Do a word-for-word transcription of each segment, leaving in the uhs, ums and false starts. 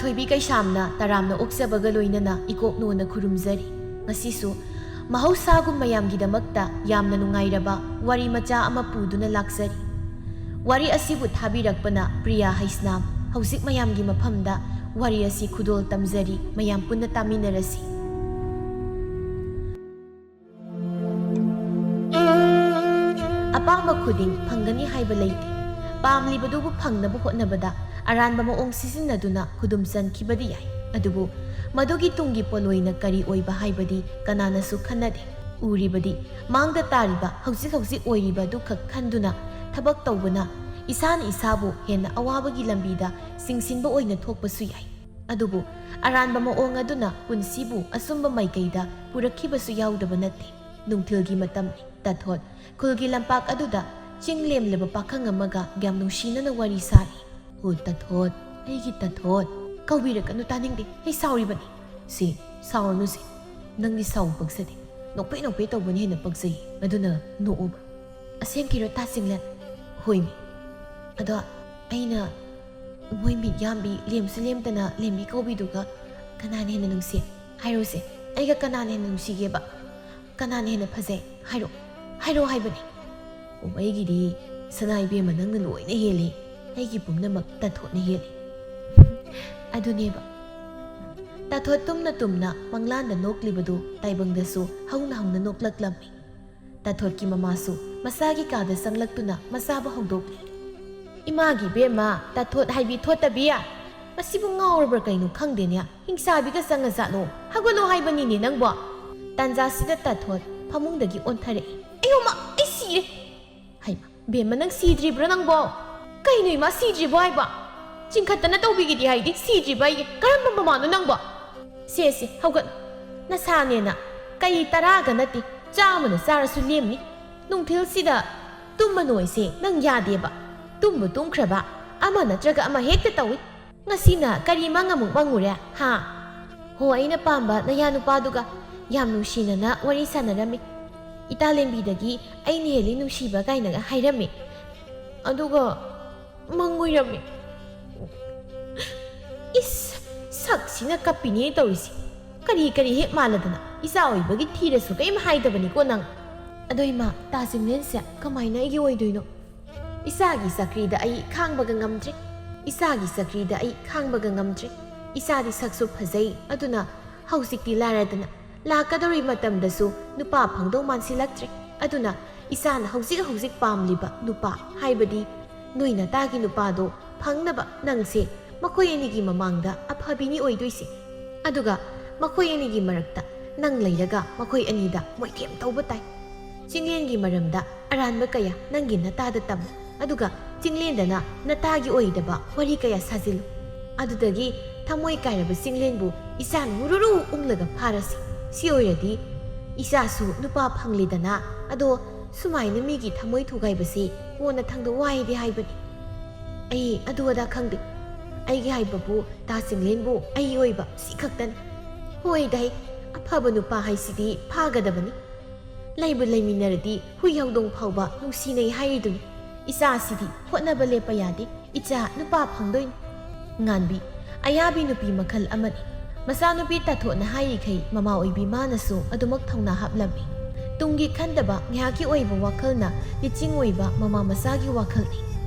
ꯊꯣꯏꯕꯤ ꯀꯩꯁꯥꯝꯅ ꯇꯔꯥꯝꯅ ꯑꯣꯛꯆꯕꯒ ꯂꯣꯏꯅꯅ ꯏꯀꯣꯛꯅꯣꯅ ꯈꯨꯔꯨꯝꯖꯔꯤ꯫ ꯉꯁꯤꯁꯨ ꯃꯍꯧꯁꯥꯒꯨꯝ ꯃꯌꯥꯝꯒꯤꯗꯃꯛꯇ ꯌꯥꯝꯅ ꯅꯨꯡꯉꯥꯏꯔꯕ ꯋꯥꯔꯤ ꯃꯆꯥ ꯑꯃ ꯄꯨꯗꯨꯅ ꯂꯥꯛꯆꯔꯤ꯫ ꯋꯥꯔꯤ ꯑꯁꯤꯕꯨ ꯊꯥꯕꯤꯔꯛꯄꯅ ꯄ꯭ꯔꯤꯌꯥ ꯍꯩꯁꯅꯥꯝ꯫ ꯍꯧꯖꯤꯛ ꯃꯌꯥꯝꯒꯤ ꯃꯐꯝꯗ ꯋꯥꯔꯤ ꯑꯁꯤ ꯈꯨꯗꯣꯜ ꯇꯝꯖꯔꯤ, ꯃꯌꯥꯝ ꯄꯨꯟꯅ ꯇꯥꯃꯤꯟꯅꯔꯁꯤ꯫ ꯑꯄꯥꯝꯕ ꯈꯨꯗꯤꯡ ꯐꯪꯒꯅꯤ ꯍꯥꯏꯕ ꯂꯩꯇꯦ꯫ ꯄꯥꯝꯂꯤꯕꯗꯨꯕꯨ ꯐꯪꯅꯕ ꯍꯣꯠꯅꯕꯗ ꯑꯔꯥꯟꯕ ꯃꯑꯣꯡ ꯁꯤꯖꯤꯟꯅꯗꯨꯅ ꯈꯨꯗꯨꯝ ꯆꯟꯈꯤꯕꯗꯤ ꯌꯥꯏ, ꯑꯗꯨꯕꯨ ꯃꯗꯨꯒꯤ ꯇꯨꯡꯒꯤ ꯄꯣꯠꯂꯣꯏꯅ ꯀꯔꯤ ꯑꯣꯏꯕ ꯍꯥꯏꯕꯗꯤ ꯀꯅꯥꯅꯁꯨ ꯈꯟꯅꯗꯦ꯫ ꯎꯔꯤꯕꯗꯤ ꯃꯥꯡꯗ ꯇꯥꯔꯤꯕ, ꯍꯧꯖꯤꯛ ꯍꯧꯖꯤꯛ ꯑꯣꯏꯔꯤꯕ ꯑꯗꯨꯈꯛ ꯈꯟꯗꯨꯅ ꯊꯕꯛ ꯇꯧꯕꯅ ꯏꯁꯥꯅ ꯏꯁꯥꯕꯨ ꯍꯦꯟꯅ ꯑꯋꯥꯕꯒꯤ ꯂꯝꯕꯤꯗ ꯆꯤꯡꯁꯤꯟꯕ ꯑꯣꯏꯅ ꯊꯣꯛꯄꯁꯨ ꯌꯥꯏ꯫ ꯑꯗꯨꯕꯨ ꯑꯔꯥꯟꯕ ꯃꯑꯣꯡ ꯑꯗꯨꯅ ꯄꯨꯟꯁꯤꯕꯨ ꯑꯆꯨꯝꯕ ꯃꯥꯏꯀꯩꯗ ꯄꯨꯔꯛꯈꯤꯕꯁꯨ ꯌꯥꯎꯗꯕ ꯅꯠꯇꯦ꯫ ꯅꯨꯡꯊꯤꯜꯒꯤ ꯃꯇꯝꯅꯤ꯫ ꯇꯥꯊꯣꯠ ꯈꯨꯜꯒꯤ ꯂꯝꯄꯥꯛ ꯑꯗꯨꯗ ꯆꯤꯡ ꯂꯦꯝꯂꯕ ꯄꯥꯈꯪ ꯑꯃꯒ ꯌꯥꯝ ꯅꯨꯡꯁꯤꯅꯅ ꯋꯥꯔꯤ ꯁꯥꯔꯤ꯫ "ꯍꯣ ꯇꯥꯊꯣꯠ, ꯑꯩꯒꯤ ꯇꯥꯊꯣꯠ, ꯀꯧꯕꯤꯔꯛꯀꯅꯨ, ꯇꯥꯅꯤꯡꯗꯦ, ꯑꯩ ꯁꯥꯎꯔꯤꯕꯅꯤ꯫" "ꯁꯤ, ꯁꯥꯎꯔꯅꯨ ꯁꯤ, ꯅꯪꯗꯤ ꯁꯥꯎꯕ ꯄꯛꯆꯗꯦ, ꯅꯣꯛꯐꯦ ꯅꯣꯛꯐꯦ ꯇꯧꯕꯅ ꯍꯦꯟꯅ ꯄꯛꯆꯩ, ꯑꯗꯨꯅ ꯅꯣꯛꯎꯕ꯫" "ꯑꯁꯦꯡꯀꯤꯔꯣ ꯇꯥ ꯆꯤꯡꯂꯦꯟ?" "ꯍꯣꯏꯃꯤ꯫ ꯑꯗꯣ ꯑꯩꯅ ꯃꯣꯏ ꯃꯤꯠ ꯌꯥꯝꯕꯤ, ꯂꯦꯝꯁꯨ ꯂꯦꯝꯗꯅ ꯂꯦꯝꯕꯤ ꯀꯧꯕꯤꯗꯨꯒ ꯀꯅꯥꯅ ꯍꯦꯟꯅ ꯅꯨꯡꯁꯤ? ꯍꯥꯏꯔꯣꯁꯦ, ꯑꯩꯒ ꯀꯅꯥꯅ ꯍꯦꯟꯅ ꯅꯨꯡꯁꯤꯒꯦꯕ? ꯀꯅꯥꯅ ꯍꯦꯟꯅ ꯐꯖꯩ? ꯍꯥꯏꯔꯣ, ꯍꯥꯏꯔꯣ ꯍꯥꯏꯕꯅꯤ꯫" "ꯑꯣ, ꯑꯩꯒꯤꯗꯤ ꯁꯅꯥ ꯏꯕꯦꯝꯃ ꯅꯪꯅ ꯂꯣꯏꯅ ꯍꯦꯜꯂꯤ, ꯑꯩꯒꯤ ꯄꯨꯝꯅꯃꯛ ꯇꯥꯊꯣꯠꯅ ꯍꯦꯜꯂꯤ꯫" ꯑꯗꯨꯅꯦꯕ꯫ ꯇꯥꯊꯣꯠ ꯇꯨꯝꯅ ꯇꯨꯝꯅ ꯃꯪꯂꯥꯟꯗ ꯅꯣꯛꯂꯤꯕꯗꯨ ꯇꯥꯏꯕꯪꯗꯁꯨ ꯍꯧꯅ ꯍꯧꯅ ꯅꯣꯛꯂꯛꯂꯝꯃꯤ꯫ ꯇꯥꯊꯣꯠꯀꯤ ꯃꯃꯥꯁꯨ ꯃꯆꯥꯒꯤ ꯀꯥꯗ ꯆꯪꯂꯛꯇꯨꯅ ꯃꯆꯥꯕꯨ ꯍꯧꯗꯣꯛꯂꯤ꯫ "ꯏꯃꯥꯒꯤ ꯏꯕꯦꯝꯃ, ꯇꯥꯊꯣꯠ ꯍꯥꯏꯕꯤ ꯊꯣꯠꯇꯕꯤ, ꯃꯁꯤꯕꯨ ꯉꯥꯎꯔꯕ꯭ꯔꯥ ꯀꯩꯅꯣ ꯈꯪꯗꯦꯅꯦ, ꯍꯤꯡꯆꯥꯕꯤꯒ ꯆꯪꯉꯖꯥꯠꯂꯣ? ꯍꯧꯒꯠꯂꯣ ꯍꯥꯏꯕꯅꯤꯅꯦ ꯅꯪꯕꯣ!" ꯇꯥꯟꯖꯥꯁꯤꯗ ꯇꯥꯊꯣꯠ ꯐꯃꯨꯡꯗꯒꯤ ꯑꯣꯟꯊꯔꯛꯏ꯫ "ꯑꯌꯣꯃ, ꯑꯩ ꯁꯤꯔꯦ!" "ꯍꯩꯃ, ꯕꯦꯝꯃ, ꯅꯪ ꯁꯤꯗ꯭ꯔꯤꯕ꯭ꯔꯣ ꯅꯪꯕꯣ? ꯀꯩꯅꯣ ꯏꯃꯥ, ꯁꯤꯗ꯭ꯔꯤꯕꯣ ꯍꯥꯏꯕ? ꯆꯤꯡꯈꯠꯇꯅ ꯇꯧꯕꯤꯒꯦꯗꯤ ꯍꯥꯏꯗꯤ ꯁꯤꯗ꯭ꯔꯤꯕ ꯑꯩꯒꯤ ꯀꯔꯝꯕ ꯃꯃꯥꯅꯣ ꯅꯪꯕꯣ? ꯁꯦ, ꯁꯦ, ꯍꯧꯒꯠ꯫ ꯅꯁꯥꯅꯦꯅ ꯀꯩ ꯇꯔꯥꯒ ꯅꯠꯇꯦ, ꯆꯥꯝꯃꯅ ꯆꯥꯔꯁꯨ ꯂꯦꯝꯅꯤ꯫ ꯅꯨꯡꯊꯤꯜꯁꯤꯗ ꯇꯨꯝꯕ ꯅꯣꯏꯁꯦ ꯅꯪ ꯌꯥꯗꯦꯕ꯫ ꯇꯨꯝꯕꯨ ꯇꯨꯝꯈ꯭ꯔꯕ ꯑꯃ ꯅꯠꯇ꯭ꯔꯒ ꯑꯃ ꯍꯦꯛꯇ ꯇꯧꯏ꯫ ꯉꯁꯤꯅ ꯀꯔꯤ ꯃꯪ ꯑꯃꯨꯛ ꯃꯪꯉꯨꯔꯦ, ꯍꯥ?" "ꯍꯣ, ꯑꯩꯅ ꯄꯥꯝꯕ ꯅꯌꯥ ꯅꯨꯄꯥꯗꯨꯒ ꯌꯥꯝ ꯅꯨꯡꯁꯤꯅꯅ ꯋꯥꯔꯤ ꯁꯥꯟꯅꯔꯝꯃꯤ꯫ ꯏꯇꯥ ꯂꯦꯝꯕꯤꯗꯒꯤ ꯑꯩꯅ ꯍꯦꯜꯂꯤ ꯅꯨꯡꯁꯤꯕ ꯀꯥꯏꯅꯒ ꯍꯥꯏꯔꯝꯃꯤ꯫ ꯑꯗꯨꯒ ꯃꯪ ꯑꯣꯏꯔꯝꯃꯤ꯫" "ꯏꯁ, ꯁꯤꯅ ꯀꯞꯄꯤꯅꯦ ꯇꯧꯔꯤꯁꯦ꯫ ꯀꯔꯤ ꯀꯔꯤ ꯍꯦꯛ ꯃꯥꯜꯂꯗꯅ꯫ ꯏꯆꯥ ꯑꯣꯏꯕꯒꯤ ꯊꯤꯔꯁꯨ ꯀꯔꯤꯝ ꯍꯥꯏꯗꯕꯅꯤꯀꯣ ꯅꯪ꯫ ꯑꯗꯣ ꯏꯃꯥ, ꯇꯥ ꯆꯤꯡꯂꯦꯟꯁꯦ ꯀꯃꯥꯏꯅ ꯑꯩꯒꯤ ꯑꯣꯏꯗꯣꯏꯅꯣ? ꯏꯆꯥꯒꯤ ꯆꯀ꯭ꯔꯤꯗ ꯑꯩ ꯈꯥꯡꯕꯒ ꯉꯝꯗ꯭ꯔꯦ꯫ ꯏꯆꯥꯒꯤ ꯆꯀ꯭ꯔꯤꯗ ꯑꯩ ꯈꯥꯡꯕꯒ ꯉꯝꯗ꯭ꯔꯦ꯫ ꯏꯆꯥꯗꯤ ꯁꯛꯁꯨ ꯐꯖꯩ, ꯑꯗꯨꯅ ꯍꯧꯖꯤꯛꯇꯤ ꯂꯥꯏꯔꯗꯅ ꯂꯥꯛꯀꯗꯧꯔꯤ ꯃꯇꯝꯗꯁꯨ ꯅꯨꯄꯥ ꯐꯪꯗꯧ ꯃꯥꯟꯁꯤꯜꯂꯛꯇ꯭ꯔꯦ꯫ ꯑꯗꯨꯅ ꯏꯆꯥꯅ ꯍꯧꯖꯤꯛ ꯍꯧꯖꯤꯛ ꯄꯥꯝꯂꯤꯕ ꯅꯨꯄꯥ, ꯍꯥꯏꯕꯗꯤ ꯅꯣꯏ ꯅꯇꯥꯒꯤ ꯅꯨꯄꯥꯗꯣ ꯐꯪꯅꯕ ꯅꯪꯁꯦ ꯃꯈꯣꯏ ꯑꯅꯤꯒꯤ ꯃꯃꯥꯡꯗ ꯑꯐꯕꯤꯅꯤ ꯑꯣꯏꯗꯣꯏꯁꯦ꯫ ꯑꯗꯨꯒ ꯃꯈꯣꯏ ꯑꯅꯤꯒꯤ ꯃꯔꯛꯇ ꯅꯪ ꯂꯩꯔꯒ ꯃꯈꯣꯏ ꯑꯅꯤꯗ ꯃꯣꯏꯊꯦꯝ ꯇꯧꯕ ꯇꯥꯏ꯫ ꯆꯤꯡꯂꯦꯟꯒꯤ ꯃꯔꯝꯗ ꯑꯔꯥꯟꯕ ꯀꯌꯥ ꯅꯪꯒꯤ ꯅꯇꯥꯗ ꯇꯝꯃꯨ꯫ ꯑꯗꯨꯒ ꯆꯤꯡꯂꯦꯟꯗꯅ ꯅꯇꯥꯒꯤ ꯑꯣꯏꯗꯕ ꯋꯥꯔꯤ ꯀꯌꯥ ꯁꯥꯖꯤꯜꯂꯨ꯫ ꯑꯗꯨꯗꯒꯤ ꯊꯃꯣꯏ ꯀꯥꯏꯔꯕ ꯆꯤꯡꯂꯦꯟꯕꯨ ꯏꯆꯥꯅ ꯎꯔꯨꯔꯨ ꯎꯪꯂꯒ ꯐꯥꯔꯁꯤ꯫ ꯁꯤ ꯑꯣꯏꯔꯗꯤ ꯏꯆꯥꯁꯨ ꯅꯨꯄꯥ ꯐꯪꯂꯦꯗꯅ꯫ ꯑꯗꯣ ꯁꯨꯃꯥꯏꯅ ꯃꯤꯒꯤ ꯊꯃꯣꯏ ꯊꯨꯒꯥꯏꯕꯁꯤ ꯀꯣꯟꯅꯊꯪꯗ ꯋꯥꯏꯗꯤ ꯍꯥꯏꯕꯅꯤ꯫ ꯑꯩ ꯑꯗꯨ ꯑꯗꯥ ꯈꯪꯗꯦ꯫ ꯑꯩꯒꯤ ꯍꯥꯏꯕꯕꯨ ꯇꯥ ꯆꯤꯡꯂꯦꯟꯕꯨ ꯑꯩꯒꯤ ꯑꯣꯏꯕ ꯁꯤ ꯈꯛꯇꯅꯤ꯫ ꯍꯣꯏꯗꯥꯏ, ꯑꯐꯕ ꯅꯨꯄꯥ ꯍꯥꯏꯁꯤꯗꯤ ꯐꯥꯒꯗꯕꯅꯤ꯫ ꯂꯩꯕꯨ ꯂꯩꯃꯤꯟꯅꯔꯗꯤ ꯍꯨꯏ ꯍꯧꯗꯣꯡ ꯐꯥꯎꯕ ꯅꯨꯡꯁꯤꯅꯩ ꯍꯥꯏꯔꯤꯗꯨꯅꯤ꯫ ꯏꯆꯥꯁꯤꯗꯤ ꯍꯣꯠꯅꯕ ꯂꯦꯞꯄ ꯌꯥꯗꯦ꯫ ꯏꯆꯥ ꯅꯨꯄꯥ ꯐꯪꯗꯣꯏꯅꯤ꯫ ꯉꯥꯟꯕꯤ, ꯑꯌꯥꯕꯤ ꯅꯨꯄꯤ ꯃꯈꯜ ꯑꯃꯅꯤ꯫ ꯃꯆꯥꯅꯨꯄꯤ ꯇꯥꯊꯣꯠꯅ ꯍꯥꯏꯔꯤꯈꯩ ꯃꯃꯥ ꯑꯣꯏꯕꯤ ꯃꯥꯅꯁꯨ ꯑꯗꯨꯃꯛ ꯊꯧꯅꯥ ꯍꯥꯞꯂꯝꯃꯤ꯫ ꯇꯨꯡꯒꯤ ꯈꯟꯗꯕ ꯉꯥꯏꯍꯥꯛꯀꯤ ꯑꯣꯏꯕ ꯋꯥꯈꯜꯅ ꯂꯤꯆꯤꯡ ꯑꯣꯏꯕ ꯃꯃꯥ ꯃꯆꯥꯒꯤ ꯋꯥꯈꯜꯅꯤ꯫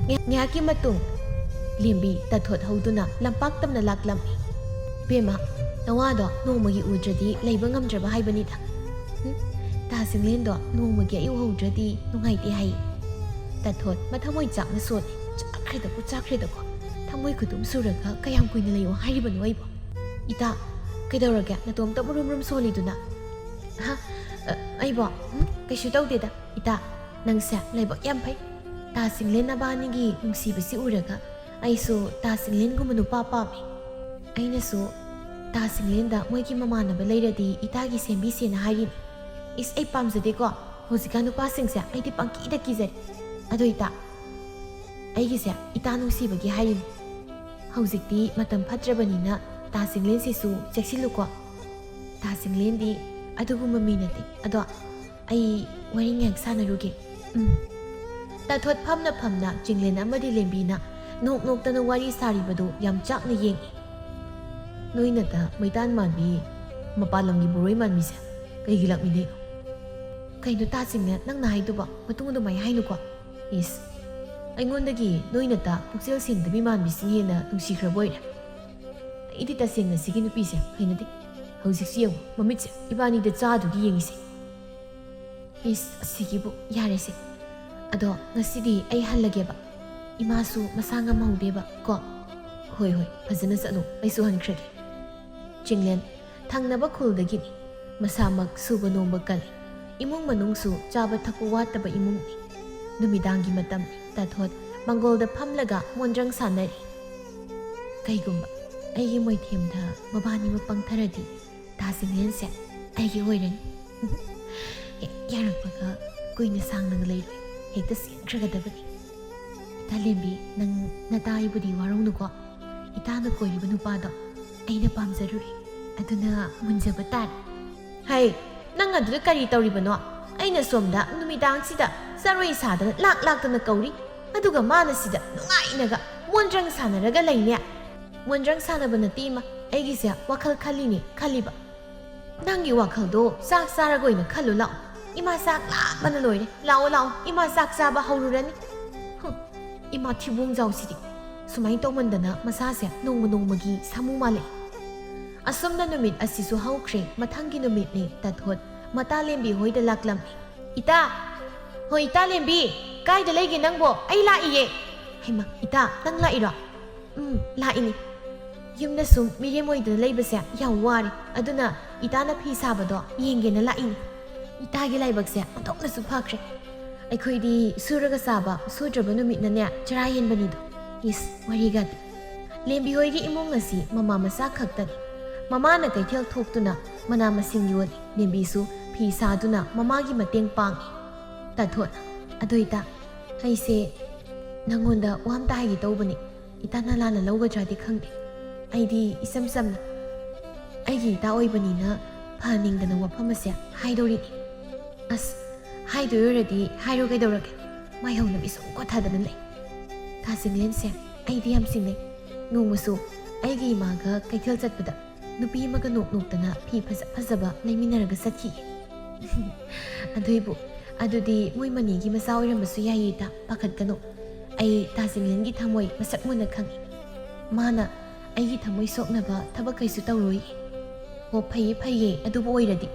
ꯉꯥꯏꯍꯥꯛꯀꯤ ꯃꯇꯨꯡ ꯂꯦꯝꯕꯤ ꯇꯥꯊꯣꯠ ꯍꯧꯗꯨꯅ ꯂꯝꯄꯥꯛ ꯇꯝꯅ ꯂꯥꯛꯂꯝꯃꯤ꯫ "ꯕꯦꯝꯃ, ꯅꯋꯥꯗꯣ ꯅꯣꯡꯃꯒꯤ ꯎꯗ꯭ꯔꯗꯤ ꯂꯩꯕ ꯉꯝꯗ꯭ꯔꯕ ꯍꯥꯏꯕꯅꯤꯗ꯫ ꯍꯨꯝ, ꯇꯥ ꯆꯤꯡꯂꯦꯟꯗꯣ ꯅꯣꯡꯃꯒꯤ ꯑꯩ ꯎꯍꯧꯗ꯭ꯔꯗꯤ ꯅꯨꯡꯉꯥꯏꯇꯦ ꯍꯥꯏꯌꯦ꯫" ꯇꯥꯊꯣꯠ ꯃꯊꯃꯣꯏ ꯆꯥꯛꯅ ꯁꯣꯜꯂꯤ꯫ "ꯆꯥꯛꯈ꯭ꯔꯦꯗꯀꯣ, ꯆꯥꯛꯈ꯭ꯔꯦꯗꯀꯣ꯫ ꯊꯃꯣꯏ ꯈꯨꯗꯨꯝ ꯁꯨꯔꯒ ꯀꯌꯥꯝ ꯀꯨꯏꯅ ꯂꯩꯌꯣ ꯍꯥꯏꯔꯤꯕꯅꯣ ꯑꯩꯕꯣ?" "ꯏꯇꯥ, ꯀꯩꯗꯧꯔꯒꯦ? ꯅꯇꯣꯝꯇ ꯃꯨꯔꯨꯝ ꯃꯨꯔꯨꯝ ꯁꯣꯜꯂꯤꯗꯨꯅ?" "ꯍꯥ? ꯑ, ꯑꯩꯕꯣ? ꯎꯝ, ꯀꯩꯁꯨ ꯇꯧꯗꯦꯗ꯫ ꯏꯇꯥ, ꯅꯪꯁꯦ ꯂꯥꯏꯕꯛ ꯌꯥꯝ ꯐꯩ꯫ ꯇꯥ ꯆꯤꯡꯂꯦꯟ ꯅꯕꯥꯅꯤꯒꯤ ꯅꯨꯡꯁꯤꯕꯁꯤ ꯎꯔꯒ ꯑꯩꯁꯨ ꯇꯥ ꯆꯤꯡꯂꯦꯟꯒꯨꯝꯕ ꯅꯨꯄꯥ ꯄꯥꯝꯃꯤ꯫ ꯑꯩꯅꯁꯨ ꯇꯥ ꯆꯤꯡꯂꯦꯟꯗ ꯃꯣꯏꯒꯤ ꯃꯃꯥꯟꯅꯕ ꯂꯩꯔꯗꯤ ꯏꯇꯥꯒꯤ ꯁꯦꯝꯕꯤꯁꯦꯅ ꯍꯥꯏꯔꯤꯅꯤ꯫" "ꯏꯁ, ꯑꯩ ꯄꯥꯝꯖꯗꯦꯀꯣ꯫ ꯍꯧꯖꯤꯛꯀꯥꯟ ꯅꯨꯄꯥꯁꯤꯡꯁꯦ ꯑꯩꯗꯤ ꯄꯪꯀꯤꯗ ꯀꯤꯖꯩ꯫ ꯑꯗꯣ ꯏꯇꯥ, ꯑꯩꯒꯤꯁꯦ ꯏꯇꯥ ꯅꯨꯡꯁꯤꯕꯒꯤ ꯍꯥꯏꯔꯤꯅꯤ꯫ ꯍꯧꯖꯤꯛꯇꯤ ꯃꯇꯝ ꯐꯠꯇ꯭ꯔꯕꯅꯤꯅ ꯇꯥ ꯆꯤꯡꯂꯦꯟꯁꯤꯁꯨ ꯆꯦꯛꯁꯤꯜꯂꯨꯀꯣ꯫ ꯇꯥ ꯆꯤꯡꯂꯦꯟꯗꯤ ꯑꯗꯨꯒꯨꯝꯕ ꯃꯤ ꯅꯠꯇꯦ꯫ ꯑꯗꯣ ꯑꯩ ꯋꯥꯔꯤ ꯉꯥꯏꯍꯥꯛ ꯁꯥꯟꯅꯔꯨꯒꯦ꯫" ꯎꯝ꯫ ꯇꯥꯊꯣꯠ ꯐꯝꯅ ꯐꯝꯅ ꯆꯤꯡꯂꯦꯟ ꯑꯃꯗꯤ ꯂꯦꯝꯕꯤꯅ ꯅꯣꯛ ꯅꯣꯛꯇꯅ ꯋꯥꯔꯤ ꯁꯥꯔꯤꯕꯗꯨ ꯌꯥꯝ ꯆꯥꯛꯅ ꯌꯦꯡꯏ꯫ ꯅꯣꯏ ꯅꯠꯇ ꯃꯩꯇꯥꯟ ꯃꯥꯟꯕꯤ, ꯃꯄꯥꯟ ꯂꯝꯒꯤ ꯕꯣꯔꯣꯏ ꯃꯥꯟꯕꯤꯁꯦ ꯀꯩꯒꯤ ꯂꯥꯛꯃꯤꯟꯅꯩꯅꯣ? ꯀꯩꯅꯣ ꯇꯥ ꯆꯤꯡꯅ, ꯅꯪꯅ ꯍꯥꯏꯗꯨꯕ ꯃꯇꯨꯡ ꯑꯗꯨꯃꯥꯏ ꯍꯥꯏꯅꯨꯀꯣ꯫ ꯏꯁ, ꯑꯩꯉꯣꯟꯗꯒꯤ ꯅꯣꯏ ꯅꯠꯇ ꯄꯨꯛꯆꯦꯜ ꯁꯦꯡꯗꯕꯤ ꯃꯥꯟꯕꯤꯁꯤꯅ ꯍꯦꯟꯅ ꯅꯨꯡꯁꯤꯈ꯭ꯔꯕ ꯑꯣꯏꯔꯦ꯫ ꯑꯩꯗꯤ ꯇꯁꯦꯡꯅ ꯁꯤꯒꯤ ꯅꯨꯄꯤꯁꯦ ꯍꯩꯅꯗꯦ꯫ ꯍꯧꯖꯤꯛꯁꯤ ꯌꯦꯡꯉꯨ, ꯃꯃꯤꯠꯁꯦ ꯏꯕꯥꯅꯤꯗ ꯆꯥꯗꯨꯒꯤ ꯌꯦꯡꯉꯤꯁꯦ꯫ ꯏꯁ, ꯑꯁꯤꯒꯤꯕꯨ ꯌꯥꯔꯦꯁꯦ꯫ ꯑꯗꯣ ꯉꯁꯤꯗꯤ ꯑꯩ ꯍꯜꯂꯒꯦꯕ꯫ ꯏꯃꯥꯁꯨ ꯃꯁꯥ ꯉꯝꯍꯧꯗꯦꯕ ꯀꯣ꯫ ꯍꯣꯏ, ꯍꯣꯏ, ꯐꯖꯅ ꯆꯠꯂꯣ, ꯑꯩꯁꯨ ꯍꯟꯈ꯭ꯔꯒꯦ꯫ ꯆꯤꯡꯂꯦꯟ, ꯊꯪꯅꯕ ꯈꯨꯜꯗꯒꯤꯅꯤ꯫ ꯃꯁꯥꯃꯛ ꯁꯨꯕ ꯅꯣꯝꯕ ꯀꯜꯂꯤ꯫ ꯏꯃꯨꯡ ꯃꯅꯨꯡꯁꯨ ꯆꯥꯕ ꯊꯛꯄ ꯋꯥꯠꯇꯕ ꯏꯃꯨꯡꯅꯤ꯫ ꯅꯨꯃꯤꯗꯥꯡꯒꯤ ꯃꯇꯝꯅꯤ꯫ ꯇꯥꯊꯣꯠ ꯃꯪꯒꯣꯜꯗ ꯐꯝꯂꯒ ꯃꯣꯟꯗ꯭ꯔꯪ ꯁꯥꯟꯅꯔꯤ꯫ ꯀꯩꯒꯨꯝꯕ ꯑꯩꯒꯤ ꯃꯣꯏꯊꯦꯝꯗ ꯃꯕꯥꯅꯤꯃꯛ ꯄꯪꯊꯔꯗꯤ ꯇꯥ ꯆꯤꯡꯂꯦꯟꯁꯦ ꯑꯩꯒꯤ ꯑꯣꯏꯔꯅꯤ꯫ ꯍꯦꯛ ꯌꯥꯔꯛꯄꯒ ꯀꯨꯏꯅ ꯁꯥꯡꯅꯒ ꯂꯩꯔꯣꯏ, ꯍꯦꯛꯇ ꯆꯦꯟꯈ꯭ꯔꯒꯗꯕꯅꯤ꯫ ꯏꯇꯥ ꯂꯦꯝꯕꯤ, ꯅꯪ ꯅꯇꯥ ꯑꯩꯕꯨꯗꯤ ꯋꯥꯔꯧꯅꯨꯀꯣ꯫ ꯏꯇꯥꯅ ꯀꯣꯏꯔꯤꯕ ꯅꯨꯄꯥꯗꯣ ꯑꯩꯅ ꯄꯥꯝꯖꯔꯨꯔꯦ, ꯑꯗꯨꯅ ꯃꯨꯟꯖꯕ ꯇꯥꯔꯦ꯫ ꯍꯩ, ꯅꯪ ꯑꯗꯨꯗ ꯀꯔꯤ ꯇꯧꯔꯤꯕꯅꯣ? ꯑꯩꯅ ꯁꯣꯝꯗ ꯅꯨꯃꯤꯗꯥꯡꯁꯤꯗ ꯆꯔꯣꯏ ꯁꯥꯗꯅ ꯂꯥꯛ ꯂꯥꯛꯇꯅ ꯀꯧꯔꯤ, ꯑꯗꯨꯒ ꯃꯥꯅ ꯁꯤꯗ ꯅꯨꯡꯉꯥꯏꯅꯒ ꯃꯣꯟꯗ꯭ꯔꯪ ꯁꯥꯟꯅꯔꯒ ꯂꯩꯅꯦ꯫ ꯃꯣꯟꯗ꯭ꯔꯪ ꯁꯥꯟꯅꯕ ꯅꯠꯇꯦ ꯏꯃꯥ, ꯑꯩꯒꯤꯁꯦ ꯋꯥꯈꯜ ꯈꯜꯂꯤꯅꯦ ꯈꯜꯂꯤꯕ꯫ ꯅꯪꯒꯤ ꯋꯥꯈꯜꯗꯣ ꯆꯥꯛ ꯆꯥꯔꯒ ꯑꯣꯏꯅ ꯈꯜꯂꯨ ꯂꯥꯛꯑꯣ꯫ ꯏꯃꯥ ꯆꯥꯛ ꯂꯥꯝꯕꯅ ꯂꯣꯏꯔꯦ꯫ ꯂꯥꯛꯑꯣ, ꯂꯥꯛꯑꯣ, ꯏꯃꯥ ꯆꯥꯛ ꯆꯥꯕ ꯍꯧꯔꯨꯔꯅꯤ꯫ ꯍꯨꯝ, ꯏꯃꯥ ꯊꯤꯕꯣꯡꯖꯥꯎꯁꯤꯗꯤ꯫ ꯁꯨꯃꯥꯏꯅ ꯇꯧꯃꯟꯗꯅ ꯃꯁꯥꯁꯦ ꯅꯣꯡꯃ ꯅꯣꯡꯃꯒꯤ ꯁꯥꯃꯨ ꯃꯥꯜꯂꯛꯑꯦ꯫ ꯑꯁꯨꯝꯅ ꯅꯨꯃꯤꯠ ꯑꯁꯤꯁꯨ ꯍꯧꯈ꯭ꯔꯦ꯫ ꯃꯊꯪꯒꯤ ꯅꯨꯃꯤꯠꯅꯤ꯫ ꯇꯥꯊꯣꯠ ꯃꯇꯥ ꯂꯦꯝꯕꯤ ꯍꯣꯏꯗ ꯂꯥꯛꯂꯝꯃꯤ꯫ ꯏꯇꯥ! ꯍꯣꯏ, ꯏꯇꯥ ꯂꯦꯝꯕꯤ, ꯀꯥꯏꯗ ꯂꯩꯒꯦ ꯅꯪꯕꯣ? ꯑꯩ ꯂꯥꯛꯏꯌꯦ꯫ ꯍꯩꯃꯥ, ꯏꯇꯥ, ꯅꯪ ꯂꯥꯛꯏꯔꯣ? ꯎꯝ, ꯂꯥꯛꯏꯅꯤ꯫ ꯌꯨꯝꯗ ꯁꯨꯝ ꯃꯤꯔꯦꯝ ꯑꯣꯏꯗꯅ ꯂꯩꯕꯁꯦ ꯌꯥꯝ ꯋꯥꯔꯦ, ꯑꯗꯨꯅ ꯏꯇꯥꯅ ꯐꯤ ꯁꯥꯕꯗꯣ ꯌꯦꯡꯒꯦꯅ ꯂꯥꯛꯏꯅꯤ꯫ ꯏꯇꯥꯒꯤ ꯂꯥꯏꯕꯛꯁꯦ ꯑꯣꯟꯊꯣꯛꯅꯁꯨ ꯐꯈ꯭ꯔꯦ꯫ ꯑꯩꯈꯣꯏꯗꯤ ꯁꯨꯔꯒ ꯆꯥꯕ, ꯁꯨꯗ꯭ꯔꯕ ꯅꯨꯃꯤꯠꯅꯅꯦ ꯆꯔꯥ ꯍꯦꯟꯕꯅꯤꯗꯣ꯫ ꯏꯁ, ꯋꯥꯔꯤꯒꯗꯤ꯫ ꯂꯦꯝꯕꯤ ꯍꯣꯏꯒꯤ ꯏꯃꯨꯡ ꯑꯁꯤ ꯃꯃꯥ ꯃꯆꯥ ꯈꯛꯇꯅꯤ꯫ ꯃꯃꯥꯅ ꯀꯩꯊꯦꯜ ꯊꯣꯛꯇꯨꯅ ꯃꯅꯥ ꯃꯁꯤꯡ ꯌꯣꯜꯂꯤ, ꯂꯦꯝꯕꯤꯁꯨ ꯐꯤ ꯁꯥꯗꯨꯅ ꯃꯃꯥꯒꯤ ꯃꯇꯦꯡ ꯄꯥꯡꯉꯤ꯫ ꯇꯥꯊꯣꯠ, ꯑꯗꯣ ꯏꯇꯥ, ꯑꯩꯁꯦ ꯅꯪꯉꯣꯟꯗ ꯋꯥ ꯑꯝꯇ ꯍꯥꯏꯒꯦ ꯇꯧꯕꯅꯤ꯫ ꯏꯇꯥꯅ ꯂꯥꯟꯅ ꯂꯧꯒꯗ꯭ꯔꯥꯗꯤ ꯈꯪꯗꯦ꯫ ꯑꯩꯗꯤ ꯏꯆꯝ ꯆꯝꯅ ꯑꯩꯒꯤ ꯏꯇꯥ ꯑꯣꯏꯕꯅꯤꯅ ꯐꯍꯟꯅꯤꯡꯗꯅ ꯋꯥꯐꯝ ꯑꯁꯦ ꯍꯥꯏꯗꯧꯔꯤꯅꯤ꯫ ꯑꯁ, ꯍꯥꯏꯗꯣꯏ ꯑꯣꯏꯔꯗꯤ ꯍꯥꯏꯔꯣ ꯀꯩꯗꯧꯔꯒꯦ? ꯃꯥꯏꯍꯧꯅꯕꯤ ꯁꯨꯝ ꯀꯣꯊꯗꯅ ꯂꯩ꯫ ꯇꯥ ꯆꯤꯡꯂꯦꯟꯁꯦ ꯑꯩꯗꯤ ꯌꯥꯝ ꯆꯤꯡꯅꯩ꯫ ꯅꯣꯡꯃꯁꯨ ꯑꯩꯒꯤ ꯏꯃꯥꯒ ꯀꯩꯊꯦꯜ ꯆꯠꯄꯗ ꯅꯨꯄꯤ ꯑꯃꯒ ꯅꯣꯛ ꯅꯣꯛꯇꯅ ꯐꯤ ꯐꯖ ꯐꯖꯕ ꯂꯩꯃꯤꯟꯅꯔꯒ ꯆꯠꯈꯤ꯫ ꯑꯗꯨꯏꯕꯨ, ꯑꯗꯨꯗꯤ ꯃꯣꯏ ꯃꯅꯤꯒꯤ ꯃꯆꯥ ꯑꯣꯏꯔꯝꯕꯁꯨ ꯌꯥꯏꯌꯦ ꯏꯇꯥ, ꯄꯥꯈꯠꯀꯅꯨ꯫ ꯑꯩ ꯇꯥꯖꯤꯡꯂꯦꯟꯒꯤ ꯊꯃꯣꯏ ꯃꯁꯛ ꯃꯨꯟꯅ ꯈꯪꯏ꯫ ꯃꯥꯅ ꯑꯩꯒꯤ ꯊꯃꯣꯏ ꯁꯣꯛꯅꯕ ꯊꯕꯛ ꯀꯩꯁꯨ ꯇꯧꯔꯣꯏ꯫ ꯑꯣ, ꯐꯩꯌꯦ, ꯐꯩꯌꯦ, ꯑꯗꯨꯕꯨ ꯑꯣꯏꯔꯗꯤ꯫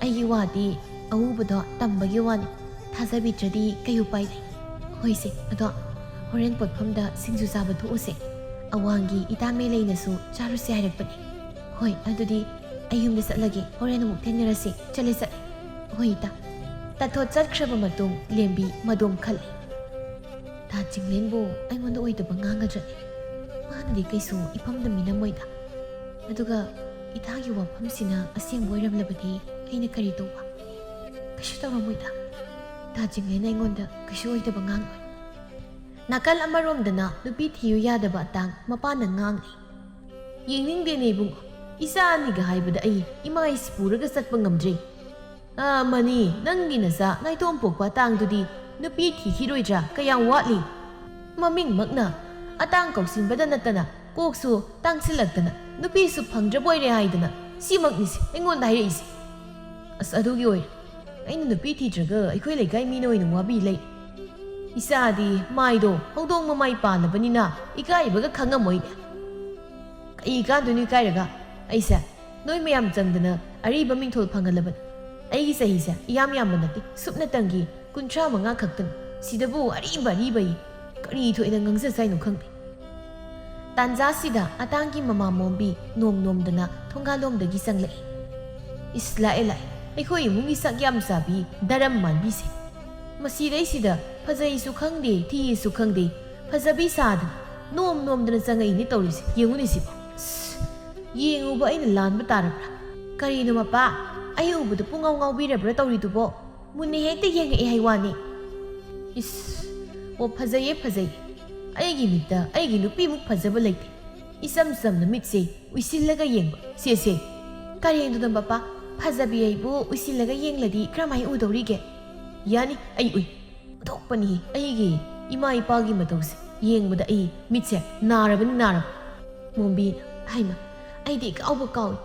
ꯑꯩꯒꯤ ꯋꯥꯗꯤ ꯑꯎꯕꯗꯣ ꯇꯝꯕꯒꯤ ꯋꯥꯅꯤ꯫ ꯊꯥꯖꯕꯤꯗ꯭ꯔꯗꯤ ꯀꯩ ꯎꯄꯥꯏ ꯂꯩ? ꯍꯣꯏꯁꯦ, ꯑꯗꯣ ꯍꯣꯔꯦꯟ ꯄꯣꯠꯐꯝꯗ ꯁꯤꯡꯖꯨ ꯆꯥꯕ ꯊꯣꯛꯎꯁꯦ꯫ ꯑꯋꯥꯡꯒꯤ ꯏꯇꯥ ꯃꯦꯂꯩꯅꯁꯨ ꯆꯥꯔꯨꯁꯦ ꯍꯥꯏꯔꯛꯄꯅꯤ꯫ ꯍꯣꯏ, ꯑꯗꯨꯗꯤ ꯑꯩ ꯌꯨꯝꯗ ꯆꯠꯂꯒꯦ, ꯍꯣꯔꯦꯟ ꯑꯃꯨꯛ ꯊꯦꯡꯅꯔꯁꯤ꯫ ꯆꯠꯂꯦ, ꯆꯠꯂꯦ꯫ ꯍꯣꯏ, ꯏꯇꯥ꯫ ꯇꯥꯊꯣꯠ ꯆꯠꯈ꯭ꯔꯕ ꯃꯇꯨꯡ ꯂꯦꯝꯕꯤ ꯃꯗꯣꯝ ꯈꯜꯂꯤ꯫ ꯇꯥ ꯆꯤꯡꯂꯦꯟꯕꯨ ꯑꯩꯉꯣꯟꯗ ꯑꯣꯏꯗꯕ ꯉꯥꯡꯒꯗ꯭ꯔꯅꯦ? ꯃꯥꯅꯗꯤ ꯀꯩꯁꯨ ꯏꯄꯝꯗ ꯃꯤꯅꯝꯃꯣꯏꯗ꯫ ꯑꯗꯨꯒ ꯏꯇꯥꯒꯤ ꯋꯥꯐꯝꯁꯤꯅ ꯑꯁꯦꯡꯕ ꯑꯣꯏꯔꯝꯂꯕꯗꯤ ꯑꯩꯅ ꯀꯔꯤ ꯇꯧꯕ? ꯀꯩꯁꯨ ꯇꯧꯔꯝꯃꯣꯏꯗ꯫ ꯇꯥ ꯆꯤꯡꯂꯦꯟ ꯑꯩꯉꯣꯟꯗ ꯀꯩꯁꯨ ꯑꯣꯏꯗꯕ ꯉꯥꯡꯉꯣꯏ꯫ ꯅꯥꯀꯜ ꯑꯃꯔꯣꯝꯗꯅ ꯅꯨꯄꯤ ꯊꯤꯌꯨ ꯌꯥꯗꯕ ꯑꯇꯥꯡ ꯃꯄꯥꯅ ꯉꯥꯡꯂꯤ꯫ "ꯌꯦꯡꯅꯤꯡꯗꯦꯅꯦ ꯏꯕꯨꯡꯉꯣ, ꯏꯆꯥ ꯑꯅꯤꯒ ꯍꯥꯏꯕꯗ ꯑꯩ ꯏꯃꯥ ꯑꯩꯁꯤ ꯄꯨꯔꯒ ꯆꯠꯄ ꯉꯝꯗ꯭ꯔꯦ꯫ ꯑꯥ, ꯃꯅꯤ, ꯅꯪꯒꯤ ꯅꯆꯥ ꯅꯥꯏꯇꯣꯝ ꯄꯣꯛꯄ ꯑꯇꯥꯡꯗꯨꯗꯤ ꯅꯨꯄꯤ ꯊꯤꯈꯤꯔꯣꯏꯗ꯭ꯔꯥ ꯀꯌꯥꯝ ꯋꯥꯠꯂꯤ? ꯃꯃꯤꯡꯃꯛꯅ ꯑꯇꯥꯡ ꯀꯧꯁꯤꯟꯕꯗ ꯅꯠꯇꯅ ꯀꯣꯛꯁꯨ ꯇꯥꯡꯁꯤꯜꯂꯛꯇꯅ ꯅꯨꯄꯤꯁꯨ ꯐꯪꯗ꯭ꯔꯕꯣꯏꯔꯦ ꯍꯥꯏꯗꯅ ꯁꯤꯃꯛꯅꯤꯁꯦ ꯑꯩꯉꯣꯟꯗ ꯍꯥꯏꯔꯛꯏꯁꯦ꯫ ꯑꯁ, ꯑꯗꯨꯒꯤ ꯑꯣꯏꯔꯦ꯫ ꯑꯩꯅ ꯅꯨꯄꯤ ꯊꯤꯗ꯭ꯔꯒ ꯑꯩꯈꯣꯏ ꯂꯩꯀꯥꯏ ꯃꯤꯅ ꯑꯣꯏꯅ ꯋꯥꯕꯤ ꯂꯩ꯫ ꯏꯆꯥꯗꯤ ꯃꯥꯏꯗꯣ ꯍꯧꯗꯣꯡ ꯃꯃꯥꯏ ꯄꯥꯜꯂꯕꯅꯤꯅ ꯏꯀꯥꯏꯕꯒ ꯈꯪꯉꯝꯃꯣꯏꯅꯦ꯫ ꯀꯩ ꯀꯥꯟꯗꯣꯏꯅꯣ ꯏꯀꯥꯏꯔꯒ? ꯑꯩꯁꯦ ꯅꯣꯏ ꯃꯌꯥꯝ ꯆꯪꯗꯅ ꯑꯔꯤꯕ ꯃꯤꯡꯊꯣꯜ ꯐꯪꯍꯜꯂꯕꯅꯤ꯫ ꯑꯩꯒꯤ ꯆꯍꯤꯁꯦ ꯏꯌꯥꯝ ꯌꯥꯝꯕ ꯅꯠꯇꯦ, ꯁꯨꯞꯅꯇꯪꯒꯤ ꯀꯨꯟꯊ꯭ꯔꯥ ꯃꯉꯥ ꯈꯛꯇꯅꯤ꯫ ꯁꯤꯗꯕꯨ ꯑꯔꯤꯕ ꯑꯔꯤꯕꯌꯦ꯫ ꯀꯔꯤ ꯊꯣꯛꯑꯦꯅ ꯉꯥꯡꯖꯁꯥꯏꯅꯣ ꯈꯪꯗꯦ꯫ ꯇꯥꯟꯖꯥꯁꯤꯗ ꯑꯇꯥꯡꯒꯤ ꯃꯃꯥ ꯃꯣꯝꯕꯤ ꯅꯣꯝ ꯅꯣꯝꯗꯅ ꯊꯣꯡꯒꯥꯜꯂꯣꯝꯗꯒꯤ ꯆꯪꯂꯛꯏ꯫ "ꯏꯁ, ꯂꯥꯛꯑꯦ, ꯂꯥꯛꯑꯦ, ꯑꯩꯈꯣꯏ ꯏꯃꯨꯡꯒꯤ ꯁꯛ ꯌꯥꯝ ꯆꯥꯕꯤ ꯗꯔꯝ ꯃꯥꯟꯕꯤꯁꯦ꯫ ꯃꯁꯤꯗꯩꯁꯤꯗ ꯐꯖꯩꯁꯨ ꯈꯪꯗꯦ, ꯊꯤꯌꯦꯁꯨ ꯈꯪꯗꯦ, ꯐꯖꯕꯤ ꯁꯥꯗꯅ ꯅꯣꯝ ꯅꯣꯝꯗꯅ ꯆꯪꯉꯛꯏꯅꯦ ꯇꯧꯔꯤꯁꯦ꯫ ꯌꯦꯡꯉꯨꯅꯦ ꯁꯤꯕꯣ꯫ ꯏꯁ, ꯌꯦꯡꯉꯨꯕ ꯑꯩꯅ ꯂꯥꯟꯕ ꯇꯥꯔꯕ꯭ꯔꯥ? ꯀꯔꯤꯅꯣ ꯃꯄꯥ, ꯑꯩ ꯎꯕꯗ ꯄꯨꯡꯉꯥꯎ ꯉꯥꯎꯕꯤꯔꯕ꯭ꯔꯥ ꯇꯧꯔꯤꯗꯨꯕꯣ? ꯃꯨꯟꯅ ꯍꯦꯛꯇ ꯌꯦꯡꯉꯛꯑꯦ ꯍꯥꯏ ꯋꯥꯅꯤ꯫ ꯏꯁ, ꯑꯣ, ꯐꯖꯩꯌꯦ, ꯐꯖꯩꯌꯦ꯫ ꯑꯩꯒꯤ ꯃꯤꯠꯇ ꯑꯩꯒꯤ ꯅꯨꯄꯤꯃꯨꯛ ꯐꯖꯕ ꯂꯩꯇꯦ꯫ ꯏꯆꯝ ꯆꯝꯅ ꯃꯤꯠꯁꯦ ꯎꯏꯁꯤꯜꯂꯒ ꯌꯦꯡꯕ꯫ ꯁꯦ, ꯁꯦ, ꯀꯔꯤꯅꯣꯗ ꯃꯄꯥ, ꯐꯖꯕꯤ ꯑꯩꯕꯨ ꯎꯏꯁꯤꯜꯂꯒ ꯌꯦꯡꯂꯗꯤ ꯀꯔꯝꯍꯥꯏ ꯎꯗꯧꯔꯤꯒꯦ? ꯌꯥꯅꯤ, ꯑꯩ ꯎꯏ꯫ ꯑꯣꯟꯊꯣꯛꯄꯅꯤ ꯑꯩꯒꯤ ꯏꯃꯥ ꯏꯄꯥꯒꯤ ꯃꯇꯧꯁꯦ꯫ ꯌꯦꯡꯕꯗ ꯑꯩ ꯃꯤꯠꯁꯦ ꯅꯥꯔꯕꯅꯤ, ꯅꯥꯔꯕ꯫ ꯃꯣꯝꯕꯤꯅ, "ꯍꯩꯃ, ꯑꯩꯗꯤ ꯏꯀꯥꯎꯕ ꯀꯥꯎꯏ꯫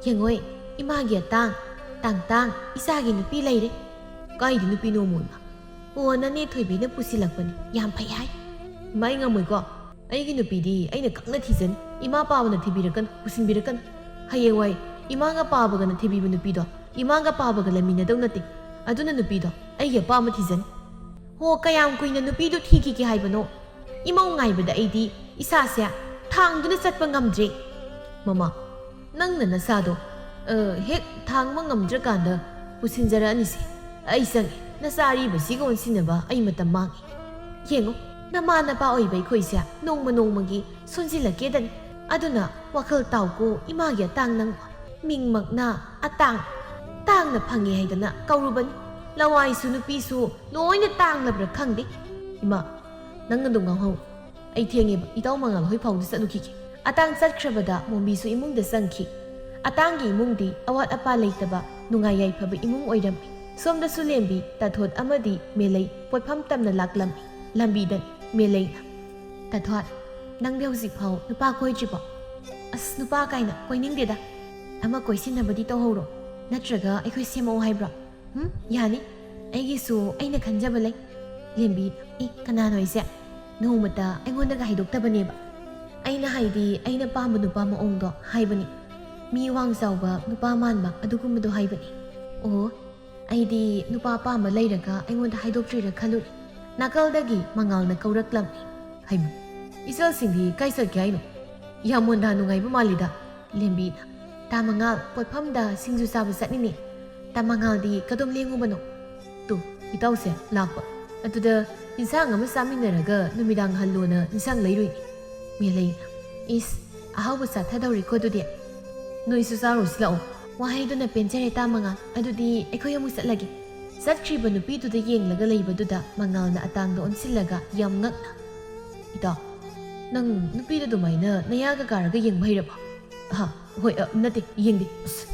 ꯌꯦꯡꯉꯣꯏ, ꯏꯃꯥꯒꯤ ꯑꯇꯥꯡ, ꯇꯥꯡ ꯇꯥꯡ, ꯏꯆꯥꯒꯤ ꯅꯨꯄꯤ ꯂꯩꯔꯦ꯫ ꯀꯥꯏꯗ ꯅꯨꯄꯤꯅꯣ, ꯃꯣꯏꯃ?" "ꯑꯣ, ꯅꯅꯦ ꯊꯣꯏꯕꯤꯅ ꯄꯨꯁꯤꯜꯂꯛꯄꯅꯤ꯫ ꯌꯥꯝ ꯐꯩ ꯍꯥꯏ꯫" "ꯏꯃꯥ, ꯑꯩ ꯉꯝꯃꯣꯏꯀꯣ꯫ ꯑꯩꯒꯤ ꯅꯨꯄꯤꯗꯤ ꯑꯩꯅ ꯀꯪꯅ ꯊꯤꯖꯅꯤ꯫ ꯏꯃꯥ ꯄꯥꯕꯅ ꯊꯤꯕꯤꯔꯛꯀꯅꯨ, ꯄꯨꯁꯤꯟꯕꯤꯔꯛꯀꯅꯨ꯫ ꯍꯌꯦꯡꯋꯥꯏ ꯏꯃꯥꯒ ꯄꯥꯕꯒꯅ ꯊꯤꯕꯤꯕ ꯅꯨꯄꯤꯗꯣ ꯏꯃꯥꯒ ꯄꯥꯕꯒ ꯂꯩꯃꯤꯟꯅꯗꯧ ꯅꯠꯇꯦ꯫ ꯑꯗꯨꯅ ꯅꯨꯄꯤꯗꯣ ꯑꯩꯒꯤ ꯑꯄꯥꯝꯕ ꯊꯤꯖꯅꯤ꯫" "ꯍꯣ, ꯀꯌꯥꯝ ꯀꯨꯏꯅ ꯅꯨꯄꯤꯗꯨ ꯊꯤꯈꯤꯒꯦ ꯍꯥꯏꯕꯅꯣ? ꯏꯃꯧ ꯉꯥꯏꯕꯗ ꯑꯩꯗꯤ ꯏꯁꯥꯁꯦ ꯊꯥꯡꯗꯨꯅ ꯆꯠꯄ ꯉꯝꯗ꯭ꯔꯦ꯫" "ꯃꯃꯥ, ꯅꯪꯅ ꯅꯁꯥꯗꯣ, ꯑ, ꯍꯦꯛ ꯊꯥꯡꯕ ꯉꯝꯗ꯭ꯔꯀꯥꯟꯗ ꯄꯨꯁꯤꯟꯖꯔꯛꯑꯅꯤꯁꯦ꯫ ꯑꯩ ꯆꯪꯉꯦ꯫ ꯅꯆꯥ ꯑꯔꯤꯕꯁꯤꯒ ꯑꯣꯟꯁꯤꯟꯅꯕ ꯑꯩ ꯃꯇꯝ ꯃꯥꯡꯉꯦ꯫ ꯌꯦꯡꯉꯣ, ꯅꯃꯥ ꯅꯄꯥ ꯑꯣꯏꯕ ꯑꯩꯈꯣꯏꯁꯦ ꯅꯣꯡꯃ ꯅꯣꯡꯃꯒꯤ ꯁꯣꯟꯖꯤꯜꯂꯛꯀꯦꯗꯅꯤ꯫ ꯑꯗꯨꯅ ꯋꯥꯈꯜ ꯇꯥꯎꯀꯣ, ꯏꯃꯥꯒꯤ ꯑꯇꯥꯡ ꯅꯪ꯫ ꯃꯤꯡꯃꯛꯅ ꯑꯇꯥꯡ, ꯇꯥꯡꯅ ꯐꯪꯉꯦ ꯍꯥꯏꯗꯅ ꯀꯧꯔꯨꯕꯅꯤ꯫ ꯂꯋꯥꯏꯁꯨ ꯅꯨꯄꯤꯁꯨ ꯂꯣꯏꯅ ꯇꯥꯡꯂꯕ꯭ꯔꯥ ꯈꯪꯗꯦ꯫" "ꯏꯃꯥ, ꯅꯪ ꯑꯗꯨꯝ ꯉꯥꯡꯍꯧ꯫ ꯑꯩ ꯊꯦꯡꯉꯦꯕ, ꯏꯇꯥꯎ ꯃꯉꯥꯜ ꯍꯣꯏ ꯐꯥꯎꯗ ꯆꯠꯂꯨꯈꯤꯒꯦ꯫" ꯑꯇꯥꯡ ꯆꯠꯈ꯭ꯔꯕꯗ ꯃꯣꯝꯕꯤꯁꯨ ꯏꯃꯨꯡꯗ ꯆꯪꯈꯤ꯫ ꯑꯇꯥꯡꯒꯤ ꯏꯃꯨꯡꯗꯤ ꯑꯋꯥꯠ ꯑꯄꯥ ꯂꯩꯇꯕ, ꯅꯨꯡꯉꯥꯏ ꯌꯥꯏꯐꯕ ꯏꯃꯨꯡ ꯑꯣꯏꯔꯝꯃꯤ꯫ ꯁꯣꯝꯗꯁꯨ ꯂꯦꯝꯕꯤ, ꯇꯥꯊꯣꯠ ꯑꯃꯗꯤ ꯃꯦꯂꯩ ꯄꯣꯠꯐꯝ ꯇꯝꯅ ꯂꯥꯛꯂꯝꯃꯤ꯫ ꯂꯝꯕꯤꯗ ꯃꯦꯂꯩꯅ, "ꯇꯥꯊꯣꯠ, ꯅꯪꯗꯤ ꯍꯧꯖꯤꯛꯐꯥꯎ ꯅꯨꯄꯥ ꯀꯣꯏꯗ꯭ꯔꯤꯕꯣ?" "ꯑꯁ, ꯅꯨꯄꯥ ꯀꯥꯏꯅ ꯀꯣꯏꯅꯤꯡꯗꯦꯗ꯫ ꯑꯃ ꯀꯣꯏꯁꯤꯟꯅꯕꯗꯤ ꯇꯧꯍꯧꯔꯣ, ꯅꯠꯇ꯭ꯔꯒ ꯑꯩꯈꯣꯏ ꯁꯦꯝꯃꯛꯑꯣ ꯍꯥꯏꯕ꯭ꯔꯣ?" "ꯍꯨꯝ, ꯌꯥꯅꯤ꯫ ꯑꯩꯒꯤꯁꯨ ꯑꯩꯅ ꯈꯟꯖꯕ ꯂꯩ꯫" ꯂꯦꯝꯕꯤ, "ꯑꯦ, ꯀꯅꯥꯅꯣ ꯍꯥꯏꯁꯦ?" "ꯅꯣꯡꯃꯇ ꯑꯩꯉꯣꯟꯗꯒ ꯍꯥꯏꯗꯣꯛꯇꯕꯅꯦꯕ꯫ ꯑꯩꯅ ꯍꯥꯏꯗꯤ ꯑꯩꯅ ꯄꯥꯝꯕ ꯅꯨꯄꯥ ꯃꯑꯣꯡꯗꯣ ꯍꯥꯏꯕꯅꯤ꯫ ꯃꯤ ꯋꯥꯡ ꯆꯥꯎꯕ ꯅꯨꯄꯥ ꯃꯥꯟꯕ ꯑꯗꯨꯒꯨꯝꯕꯗꯣ ꯍꯥꯏꯕꯅꯤ꯫" "ꯑꯣ, ꯑꯩꯗꯤ ꯅꯨꯄꯥ ꯑꯄꯥꯝꯕ ꯂꯩꯔꯒ ꯑꯩꯉꯣꯟꯗ ꯍꯥꯏꯗꯣꯛꯇ꯭ꯔꯤꯔ ꯈꯜꯂꯨꯔꯦ꯫" ꯅꯥꯀꯜꯗꯒꯤ ꯃꯉꯥꯜꯅ ꯀꯧꯔꯛꯂꯝꯃꯤ꯫ "ꯍꯩꯃ, ꯏꯆꯜꯁꯤꯡꯗꯤ ꯀꯥꯏ ꯆꯠꯀꯦ ꯍꯥꯏꯅꯣ? ꯌꯥꯝ ꯃꯣꯟꯗꯥ ꯅꯨꯡꯉꯥꯏꯕ ꯃꯥꯜꯂꯤꯗ꯫" ꯂꯦꯝꯕꯤꯅ, "ꯇꯥ ꯃꯉꯥꯜ, ꯄꯣꯠꯐꯝꯗ ꯁꯤꯡꯖꯨ ꯆꯥꯕ ꯆꯠꯅꯤꯅꯦ꯫ ꯇꯥ ꯃꯉꯥꯜꯗꯤ ꯀꯗꯣꯝ ꯂꯦꯡꯉꯨꯕꯅꯣ?" "ꯇꯨ, ꯏꯇꯥꯎꯁꯦ ꯂꯥꯛꯄ꯫ ꯑꯗꯨꯗ ꯏꯟꯁꯥꯡ ꯑꯃ ꯆꯥꯃꯤꯟꯅꯔꯒ ꯅꯨꯃꯤꯗꯥꯡ ꯍꯜꯂꯣꯅ ꯏꯟꯁꯥꯡ ꯂꯩꯔꯨꯏꯅꯦ꯫" ꯃꯦꯂꯩꯅ, "ꯏꯁ, ꯑꯍꯥꯎꯕ ꯆꯥꯊꯗꯧꯔꯦꯀꯣ ꯑꯗꯨꯗꯤ꯫ ꯅꯣꯏꯁꯨ ꯆꯥꯔꯨꯁꯤ ꯂꯥꯛꯑꯣ꯫" "ꯋꯥꯍꯩꯗꯨꯅ ꯄꯦꯟꯖꯔꯦ ꯇꯥ ꯃꯉꯥꯜ꯫ ꯑꯗꯨꯗꯤ ꯑꯩꯈꯣꯏ ꯑꯃꯨꯛ ꯆꯠꯂꯒꯦ꯫" ꯆꯠꯈ꯭ꯔꯤꯕ ꯅꯨꯄꯤꯗꯨꯗ ꯌꯦꯡꯂꯒ ꯂꯩꯕꯗꯨꯗ ꯃꯉꯥꯜꯅ ꯑꯇꯥꯡꯗ ꯑꯣꯟꯁꯤꯜꯂꯒ ꯌꯥꯝ ꯉꯛꯅ, "ꯏꯇꯥꯎ, ꯅꯪ ꯅꯨꯄꯤꯗ ꯑꯗꯨꯃꯥꯏꯅ ꯅꯌꯥꯒ ꯀꯥꯔꯒ ꯌꯦꯡꯕ ꯍꯩꯔꯕꯣ?" "ꯑꯍꯥ, ꯍꯣꯏ, ꯑ, ꯅꯠꯇꯦ, ꯌꯦꯡꯗꯦ꯫" "ꯑꯁ,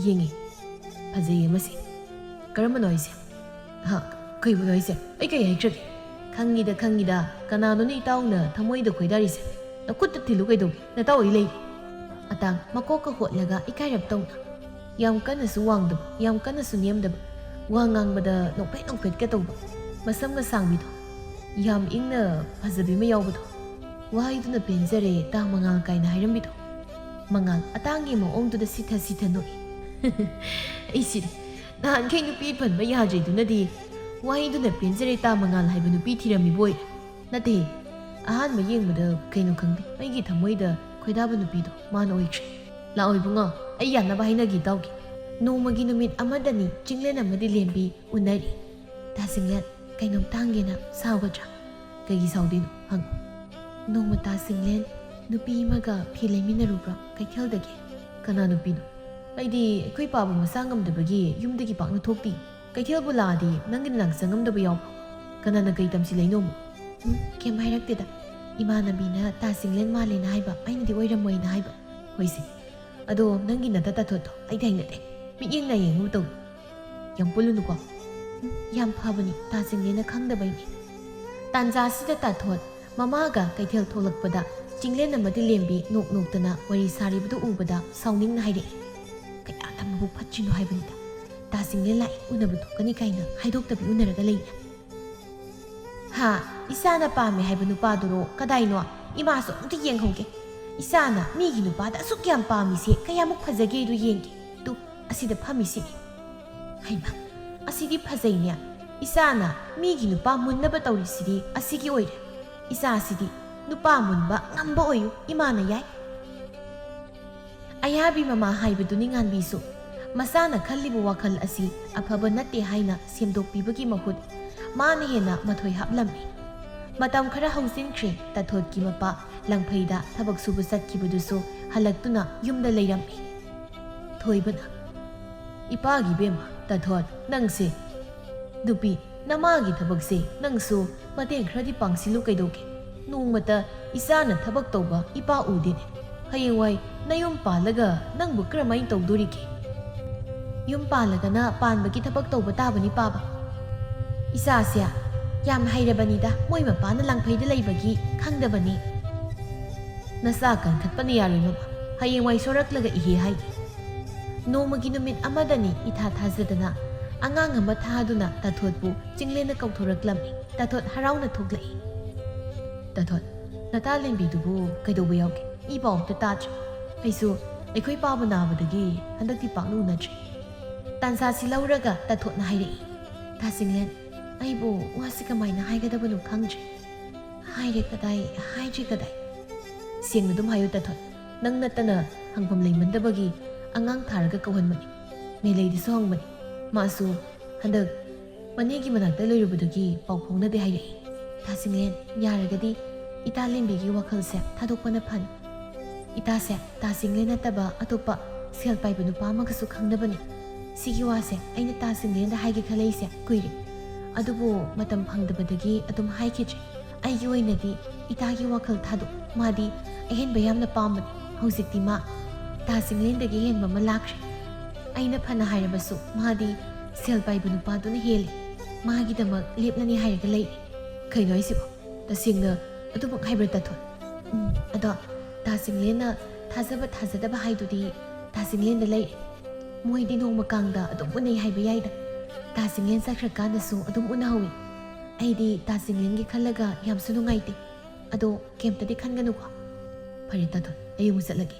ꯌꯦꯡꯉꯤ꯫ ꯐꯖꯩꯌꯦ ꯃꯁꯤ꯫ ꯀꯔꯝꯕꯅꯣ ꯍꯥꯏꯁꯦ?" "ꯍꯥ, ꯀꯩꯕꯨꯅꯣ ꯍꯥꯏꯁꯦ? ꯑꯩ ꯀꯩ ꯍꯥꯏꯈ꯭ꯔꯒꯦ?" "ꯈꯪꯉꯤꯗ, ꯈꯪꯉꯤꯗ꯫ ꯀꯅꯥꯅꯣꯅꯦ ꯏꯇꯥꯎꯅ ꯊꯃꯣꯏꯗ ꯈꯣꯏꯗꯥꯔꯤꯁꯦ? ꯅꯈꯨꯠꯇ ꯊꯤꯜꯂꯨ ꯀꯩꯗꯧꯒꯦ? ꯅꯇꯥꯎ ꯑꯩ ꯂꯩꯔꯤ꯫ ꯑꯇꯥꯡ ꯃꯀꯣꯛꯀ ꯍꯣꯠꯂꯒ ꯏꯀꯥꯏꯔꯞ ꯇꯧꯅ, ꯌꯥꯝ ꯀꯟꯅꯁꯨ ꯋꯥꯡꯗꯕ, ꯌꯥꯝ ꯀꯟꯅꯁꯨ ꯅꯦꯝꯗꯕ, ꯋꯥ ꯉꯥꯡꯕꯗ ꯅꯣꯛꯐꯦꯠ ꯅꯣꯛꯐꯦꯠꯀ ꯇꯧꯕ, ꯃꯁꯝꯒ ꯁꯥꯡꯕꯤꯗꯣ, ꯌꯥꯝ ꯏꯪꯅ ꯐꯖꯕꯤ ꯑꯃ ꯌꯥꯎꯕꯗꯣ, ꯋꯥꯍꯩꯗꯨꯅ "ꯄꯦꯟꯖꯔꯦ ꯇꯥ ꯃꯉꯥꯜ" ꯀꯥꯏꯅ ꯍꯥꯏꯔꯝꯕꯤꯗꯣ꯫ ꯃꯉꯥꯜ ꯑꯇꯥꯡꯒꯤ ꯃꯑꯣꯡꯗꯨꯗ ꯁꯤꯊ ꯁꯤꯊ ꯅꯣꯛꯏ꯫ ꯑꯩ ꯁꯤꯔꯦ꯫ ꯅꯍꯥꯟꯈꯩ ꯅꯨꯄꯤ ꯄꯟꯕ ꯌꯥꯗ꯭ꯔꯤꯗꯨꯅꯗꯤ ꯋꯥꯍꯩꯗꯨꯅ "ꯄꯦꯟꯖꯔꯦ ꯇꯥ ꯃꯉꯥꯜ" ꯍꯥꯏꯕ ꯅꯨꯄꯤ ꯊꯤꯔꯝꯃꯤꯕ ꯑꯣꯏꯔꯦ꯫ ꯅꯠꯇꯦ, ꯑꯍꯥꯟꯕ ꯌꯦꯡꯕꯗ ꯀꯩꯅꯣ ꯈꯪꯗꯦ, ꯑꯩꯒꯤ ꯊꯃꯣꯏꯗ ꯈꯣꯏꯗꯥꯕ ꯅꯨꯄꯤꯗꯣ ꯃꯥꯅ ꯑꯣꯏꯈ꯭ꯔꯦ꯫ ꯂꯥꯛꯑꯣ ꯏꯕꯨꯡꯉꯣ, ꯑꯩ ꯌꯥꯅꯕ ꯍꯥꯏꯅꯒꯦ ꯇꯥꯎꯒꯦ꯫ ꯅꯣꯡꯃꯒꯤ ꯅꯨꯃꯤꯠ ꯑꯃꯗꯅꯤ ꯆꯤꯡꯂꯦꯟ ꯑꯃꯗꯤ ꯂꯦꯝꯕꯤ ꯎꯅꯔꯤ꯫ ꯇꯥ ꯆꯤꯡꯂꯦꯟ, ꯀꯩꯅꯣꯝꯇ ꯍꯪꯒꯦꯅ, ꯁꯥꯎꯒꯗ꯭ꯔꯥ? ꯀꯩꯒꯤ ꯁꯥꯎꯗꯣꯏꯅꯣ? ꯍꯪꯉꯨ꯫ ꯅꯣꯡꯃ ꯇꯥ ꯆꯤꯡꯂꯦꯟ ꯅꯨꯄꯤ ꯑꯃꯒ ꯐꯤ ꯂꯩꯃꯤꯟꯅꯔꯨꯕ꯭ꯔꯣ ꯀꯩꯊꯦꯜꯗꯒꯤ? ꯀꯅꯥ ꯅꯨꯄꯤꯅꯣ? ꯑꯩꯗꯤ ꯑꯩꯈꯣꯏ ꯄꯥꯕꯨ ꯃꯁꯥ ꯉꯝꯗꯕꯒꯤ ꯌꯨꯝꯗꯒꯤ ꯄꯥꯛꯅ ꯊꯣꯛꯇꯦ꯫ ꯀꯩꯊꯦꯜꯕꯨ ꯂꯥꯛꯑꯗꯤ ꯅꯪꯒꯤ ꯅꯥꯛ ꯆꯪꯉꯝꯗꯕ ꯌꯥꯎꯕ꯭ꯔꯣ? ꯀꯅꯥꯅ ꯀꯩ ꯇꯝꯁꯤꯜꯂꯛꯏꯅꯣ ꯑꯃꯨꯛ? ꯎꯝ, ꯀꯩꯝ ꯍꯥꯏꯔꯛꯇꯦꯗ꯫ ꯏꯃꯥꯟꯅꯕꯤꯅ ꯇꯥ ꯆꯤꯡꯂꯦꯟ ꯃꯥꯜꯂꯦꯅ ꯍꯥꯏꯕ, ꯑꯩꯅꯗꯤ ꯑꯣꯏꯔꯝꯃꯣꯏꯅ ꯍꯥꯏꯕ꯫ ꯍꯣꯏꯁꯦ, ꯑꯗꯣ ꯅꯪꯒꯤ ꯅꯇ ꯇꯥꯊꯣꯠꯇꯣ ꯑꯩꯗꯤ ꯍꯩꯅꯗꯦ꯫ ꯃꯤꯠꯌꯦꯡ ꯅꯥꯌꯦꯡ ꯑꯃ ꯇꯧꯏ꯫ ꯌꯥꯝ ꯄꯨꯜꯂꯨꯅꯨꯀꯣ꯫ ꯎꯝ, ꯌꯥꯝ ꯐꯕꯅꯤ ꯇꯥ ꯆꯤꯡꯂꯦꯟꯅ ꯈꯪꯗꯕꯩꯅꯤ꯫ ꯇꯥꯟꯖꯥꯁꯤꯗ ꯇꯥꯊꯣꯠ ꯃꯃꯥꯒ ꯀꯩꯊꯦꯜ ꯊꯣꯛꯂꯛꯄꯗ ꯆꯤꯡꯂꯦꯟ ꯑꯃꯗꯤ ꯂꯦꯝꯕꯤ ꯅꯣꯛ ꯅꯣꯛꯇꯅ ꯋꯥꯔꯤ ꯁꯥꯔꯤꯕꯗꯨ ꯎꯕꯗ ꯁꯥꯎꯅꯤꯡꯅ ꯍꯥꯏꯔꯛꯏ꯫ ꯀꯌꯥꯗ ꯃꯕꯨꯛ ꯐꯠꯇ꯭ꯔꯤꯅꯣ ꯍꯥꯏꯕꯅꯤꯗ꯫ ꯇꯥ ꯆꯤꯡꯂꯦꯟ ꯂꯥꯛꯏ, ꯎꯅꯕ ꯊꯣꯛꯀꯅꯤ ꯀꯥꯏꯅ ꯍꯥꯏꯗꯣꯛꯇꯕꯤ ꯎꯅꯔꯒ ꯂꯩꯅꯦ꯫ ꯍꯥ? ꯏꯆꯥꯅ ꯄꯥꯝꯃꯦ ꯍꯥꯏꯕ ꯅꯨꯄꯥꯗꯨꯔꯣ? ꯀꯗꯥꯏꯅꯣ? ꯏꯃꯥꯁꯨ ꯑꯝꯇ ꯌꯦꯡꯍꯧꯒꯦ꯫ ꯏꯆꯥꯅ ꯃꯤꯒꯤ ꯅꯨꯄꯥꯗ ꯑꯁꯨꯛ ꯌꯥꯝ ꯄꯥꯝꯃꯤꯁꯦ ꯀꯌꯥꯃꯨꯛ ꯐꯖꯒꯦꯗꯨ ꯌꯦꯡꯒꯦ꯫ ꯇꯨ, ꯑꯁꯤꯗ ꯐꯝꯃꯤꯁꯤꯅꯤ꯫ ꯍꯩꯃꯥ, ꯑꯁꯤꯗꯤ ꯐꯖꯩꯅꯦ꯫ ꯏꯆꯥꯅ ꯃꯤꯒꯤ ꯅꯨꯄꯥ ꯃꯨꯟꯅꯕ ꯇꯧꯔꯤꯁꯤꯗꯤ ꯑꯁꯤꯒꯤ ꯑꯣꯏꯔꯦ꯫ ꯏꯆꯥꯁꯤꯗꯤ ꯅꯨꯄꯥ ꯃꯨꯟꯕ ꯉꯝꯕ ꯑꯣꯏꯌꯨ, ꯏꯃꯥꯅ ꯌꯥꯏ꯫ ꯑꯌꯥꯕꯤ ꯃꯃꯥ ꯍꯥꯏꯕꯗꯨꯅꯤ ꯉꯥꯟꯕꯤꯁꯨ꯫ ꯃꯆꯥꯅ ꯈꯜꯂꯤꯕ ꯋꯥꯈꯜ ꯑꯁꯤ ꯑꯐꯕ ꯅꯠꯇꯦ ꯍꯥꯏꯅ ꯁꯦꯝꯗꯣꯛꯄꯤꯕꯒꯤ ꯃꯍꯨꯠ ꯃꯥꯅ ꯍꯦꯟꯅ ꯃꯊꯣꯏ ꯍꯥꯞꯂꯝꯃꯤ꯫ ꯃꯇꯝ ꯈꯔ ꯍꯧꯖꯤꯟꯈ꯭ꯔꯦ, ꯇꯥꯊꯣꯠꯀꯤ ꯃꯄꯥ ꯂꯪꯐꯩꯗ ꯊꯕꯛ ꯁꯨꯕ ꯆꯠꯈꯤꯕꯗꯨꯁꯨ ꯍꯜꯂꯛꯇꯨꯅ ꯌꯨꯝꯗ ꯂꯩꯔꯝꯃꯤ꯫ ꯊꯣꯏꯕꯅ, "ꯏꯄꯥꯒꯤ ꯏꯕꯦꯝꯃ, ꯇꯥꯊꯣꯠ, ꯅꯪꯁꯦ ꯅꯨꯄꯤ, ꯅꯃꯥꯒꯤ ꯊꯕꯛꯁꯦ ꯅꯪꯁꯨ ꯃꯇꯦꯡ ꯈꯔꯗꯤ ꯄꯥꯡꯁꯤꯜꯂꯨ ꯀꯩꯗꯧꯒꯦ? ꯅꯣꯡꯃꯇ ꯏꯆꯥꯅ ꯊꯕꯛ ꯇꯧꯕ ꯏꯄꯥ ꯎꯗꯦꯅꯦ꯫ ꯍꯌꯦꯡꯋꯥꯏ ꯅꯌꯨꯝ ꯄꯥꯜꯂꯒ ꯅꯪꯕꯨ ꯀꯔꯝꯍꯥꯏꯅ ꯇꯧꯗꯣꯔꯤꯒꯦ?" "ꯌꯨꯝ ꯄꯥꯜꯂꯒꯅ ꯄꯥꯟꯕꯒꯤ ꯊꯕꯛ ꯇꯧꯕ ꯇꯥꯕꯅꯤ ꯄꯥꯕ꯫ ꯏꯆꯥꯁꯦ ꯌꯥꯝ ꯍꯩꯔꯕꯅꯤꯗ, ꯃꯣꯏ ꯃꯄꯥꯅ ꯂꯪꯐꯩꯗ ꯂꯩꯕꯒꯤ ꯈꯪꯗꯕꯅꯤ꯫ "ꯅꯁꯥ ꯀꯟꯈꯠꯄꯅ ꯌꯥꯔꯣꯏ ꯃꯃꯥ, ꯍꯌꯦꯡꯋꯥꯏ ꯁꯣꯔꯛꯂꯒ ꯏꯍꯦ ꯍꯥꯏꯒꯦ"꯫ ꯅꯣꯡꯃꯒꯤ ꯅꯨꯃꯤꯠ ꯑꯃꯗꯅꯤ ꯏꯊꯥ ꯊꯥꯖꯗꯅ ꯑꯉꯥꯡ ꯑꯃ ꯊꯥꯗꯨꯅ ꯇꯥꯊꯣꯠꯄꯨ ꯆꯤꯡꯂꯦꯟꯅ ꯀꯧꯊꯣꯔꯛꯂꯝꯃꯤ꯫ ꯇꯥꯊꯣꯠ ꯍꯔꯥꯎꯅ ꯊꯣꯛꯂꯛꯏ꯫ "ꯇꯥꯊꯣꯠ, ꯅꯇꯥ ꯂꯦꯝꯕꯤꯗꯨꯕꯨ ꯀꯩꯗꯧꯕ ꯌꯥꯎꯒꯦ? ꯏ ꯄꯥꯎ ꯑꯝꯇ ꯇꯥꯗ꯭ꯔꯦ꯫ ꯑꯩꯁꯨ ꯑꯩꯈꯣꯏ ꯄꯥꯕ ꯅꯥꯕꯗꯒꯤ ꯍꯟꯗꯛꯇꯤ ꯄꯥꯛꯅ ꯎꯅꯗ꯭ꯔꯦ"꯫ ꯇꯥꯟꯖꯥꯁꯤ ꯂꯧꯔꯒ ꯇꯥꯊꯣꯠꯅ ꯍꯥꯏꯔꯛꯏ꯫ "ꯇꯥ ꯆꯤꯡꯂꯦꯟ, ꯑꯩꯕꯨ ꯋꯥꯁꯤ ꯀꯃꯥꯏꯅ ꯍꯥꯏꯒꯗꯕꯅꯣ ꯈꯪꯗ꯭ꯔꯦ꯫ ꯍꯥꯏꯔꯦ ꯀꯗꯥꯏ, ꯍꯥꯏꯗ꯭ꯔꯦ ꯀꯗꯥꯏ"꯫ "ꯁꯦꯡꯅ ꯑꯗꯨꯝ ꯍꯥꯏꯌꯨ ꯇꯥꯊꯣꯠ, ꯅꯪ ꯅꯠꯇꯅ ꯍꯪꯐꯝ ꯂꯩꯃꯟꯗꯕꯒꯤ ꯑꯉꯥꯡ ꯊꯥꯔꯒ ꯀꯧꯍꯟꯕꯅꯤ꯫ ꯃꯦꯂꯩꯗꯁꯨ ꯍꯪꯕꯅꯤ꯫ ꯃꯥꯁꯨ ꯍꯟꯗꯛ ꯃꯅꯦꯒꯤ ꯃꯅꯥꯛꯇ ꯂꯩꯔꯨꯕꯗꯒꯤ ꯄꯥꯎ ꯐꯥꯎꯅꯗꯦ ꯍꯥꯏꯔꯛꯏ꯫ ꯇꯥ ꯆꯤꯡꯂꯦꯟ, ꯌꯥꯔꯒꯗꯤ ꯏꯇꯥ ꯂꯦꯝꯕꯤꯒꯤ ꯋꯥꯈꯜꯁꯦ ꯊꯥꯗꯣꯛꯄꯅ ꯐꯅꯤ꯫ ꯏꯇꯥꯁꯦ ꯇꯥ ꯆꯤꯡꯂꯦꯟ ꯅꯠꯇꯕ ꯑꯇꯣꯞꯄ ꯁꯦꯜ ꯄꯥꯏꯕ ꯅꯨꯄꯥ ꯑꯃꯒꯁꯨ ꯈꯪꯅꯕꯅꯤ꯫ ꯁꯤꯒꯤ ꯋꯥꯁꯦ ꯑꯩꯅ ꯇꯥ ꯆꯤꯡꯂꯦꯟꯗ ꯍꯥꯏꯒꯦ ꯈꯜꯂꯛꯏꯁꯦ ꯀꯨꯏꯔꯦ꯫ ꯑꯗꯨꯕꯨ ꯃꯇꯝ ꯐꯪꯗꯕꯗꯒꯤ ꯑꯗꯨꯝ ꯍꯥꯏꯈꯤꯗ꯭ꯔꯦ꯫ ꯑꯩꯒꯤ ꯑꯣꯏꯅꯗꯤ ꯏꯇꯥꯒꯤ ꯋꯥꯈꯜ ꯊꯥꯗꯣꯛ, ꯃꯥꯗꯤ ꯑꯍꯦꯟꯕ ꯌꯥꯝꯅ ꯄꯥꯝꯕꯅꯤ꯫ ꯍꯧꯖꯤꯛꯇꯤ ꯃꯥ ꯇꯥ ꯆꯤꯡꯂꯦꯟꯗꯒꯤ ꯍꯦꯟꯕ ꯑꯃ ꯂꯥꯛꯈ꯭ꯔꯦ꯫ ꯑꯩꯅ ꯐꯅ ꯍꯥꯏꯔꯕꯁꯨ ꯃꯥꯗꯤ ꯁꯦꯜ ꯄꯥꯏꯕ ꯅꯨꯄꯥꯗꯨꯅ ꯍꯦꯜꯂꯤ꯫ ꯃꯥꯒꯤꯗꯃꯛ ꯂꯦꯞꯂꯅꯤ ꯍꯥꯏꯔꯒ ꯂꯩꯔꯦ"꯫ "ꯀꯩꯅꯣ ꯍꯥꯏꯁꯤꯕꯣ? ꯇꯁꯦꯡꯅ ꯑꯗꯨꯃꯛ ꯍꯥꯏꯕ꯭ꯔꯥ ꯇꯥꯊꯣꯠ?" "ꯎꯝ, ꯑꯗꯣ ꯇꯥ ꯆꯤꯡꯂꯦꯟꯅ ꯊꯥꯖꯕ ꯊꯥꯖꯗꯕ ꯍꯥꯏꯗꯨꯗꯤ ꯇꯥ ꯆꯤꯡꯂꯦꯟꯗ ꯂꯩꯔꯦ꯫ ꯃꯣꯏꯗꯤ ꯅꯣꯡꯃ ꯀꯥꯡꯗ ꯑꯗꯨꯝ ꯎꯅꯩ ꯍꯥꯏꯕ ꯌꯥꯏꯗ꯫ ꯇꯥ ꯆꯤꯡꯂꯦꯟ ꯆꯠꯈ꯭ꯔꯀꯥꯟꯗꯁꯨ ꯑꯗꯨꯝ ꯎꯅꯍꯧꯋꯤ꯫ ꯑꯩꯗꯤ ꯇꯥ ꯆꯤꯡꯂꯦꯟꯒꯤ ꯈꯜꯂꯒ ꯌꯥꯝꯁꯨ ꯅꯨꯡꯉꯥꯏꯇꯦ꯫ ꯑꯗꯣ ꯀꯩꯝꯇꯗꯤ ꯈꯟꯒꯅꯨꯀꯣ"꯫ "ꯐꯔꯦ ꯇꯥꯊꯣꯠ, ꯑꯩ ꯑꯃꯨꯛ ꯆꯠꯂꯒꯦ"꯫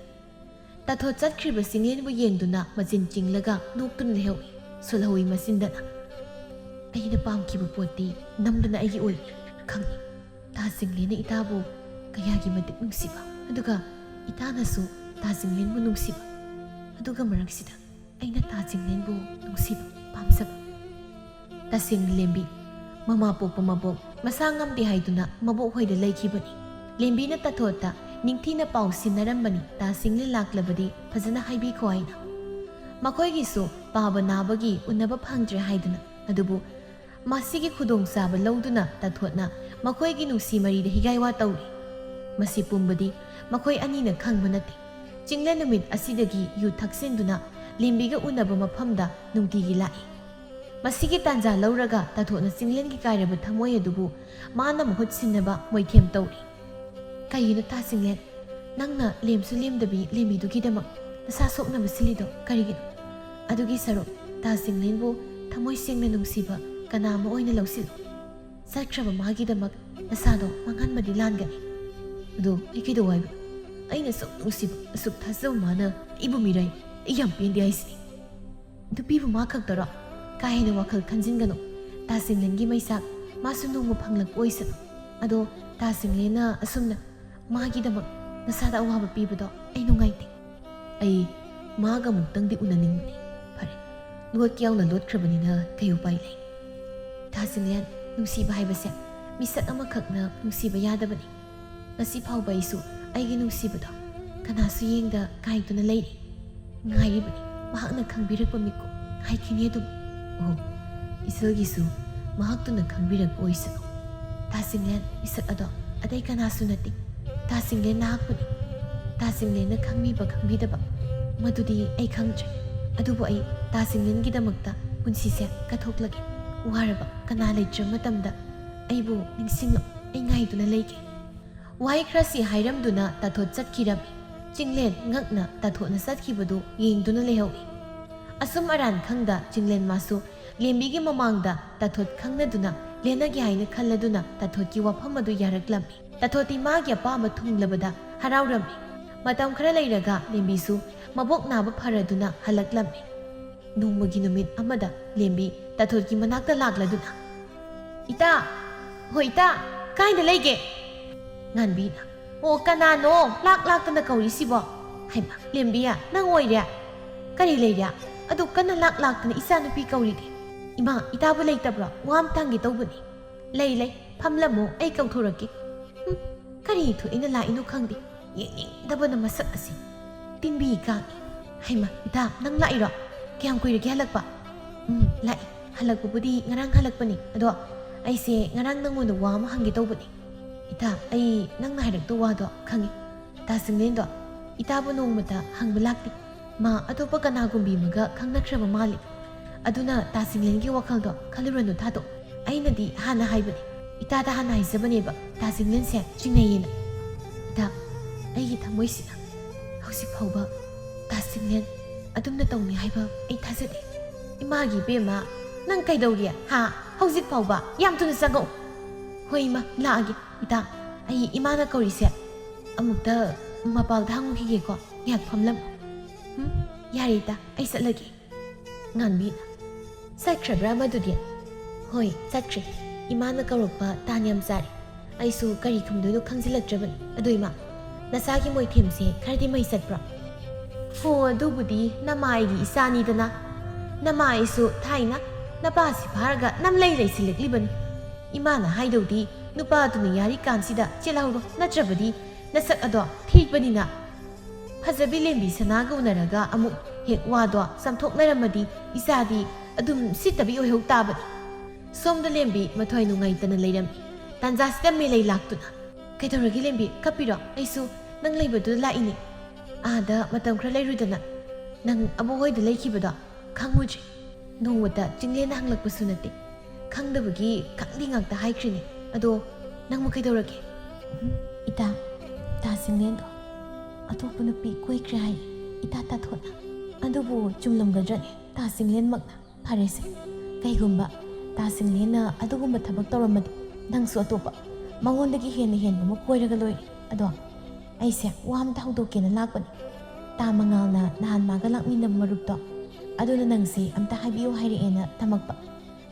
ꯇꯥꯊꯣꯠ ꯆꯠꯈ꯭ꯔꯤꯕ ꯆꯤꯡꯂꯦꯟꯕꯨ ꯌꯦꯡꯗꯨꯅ ꯃꯆꯤꯟ ꯆꯤꯡꯂꯒ ꯅꯣꯛꯇꯨꯅ ꯂꯩꯍꯧꯏ꯫ ꯁꯣꯜꯍꯧꯏ ꯃꯆꯤꯟꯗꯅ꯫ "ꯑꯩꯅ ꯄꯥꯝꯈꯤꯕ ꯄꯣꯠꯇꯤ ꯅꯝꯗꯅ ꯑꯩꯒꯤ ꯑꯣꯏꯔꯦ꯫ ꯈꯪꯉꯤ, ꯇꯥ ꯆꯤꯡꯂꯦꯟꯅ ꯏꯇꯥꯕꯨ ꯀꯌꯥꯒꯤ ꯃꯇꯤꯛ ꯅꯨꯡꯁꯤꯕ, ꯑꯗꯨꯒ ꯏꯇꯥꯅꯁꯨ ꯇꯥ ꯆꯤꯡꯂꯦꯟꯕꯨ ꯅꯨꯡꯁꯤꯕ꯫ ꯑꯗꯨꯒ ꯃꯔꯛꯁꯤꯗ ꯑꯩꯅ ꯇꯥ ꯆꯤꯡꯂꯦꯟꯕꯨ ꯅꯨꯡꯁꯤꯕ, ꯄꯥꯝꯖꯕ"꯫ ꯇꯁꯦꯡꯅ ꯂꯦꯝꯕꯤ, ꯃꯃꯥ ꯄꯣꯛꯄ ꯃꯕꯣꯛ ꯃꯁꯥ ꯉꯝꯗꯦ ꯍꯥꯏꯗꯨꯅ ꯃꯕꯣꯛ ꯍꯣꯏꯗ ꯂꯩꯈꯤꯕꯅꯤ꯫ ꯂꯦꯝꯕꯤꯅ ꯇꯥꯊꯣꯠꯇ ꯅꯤꯡꯊꯤꯅ ꯄꯥꯎ ꯁꯤꯟꯅꯔꯝꯕꯅꯤ, ꯇꯥ ꯆꯤꯡꯂꯦꯟ ꯂꯥꯛꯂꯕꯗꯤ ꯐꯖꯅ ꯍꯥꯏꯕꯤꯈꯣ ꯍꯥꯏꯅ꯫ ꯃꯈꯣꯏꯒꯤꯁꯨ ꯄꯥꯕ ꯅꯥꯕꯒꯤ ꯎꯅꯕ ꯐꯪꯗ꯭ꯔꯦ ꯍꯥꯏꯗꯨꯅ꯫ ꯑꯗꯨꯕꯨ ꯃꯁꯤꯒꯤ ꯈꯨꯗꯣꯡꯆꯥꯕ ꯂꯧꯗꯨꯅ ꯇꯥꯊꯣꯠꯅ ꯃꯈꯣꯏꯒꯤ ꯅꯨꯡꯁꯤ ꯃꯔꯤꯗ ꯍꯤꯒꯥꯏꯋꯥ ꯇꯧꯔꯤ꯫ ꯃꯁꯤ ꯄꯨꯝꯕꯗꯤ ꯃꯈꯣꯏ ꯑꯅꯤꯅ ꯈꯪꯕ ꯅꯠꯇꯦ꯫ ꯆꯤꯡꯂꯦꯟ ꯅꯨꯃꯤꯠ ꯑꯁꯤꯗꯒꯤ ꯌꯨ ꯊꯛꯆꯤꯟꯗꯨꯅ ꯂꯦꯝꯕꯤꯒ ꯎꯅꯕ ꯃꯐꯝꯗ ꯅꯨꯡꯇꯤꯒꯤ ꯂꯥꯛꯏ꯫ ꯃꯁꯤꯒꯤ ꯇꯥꯟꯖꯥ ꯂꯧꯔꯒ ꯇꯥꯊꯣꯠꯅ ꯆꯤꯡꯂꯦꯟꯒꯤ ꯀꯥꯏꯔꯕ ꯊꯃꯣꯏ ꯑꯗꯨꯕꯨ ꯃꯥꯅ ꯃꯍꯨꯠ ꯁꯤꯟꯅꯕ ꯃꯣꯏꯊꯦꯝ ꯇꯧꯔꯤ꯫ "ꯀꯩꯒꯤꯅꯣ ꯇꯥ ꯆꯤꯡꯂꯦꯟ? ꯅꯪꯅ ꯂꯦꯝꯁꯨ ꯂꯦꯝꯗꯕꯤ ꯂꯦꯝꯕꯤꯗꯨꯒꯤꯗꯃꯛ ꯅꯁꯥ ꯁꯣꯛꯅꯕ ꯁꯤꯜꯂꯤꯗꯣ ꯀꯔꯤꯒꯤꯅꯣ? ꯑꯗꯨꯒꯤ ꯁꯔꯨꯛ ꯇꯥ ꯆꯤꯡꯂꯦꯟꯕꯨ ꯊꯃꯣꯏ ꯁꯦꯡꯅ ꯅꯨꯡꯁꯤꯕ ꯀꯅꯥ ꯑꯃ ꯑꯣꯏꯅ ꯂꯧꯁꯤꯜꯂꯨ꯫ ꯆꯠꯈ꯭ꯔꯕ ꯃꯥꯒꯤꯗꯃꯛ ꯅꯁꯥꯗꯣ ꯃꯥꯡꯍꯟꯕꯗꯤ ꯂꯥꯟꯒꯅꯤ꯫ ꯑꯗꯣ ꯑꯩ ꯀꯩꯗꯧ ꯍꯥꯏꯕ? ꯑꯩꯅ ꯑꯁꯨꯛ ꯅꯨꯡꯁꯤꯕ, ꯑꯁꯨꯛ ꯊꯥꯖꯕ ꯃꯥꯅ ꯑꯩꯕꯨ ꯃꯤꯔꯥꯏ, ꯑꯩ ꯌꯥꯝ ꯄꯦꯟꯗꯦ ꯍꯥꯏꯁꯤꯅꯤ꯫ ꯅꯨꯄꯤꯕꯨ ꯃꯥ ꯈꯛꯇꯔꯣ? ꯀꯥ ꯍꯦꯟꯅ ꯋꯥꯈꯜ ꯈꯟꯖꯤꯟꯒꯅꯨ꯫ ꯇꯥ ꯆꯤꯡꯂꯦꯟꯒꯤ ꯃꯩꯁꯥꯛ ꯃꯥꯁꯨ ꯅꯣꯡꯃ ꯐꯪꯂꯛꯄ ꯑꯣꯏꯁꯅꯨ꯫ ꯑꯗꯣ ꯇꯥ ꯆꯤꯡꯂꯦꯟꯅ ꯑꯁꯨꯝꯅ ꯃꯥꯒꯤꯗꯃꯛ ꯅꯁꯥꯗ ꯑꯋꯥꯕ ꯄꯤꯕꯗꯣ ꯑꯩ ꯅꯨꯡꯉꯥꯏꯇꯦ꯫ ꯑꯩ ꯃꯥꯒ ꯑꯃꯨꯛꯇꯪꯗꯤ ꯎꯅꯅꯤꯡꯕꯅꯤ꯫ ꯐꯔꯦ, ꯂꯣꯠꯀꯦ ꯌꯥꯎꯅ ꯂꯣꯠꯈ꯭ꯔꯕꯅꯤꯅ ꯀꯩ ꯎꯄꯥꯏ ꯂꯩ? ꯇꯥ ꯆꯤꯡꯂꯦꯟ, ꯅꯨꯡꯁꯤꯕ ꯍꯥꯏꯕꯁꯦ ꯃꯤꯁꯛ ꯑꯃꯈꯛꯅ ꯅꯨꯡꯁꯤꯕ ꯌꯥꯗꯕꯅꯤ꯫ ꯉꯁꯤ ꯐꯥꯎꯕ ꯑꯩꯁꯨ ꯑꯩꯒꯤ ꯅꯨꯡꯁꯤꯕꯗꯣ ꯀꯅꯥꯁꯨ ꯌꯦꯡꯗ ꯀꯥꯏꯗꯨꯅ ꯂꯩꯔꯤ꯫ ꯉꯥꯏꯔꯤꯕꯅꯤ ꯃꯍꯥꯛꯅ ꯈꯪꯕꯤꯔꯛꯄ ꯃꯤꯀꯨꯞ ꯍꯥꯏꯈꯤꯅꯤ ꯑꯗꯨꯝ꯫ ꯑꯣ, ꯏꯁꯣꯔꯒꯤꯁꯨ ꯃꯍꯥꯛꯇꯨꯅ ꯈꯪꯕꯤꯔꯛꯄ ꯑꯣꯏꯁꯅꯨ꯫ ꯇꯥ ꯆꯤꯡꯂꯦꯟ, ꯃꯤꯁꯛ ꯑꯗꯣ ꯑꯇꯩ ꯀꯅꯥꯁꯨ ꯅꯠꯇꯦ꯫ ꯇꯥ ꯆꯤꯡꯂꯦꯟ ꯅꯍꯥꯛꯄꯨꯅꯤ꯫ ꯇꯥ ꯆꯤꯡꯂꯦꯟꯅ ꯈꯪꯕꯤꯕ ꯈꯪꯕꯤꯗꯕ ꯃꯗꯨꯗꯤ ꯑꯩ ꯈꯪꯗ꯭ꯔꯦ꯫ ꯑꯗꯨꯕꯨ ꯑꯩ ꯇꯥ ꯆꯤꯡꯂꯦꯟꯒꯤꯗꯃꯛꯇ ꯄꯨꯟꯁꯤꯁꯦ ꯀꯠꯊꯣꯛꯂꯒꯦ꯫ ꯋꯥꯔꯕ ꯀꯅꯥ ꯂꯩꯇ꯭ꯔ ꯃꯇꯝꯗ ꯑꯩꯕꯨ ꯅꯤꯡꯁꯤꯡꯂꯣ, ꯑꯩ ꯉꯥꯏꯗꯨꯅ ꯂꯩꯒꯦ꯫ ꯋꯥꯍꯩ ꯈꯔꯁꯤ ꯍꯥꯏꯔꯝꯗꯨꯅ ꯇꯥꯊꯣꯠ ꯆꯠꯈꯤꯔꯝꯃꯤ꯫ ꯆꯤꯡꯂꯦꯟ ꯉꯛꯅ ꯇꯥꯊꯣꯠꯅ ꯆꯠꯈꯤꯕꯗꯨ ꯌꯦꯡꯗꯨꯅ ꯂꯩꯍꯧꯏ꯫ ꯑꯁꯨꯝ ꯑꯔꯥꯟ ꯈꯪꯗ ꯆꯤꯡꯂꯦꯟ ꯃꯥꯁꯨ ꯂꯦꯝꯕꯤꯒꯤ ꯃꯃꯥꯡꯗ ꯇꯥꯊꯣꯠ ꯈꯪꯅꯗꯨꯅ ꯂꯦꯟꯅꯒꯦ ꯍꯥꯏꯅ ꯈꯜꯂꯗꯨꯅ ꯇꯥꯊꯣꯠꯀꯤ ꯋꯥꯐꯝ ꯑꯗꯨ ꯌꯥꯔꯛꯂꯝꯃꯤ꯫ ꯇꯥꯊꯣꯠꯇꯤ ꯃꯥꯒꯤ ꯑꯄꯥꯝꯕ ꯊꯨꯡꯂꯕꯗ ꯍꯔꯥꯎꯔꯝꯃꯤ꯫ ꯃꯇꯝ ꯈꯔ ꯂꯩꯔꯒ ꯂꯦꯝꯕꯤꯁꯨ ꯃꯕꯣꯛ ꯅꯥꯕ ꯐꯔꯗꯨꯅ ꯍꯜꯂꯛꯂꯝꯃꯤ꯫ ꯅꯣꯡꯃꯒꯤ ꯅꯨꯃꯤꯠ ꯑꯃꯗ ꯂꯦꯝꯕꯤ ꯇꯥꯊꯣꯠꯀꯤ ꯃꯅꯥꯛꯇ ꯂꯥꯛꯂꯗꯨꯅ, "ꯏꯇꯥ, ꯍꯣ ꯏꯇꯥ, ꯀꯥꯏꯗ ꯂꯩꯒꯦ?" ꯉꯥꯟꯕꯤꯅ, "ꯑꯣ, ꯀꯅꯥꯅꯣ ꯂꯥꯛ ꯂꯥꯛꯇꯅ ꯀꯧꯔꯤꯁꯤꯕꯣ? ꯍꯩꯃꯥ, ꯂꯦꯝꯕꯤꯌꯥ, ꯅꯪ ꯑꯣꯏꯔꯦ? ꯀꯔꯤ ꯂꯩꯔꯦ? ꯑꯗꯨ ꯀꯟꯅ ꯂꯥꯛ ꯂꯥꯛꯇꯅ ꯏꯆꯥꯅꯨꯄꯤ ꯀꯧꯔꯤꯗꯤ? ꯏꯃꯥ, ꯏꯇꯥꯕꯨ ꯂꯩꯇꯕ꯭ꯔꯣ? ꯋꯥ ꯑꯝꯇ ꯍꯪꯒꯦ ꯇꯧꯕꯅꯤ꯫" "ꯂꯩ, ꯂꯩ, ꯐꯝꯂꯝꯃꯣ, ꯑꯩ ꯀꯧꯊꯣꯔꯛꯀꯦ꯫" ꯍꯨꯝ, ꯀꯔꯤ ꯊꯣꯛꯏꯅ ꯂꯥꯛꯏꯅꯣ ꯈꯪꯗꯦ꯫ ꯌꯦꯡꯅꯤꯡꯗꯕꯅ ꯃꯁꯛ ꯑꯁꯤ꯫ ꯇꯤꯟꯕꯤ ꯀꯥꯡꯉꯤ꯫ "ꯍꯩꯃꯥ, ꯏꯇꯥ, ꯅꯪ ꯂꯥꯛꯏꯔꯣ? ꯀꯌꯥꯝ ꯀꯨꯏꯔꯒꯦ ꯍꯜꯂꯛꯄ?" "ꯎꯝ, ꯂꯥꯛꯏ꯫ ꯍꯜꯂꯛꯄꯕꯨꯗꯤ ꯉꯔꯥꯡ ꯍꯜꯂꯛꯄꯅꯤ꯫ ꯑꯗꯣ ꯑꯩꯁꯦ ꯉꯔꯥꯡ ꯅꯪꯉꯣꯟꯗ ꯋꯥ ꯑꯃ ꯍꯪꯒꯦ ꯇꯧꯕꯅꯤ꯫ ꯏꯇꯥ, ꯑꯩ ꯅꯪꯅ ꯍꯥꯏꯔꯛꯇꯧ ꯋꯥꯗꯣ ꯈꯪꯉꯤ꯫ ꯇꯥ ꯆꯤꯡꯂꯦꯟꯗꯣ ꯏꯇꯥꯕꯨ ꯅꯣꯡꯃꯇ ꯍꯪꯕ ꯂꯥꯛꯇꯦ꯫ ꯃꯥ ꯑꯇꯣꯞꯄ ꯀꯅꯥꯒꯨꯝꯕꯤ ꯑꯃꯒ ꯈꯪꯅꯈ꯭ꯔꯕ ꯃꯥꯜꯂꯤ꯫ ꯑꯗꯨꯅ ꯇꯥ ꯆꯤꯡꯂꯦꯟꯒꯤ ꯋꯥꯈꯜꯗꯣ ꯈꯜꯂꯨꯔꯅꯨ ꯊꯥꯗꯣꯛ꯫ ꯑꯩꯅꯗꯤ ꯍꯥꯟꯅ ꯍꯥꯏꯕꯅꯤ꯫ ꯏꯇꯥꯗ ꯍꯥꯟꯅ ꯍꯥꯏꯖꯕꯅꯦꯕ ꯇꯥ ꯆꯤꯡꯂꯦꯟꯁꯦ ꯆꯤꯡꯅꯩꯌꯦꯅ꯫" "ꯏꯇꯥ, ꯑꯩꯒꯤ ꯊꯃꯣꯏꯁꯤꯅ ꯍꯧꯖꯤꯛ ꯐꯥꯎꯕ ꯇꯥꯁꯤꯡꯂꯦꯟ ꯑꯗꯨꯝꯅ ꯇꯧꯅꯤ ꯍꯥꯏꯕ ꯑꯩ ꯊꯥꯖꯗꯦ꯫ ꯏꯃꯥꯒꯤ ꯏꯕꯦꯝꯃ, ꯅꯪ ꯀꯩꯗꯧꯔꯤ? ꯍꯥ? ꯍꯧꯖꯤꯛ ꯐꯥꯎꯕ? ꯌꯥꯝ ꯊꯨꯅ ꯆꯪꯉꯛꯎ꯫ ꯍꯣꯏ ꯏꯃꯥ, ꯂꯥꯛꯑꯒꯦ꯫ ꯏꯇꯥ, ꯑꯩ ꯏꯃꯥꯅ ꯀꯧꯔꯤꯁꯦ ꯑꯃꯨꯛꯇ ꯃꯄꯥꯜꯗ ꯍꯪꯉꯨꯈꯤꯒꯦꯀꯣ꯫ ꯉꯥꯏꯍꯥꯛ ꯐꯝꯂꯝꯃꯨ꯫ ꯎꯝ? ꯌꯥꯔꯦ ꯏꯇꯥ, ꯑꯩ ꯆꯠꯂꯒꯦ꯫ ꯉꯥꯟꯕꯤꯅ, ꯆꯠꯈ꯭ꯔꯕ꯭ꯔꯥ ꯃꯗꯨꯗꯤ? ꯍꯣꯏ, ꯆꯠꯈ꯭ꯔꯦ꯫ ꯏꯃꯥꯅ ꯀꯧꯔꯛꯄ ꯇꯥꯟ ꯌꯥꯝ ꯆꯥꯔꯦ꯫ ꯑꯩꯁꯨ ꯀꯔꯤ ꯈꯨꯝꯗꯣꯏꯅꯣ ꯈꯪꯖꯤꯜꯂꯛꯇ꯭ꯔꯕꯅꯤ꯫ ꯑꯗꯣ ꯏꯃꯥ, ꯅꯆꯥꯒꯤ ꯃꯣꯏꯊꯦꯝꯁꯦ ꯈꯔꯗꯤ ꯃꯩ ꯆꯠꯄ꯭ꯔꯣ? ꯍꯣ, ꯑꯗꯨꯕꯨꯗꯤ ꯅꯃꯥꯏꯒꯤ ꯏꯆꯥꯅꯤꯗꯅ꯫ ꯅꯃꯥꯏꯁꯨ ꯊꯥꯏꯅ ꯅꯄꯥꯁꯤ ꯐꯥꯔꯒ ꯅꯝꯂꯩ ꯂꯩꯁꯤꯜꯂꯛꯂꯤꯕꯅꯤ꯫ ꯏꯃꯥꯅ ꯍꯥꯏꯗꯧꯗꯤ ꯅꯨꯄꯥꯗꯨꯅ ꯌꯥꯔꯤꯀꯥꯟꯁꯤꯗ ꯆꯦꯜꯍꯧꯔꯣ, ꯅꯠꯇ꯭ꯔꯕꯗꯤ ꯅꯁꯛ ꯑꯗꯣ ꯊꯤꯕꯅꯤꯅ꯫ ꯐꯖꯕꯤ ꯂꯦꯝꯕꯤ ꯁꯅꯥꯒ ꯎꯅꯔꯒ ꯑꯃꯨꯛ ꯍꯦꯛ ꯋꯥꯗꯣ ꯆꯥꯝꯊꯣꯛꯅꯔꯝꯃꯗꯤ ꯏꯆꯥꯗꯤ ꯑꯗꯨꯝ ꯁꯤꯠꯇꯕꯤ ꯑꯣꯏꯍꯧ ꯇꯥꯕꯅꯤ꯫ ꯁꯣꯝꯗ ꯂꯦꯝꯕꯤ ꯃꯊ꯭ꯋꯥꯏ ꯅꯨꯡꯉꯥꯏꯇꯅ ꯂꯩꯔꯝꯃꯤ꯫ ꯇꯥꯟꯖꯥꯁꯤꯗ ꯃꯦꯂꯩ ꯂꯥꯛꯇꯨꯅ꯫ ꯀꯩꯗꯧꯔꯒꯦ ꯂꯦꯝꯕꯤ? ꯀꯞꯄꯤꯔꯣ? ꯑꯩꯁꯨ ꯅꯪ ꯂꯩꯕꯗꯨꯗ ꯂꯥꯛꯏꯅꯦ꯫ ꯑꯥꯗ ꯃꯇꯝ ꯈꯔ ꯂꯩꯔꯨꯗꯅ꯫ ꯅꯪ ꯑꯕꯣꯛ ꯍꯣꯏꯗ ꯂꯩꯈꯤꯕꯗꯣ ꯈꯪꯉꯨꯗ꯭ꯔꯦ꯫ ꯅꯣꯡꯃꯇ ꯆꯤꯡꯂꯦꯟꯅ ꯍꯪꯂꯛꯄꯁꯨ ꯅꯠꯇꯦ꯫ ꯈꯪꯗꯕꯒꯤ ꯈꯪꯗꯤ ꯉꯥꯛꯇ ꯍꯥꯏꯈ꯭ꯔꯤꯅꯦ꯫ ꯑꯗꯣ ꯅꯪꯕꯨ ꯀꯩꯗꯧꯔꯒꯦ? ꯎꯝ, ꯏꯇꯥ, ꯇꯥ ꯆꯤꯡꯂꯦꯟꯗꯣ ꯑꯇꯣꯞꯄ ꯅꯨꯄꯤ ꯀꯣꯏꯈ꯭ꯔꯦ ꯍꯥꯏ, ꯏꯇꯥ ꯇꯥꯊꯣꯠꯅ꯫ ꯑꯗꯨꯕꯨ ꯆꯨꯝꯂꯝꯒꯗ꯭ꯔꯅꯦ ꯇꯥ ꯆꯤꯡꯂꯦꯟꯃꯛꯅ? ꯐꯔꯦꯁꯦ, ꯀꯩꯒꯨꯝꯕ ꯇꯥ ꯆꯤꯡꯂꯦꯟꯅ ꯑꯗꯨꯒꯨꯝꯕ ꯊꯕꯛ ꯇꯧꯔꯝꯃꯗꯤ ꯅꯪꯁꯨ ꯑꯇꯣꯞꯄ ꯃꯉꯣꯟꯗꯒꯤ ꯍꯦꯟꯅ ꯍꯦꯟꯕ ꯑꯃ ꯀꯣꯏꯔꯒ ꯂꯣꯏꯔꯦ꯫ ꯑꯗꯣ ꯑꯩꯁꯦ ꯋꯥ ꯑꯝꯇ ꯍꯧꯗꯣꯛꯀꯦꯅ ꯂꯥꯛꯄꯅꯦ꯫ ꯇꯥ ꯃꯉꯥꯜꯅ ꯅꯍꯥꯟ ꯃꯥꯒ ꯂꯥꯛꯃꯤꯟꯅꯕ ꯃꯔꯨꯞꯇꯣ, ꯑꯗꯨꯅ ꯅꯪꯁꯦ ꯑꯝꯇ ꯍꯥꯏꯕꯤꯌꯨ ꯍꯥꯏꯔꯛꯑꯦꯅ ꯊꯝꯃꯛꯄ꯫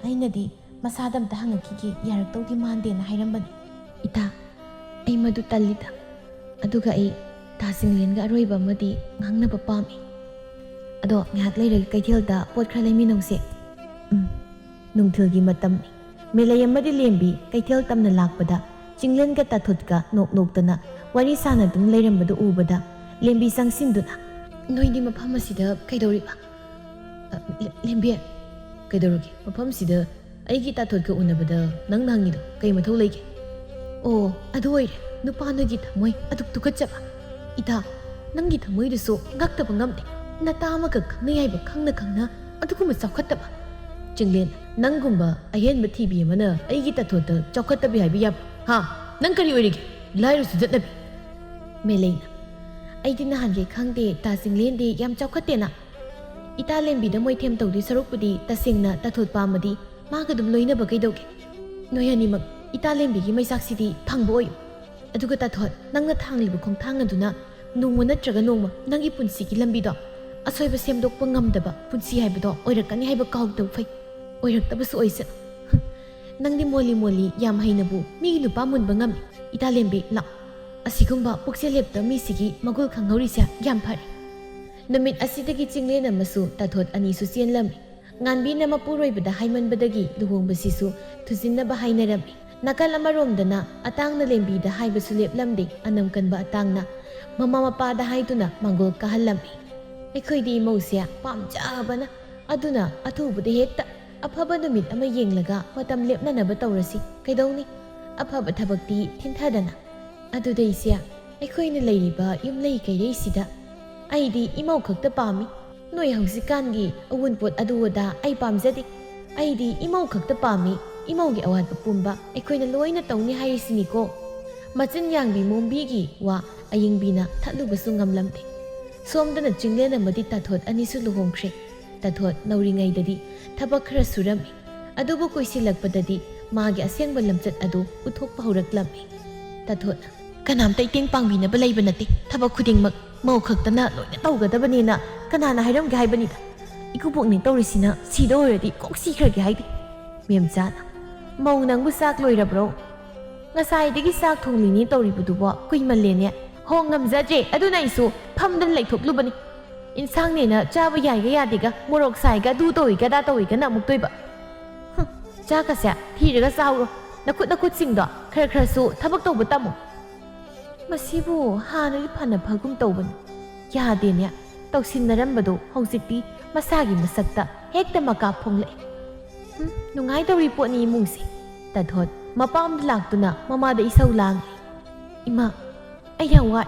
ꯑꯩꯅꯗꯤ ꯃꯁꯥꯗ ꯑꯝꯇ ꯍꯪꯉꯛꯈꯤꯒꯦ, ꯌꯥꯔꯛꯇꯧꯗꯤ ꯃꯥꯟꯗꯦꯅ ꯍꯥꯏꯔꯝꯕꯅꯤ꯫ ꯏꯇꯥ, ꯑꯩ ꯃꯗꯨ ꯇꯜꯂꯤꯗ꯫ ꯑꯗꯨꯒ ꯑꯩ ꯇꯥ ꯆꯤꯡꯂꯦꯟꯒ ꯑꯔꯣꯏꯕ ꯑꯃꯗꯤ ꯉꯥꯡꯅꯕ ꯄꯥꯝꯃꯤ꯫ ꯑꯗꯣ ꯉꯥꯏꯍꯥꯛ ꯂꯩꯔꯒ ꯀꯩꯊꯦꯜꯗ ꯄꯣꯠ ꯈꯔ ꯂꯩꯃꯤꯟꯅꯧꯁꯦ꯫ ꯎꯝ, ꯅꯨꯡꯊꯤꯜꯒꯤ ꯃꯇꯝꯅꯤ꯫ ꯃꯦꯂꯩ ꯑꯃꯗꯤ ꯂꯦꯝꯕꯤ ꯀꯩꯊꯦꯜ ꯇꯝꯅ ꯂꯥꯛꯄꯗ ꯆꯤꯡꯂꯦꯟꯒ ꯇꯥꯊꯣꯠꯀ ꯅꯣꯛ ꯅꯣꯛꯇꯅ ꯋꯥꯔꯤ ꯁꯥꯅ ꯑꯗꯨꯝ ꯂꯩꯔꯝꯕꯗꯨ ꯎꯕꯗ ꯂꯦꯝꯕꯤ ꯆꯪꯁꯤꯟꯗꯨꯅ, "ꯅꯣꯏꯗꯤ ꯃꯐꯝ ꯑꯁꯤꯗ ꯀꯩꯗꯧꯔꯤꯕ?" "ꯑ, ꯂꯦ-, ꯂꯦꯝꯕꯤ, ꯀꯩꯗꯧꯔꯒꯦ? ꯃꯐꯝꯁꯤꯗ ꯑꯩꯒꯤ ꯇꯥꯊꯣꯠꯀ ꯎꯅꯕꯗ ꯅꯪꯅ ꯍꯪꯉꯤꯗꯣ ꯀꯩ ꯃꯊꯧ ꯂꯩꯒꯦ?" "ꯑꯣ, ꯑꯗꯨ ꯑꯣꯏꯔꯦ, ꯅꯨꯄꯥ ꯅꯣꯏꯒꯤ ꯊꯃꯣꯏ ꯑꯗꯨꯛ ꯇꯨꯀꯠꯆꯕ꯫ ꯏꯇꯥ, ꯅꯪꯒꯤ ꯊꯃꯣꯏꯗꯨꯁꯨ ꯉꯛꯇꯕ ꯉꯝꯗꯦ꯫ ꯅꯇꯥ ꯑꯃꯈꯛ ꯈꯪꯅꯩ ꯍꯥꯏꯕ ꯈꯪꯅ ꯈꯪꯅ ꯑꯗꯨꯒꯨꯝꯕ ꯆꯥꯎꯈꯠꯇꯕ꯫ ꯆꯤꯡꯂꯦꯟ, ꯅꯪꯒꯨꯝꯕ ꯑꯍꯦꯟꯕ ꯊꯤꯕꯤ ꯑꯃꯅ ꯑꯩꯒꯤ ꯇꯥꯊꯣꯠꯇ ꯆꯥꯎꯈꯠꯇꯕꯤ ꯍꯥꯏꯕ ꯌꯥꯕ꯭ꯔꯥ? ꯍꯥ? ꯅꯪ ꯀꯔꯤ ꯑꯣꯏꯔꯤꯒꯦ? ꯂꯥꯏꯔ ꯁꯨꯖꯠꯅꯕꯤ!" ꯃꯦꯂꯩꯅ, "ꯑꯩꯗꯤ ꯅꯍꯥꯟꯒꯩ ꯈꯪꯗꯦ, ꯇꯥ ꯆꯤꯡꯂꯦꯟꯗꯤ ꯌꯥꯝ ꯆꯥꯎꯈꯠꯇꯦꯅ꯫ ꯏꯇꯥ ꯂꯦꯝꯕꯤꯗ ꯃꯣꯏꯊꯦꯝ ꯇꯧꯗꯣꯏ ꯁꯔꯨꯛꯄꯨꯗꯤ ꯇꯁꯦꯡꯅ ꯇꯥꯊꯣꯠ ꯄꯥꯝꯃꯗꯤ ꯃꯥꯒ ꯑꯗꯨꯝ ꯂꯣꯏꯅꯕ ꯀꯩꯗꯧꯒꯦ? ꯅꯣꯏ ꯑꯅꯤꯃꯛ ꯏꯇꯥ ꯂꯦꯝꯕꯤꯒꯤ ꯃꯩꯆꯥꯛꯁꯤꯗꯤ ꯐꯪꯕ ꯑꯣꯏꯌꯨ꯫ ꯑꯗꯨꯒ ꯇꯥꯊꯣꯠ, ꯅꯪꯅ ꯊꯥꯡꯂꯤꯕ ꯈꯣꯡꯊꯥꯡ ꯑꯗꯨꯅ ꯅꯣꯡꯃ ꯅꯠꯇ꯭ꯔꯒ ꯅꯣꯡꯃ ꯅꯪꯒꯤ ꯄꯨꯟꯁꯤꯒꯤ ꯂꯝꯕꯤꯗꯣ ꯑꯁꯣꯏꯕ ꯁꯦꯝꯗꯣꯛꯄ ꯉꯝꯗꯕ ꯄꯨꯟꯁꯤ ꯍꯥꯏꯕꯗꯣ ꯑꯣꯏꯔꯛꯀꯅꯤ ꯍꯥꯏꯕ ꯀꯥꯎꯗꯕ ꯐꯩ꯫ ꯑꯣꯏꯔꯛꯇꯕꯁꯨ ꯑꯣꯏꯁꯅꯨ꯫ ꯅꯪꯗꯤ ꯃꯣꯜꯂꯤ ꯃꯣꯜꯂꯤ ꯌꯥꯝ ꯍꯩꯅꯕꯨ ꯃꯤꯒꯤ ꯅꯨꯄꯥ ꯃꯨꯟꯕ ꯉꯝꯃꯤ꯫ ꯏꯇꯥ ꯂꯦꯝꯕꯤ, ꯂꯥꯛ꯫ ꯑꯁꯤꯒꯨꯝꯕ ꯄꯨꯛꯆꯦꯜ ꯂꯦꯞꯇ ꯃꯤꯁꯤꯒꯤ ꯃꯒꯨꯜ ꯈꯪꯍꯧꯔꯤꯁꯦ ꯌꯥꯝ ꯐꯔꯦ"꯫ ꯅꯨꯃꯤꯠ ꯑꯁꯤꯗꯒꯤ ꯆꯤꯡꯂꯦꯟ ꯑꯃꯁꯨ ꯇꯥꯊꯣꯠ ꯑꯅꯤꯁꯨ ꯆꯦꯜꯂꯝꯃꯤ꯫ ꯉꯥꯟꯕꯤꯅ ꯃꯄꯨꯔꯣꯏꯕꯗ ꯍꯥꯏꯃꯟꯕꯗꯒꯤ ꯂꯨꯍꯣꯡꯕꯁꯤꯁꯨ ꯊꯨꯖꯤꯟꯅꯕ ꯍꯥꯏꯅꯔꯝꯃꯤ꯫ ꯅꯥꯀꯜ ꯑꯃꯔꯣꯝꯗꯅ ꯑꯇꯥꯡꯅ ꯂꯦꯝꯕꯤꯗ ꯍꯥꯏꯕꯁꯨ ꯂꯦꯞꯂꯝꯗꯦ꯫ ꯑꯅꯝ ꯀꯟꯕ ꯑꯇꯥꯡꯅ ꯃꯃꯥ ꯃꯄꯥꯗ ꯍꯥꯏꯗꯨꯅ ꯃꯥꯡꯒꯣꯜ ꯀꯥꯍꯜꯂꯝꯃꯤ꯫ ꯑꯩꯈꯣꯏꯗꯤ ꯏꯃꯧꯁꯦ ꯄꯥꯝꯖꯕꯅ, ꯑꯗꯨꯅ ꯑꯊꯨꯕꯗ ꯍꯦꯛꯇ ꯑꯐꯕ ꯅꯨꯃꯤꯠ ꯑꯃ ꯌꯦꯡꯂꯒ ꯃꯇꯝ ꯂꯦꯞꯅꯅꯕ ꯇꯧꯔꯁꯤ꯫ ꯀꯩꯗꯧꯅꯤ? ꯑꯐꯕ ꯊꯕꯛꯇꯤ ꯊꯤꯟꯊꯗꯅ꯫ ꯑꯗꯨꯗꯩꯁꯦ, ꯑꯩꯈꯣꯏꯅ ꯂꯩꯔꯤꯕ ꯌꯨꯝꯂꯩ ꯀꯩꯔꯩꯁꯤꯗ ꯑꯩꯗꯤ ꯏꯃꯧ ꯈꯛꯇ ꯄꯥꯝꯃꯤ꯫ ꯅꯣꯏ ꯍꯧꯖꯤꯛꯀꯥꯟꯒꯤ ꯑꯋꯨꯟꯄꯣꯠ ꯑꯗꯨ ꯑꯗꯥ ꯑꯩ ꯄꯥꯝꯖꯗꯦ꯫ ꯑꯩꯗꯤ ꯏꯃꯧ ꯈꯛꯇ ꯄꯥꯝꯃꯤ, ꯏꯃꯧꯒꯤ ꯑꯋꯥꯠꯄ ꯄꯨꯝꯕ ꯑꯩꯈꯣꯏꯅ ꯂꯣꯏꯅ ꯇꯧꯅꯤ ꯍꯥꯏꯔꯤꯁꯤꯅꯤꯀꯣ꯫ ꯃꯆꯤꯟ ꯌꯥꯡꯕꯤ ꯃꯣꯝꯕꯤꯒꯤ ꯋꯥ ꯑꯌꯤꯡꯕꯤꯅ ꯊꯠꯂꯨꯕꯁꯨ ꯉꯝꯂꯝꯗꯦ꯫ ꯁꯣꯝꯗꯅ ꯆꯤꯡꯂꯦꯟ ꯑꯃꯗꯤ ꯇꯥꯊꯣꯠ ꯑꯅꯤꯁꯨ ꯂꯨꯍꯣꯡꯈ꯭ꯔꯦ꯫ ꯇꯥꯊꯣꯠ ꯅꯧꯔꯤꯉꯩꯗꯗꯤ ꯊꯕꯛ ꯈꯔ ꯁꯨꯔꯝꯃꯤ, ꯑꯗꯨꯕꯨ ꯀꯨꯏꯁꯤꯜꯂꯛꯄꯗꯗꯤ ꯃꯥꯒꯤ ꯑꯁꯦꯡꯕ ꯂꯝꯆꯠ ꯑꯗꯨ ꯎꯠꯊꯣꯛꯄ ꯍꯧꯔꯛꯂꯝꯃꯤ꯫ ꯇꯥꯊꯣꯠꯅ, "ꯀꯅꯥꯝꯇ ꯏꯇꯦꯡ ꯄꯥꯡꯕꯤꯅꯕ ꯂꯩꯕ ꯅꯠꯇꯦ, ꯊꯕꯛ ꯈꯨꯗꯤꯡꯃꯛ ꯃꯧ ꯈꯛꯇꯅ ꯂꯣꯏꯅ ꯇꯧꯒꯗꯕꯅꯦꯅ ꯀꯅꯥꯅ ꯍꯥꯏꯔꯝꯒꯦ ꯍꯥꯏꯕꯅꯤꯗ? ꯏꯀꯨꯕꯣꯛꯅꯦ ꯇꯧꯔꯤꯁꯤꯅ ꯁꯤꯗ ꯑꯣꯏꯔꯗꯤ ꯀꯣꯛ ꯁꯤꯈ꯭ꯔꯒꯦ ꯍꯥꯏꯗꯦ"꯫ ꯃꯦꯝꯆꯥꯅ, "ꯃꯧ ꯅꯪꯕꯨ ꯆꯥꯛ ꯂꯣꯏꯔꯕ꯭ꯔꯣ? ꯉꯁꯥꯏꯗꯒꯤ ꯆꯥꯛ ꯊꯣꯡꯂꯤꯅꯤ ꯇꯧꯔꯤꯕꯗꯨꯕꯣ ꯀꯨꯏꯃꯜꯂꯦꯅꯦ"꯫ "ꯍꯣ, ꯉꯝꯖꯗ꯭ꯔꯦ, ꯑꯗꯨꯅ ꯑꯩꯁꯨ ꯐꯝꯗꯅ ꯂꯩꯊꯣꯛꯂꯨꯕꯅꯤ꯫ ꯏꯟꯁꯥꯡꯅꯦꯅ ꯆꯥꯕ ꯌꯥꯏꯒ ꯌꯥꯗꯦꯒ, ꯃꯣꯔꯣꯛ ꯁꯥꯏꯒ, ꯑꯗꯨ ꯇꯧꯏꯒ ꯑꯗꯥ ꯇꯧꯏꯒꯅ ꯑꯃꯨꯛ ꯇꯣꯏꯕ꯫ ꯍꯨꯝ, ꯆꯥꯛꯀꯁꯦ ꯊꯤꯔꯒ ꯆꯥꯎꯔꯣ꯫ ꯅꯈꯨꯠ ꯅꯈꯨꯠꯁꯤꯡꯗꯣ ꯈꯔ ꯈꯔꯁꯨ ꯊꯕꯛ ꯇꯧꯕ ꯇꯝꯃꯨ"꯫ ꯃꯁꯤꯕꯨ ꯍꯥꯟꯅꯗꯤ ꯐꯅ ꯐꯒꯨꯝ ꯇꯧꯕꯅꯤ꯫ ꯌꯥꯗꯦꯅꯦ, ꯇꯧꯁꯤꯟꯅꯔꯝꯕꯗꯣ ꯍꯧꯖꯤꯛꯇꯤ ꯃꯁꯥꯒꯤ ꯃꯁꯛꯇ ꯍꯦꯛꯇ ꯃꯀꯥ ꯐꯣꯡꯂꯛꯑꯦ꯫ ꯍꯨꯝ, ꯅꯨꯡꯉꯥꯏꯗꯧꯔꯤ ꯄꯣꯠꯅꯤ ꯏꯃꯨꯡꯁꯦ꯫ ꯇꯥꯊꯣꯠ ꯃꯄꯥꯝꯗ ꯂꯥꯛꯇꯨꯅ ꯃꯃꯥꯗ ꯏꯁꯧ ꯂꯥꯡꯉꯤ꯫ "ꯏꯃꯥ, ꯑꯩ ꯌꯥꯝ ꯋꯥꯏ꯫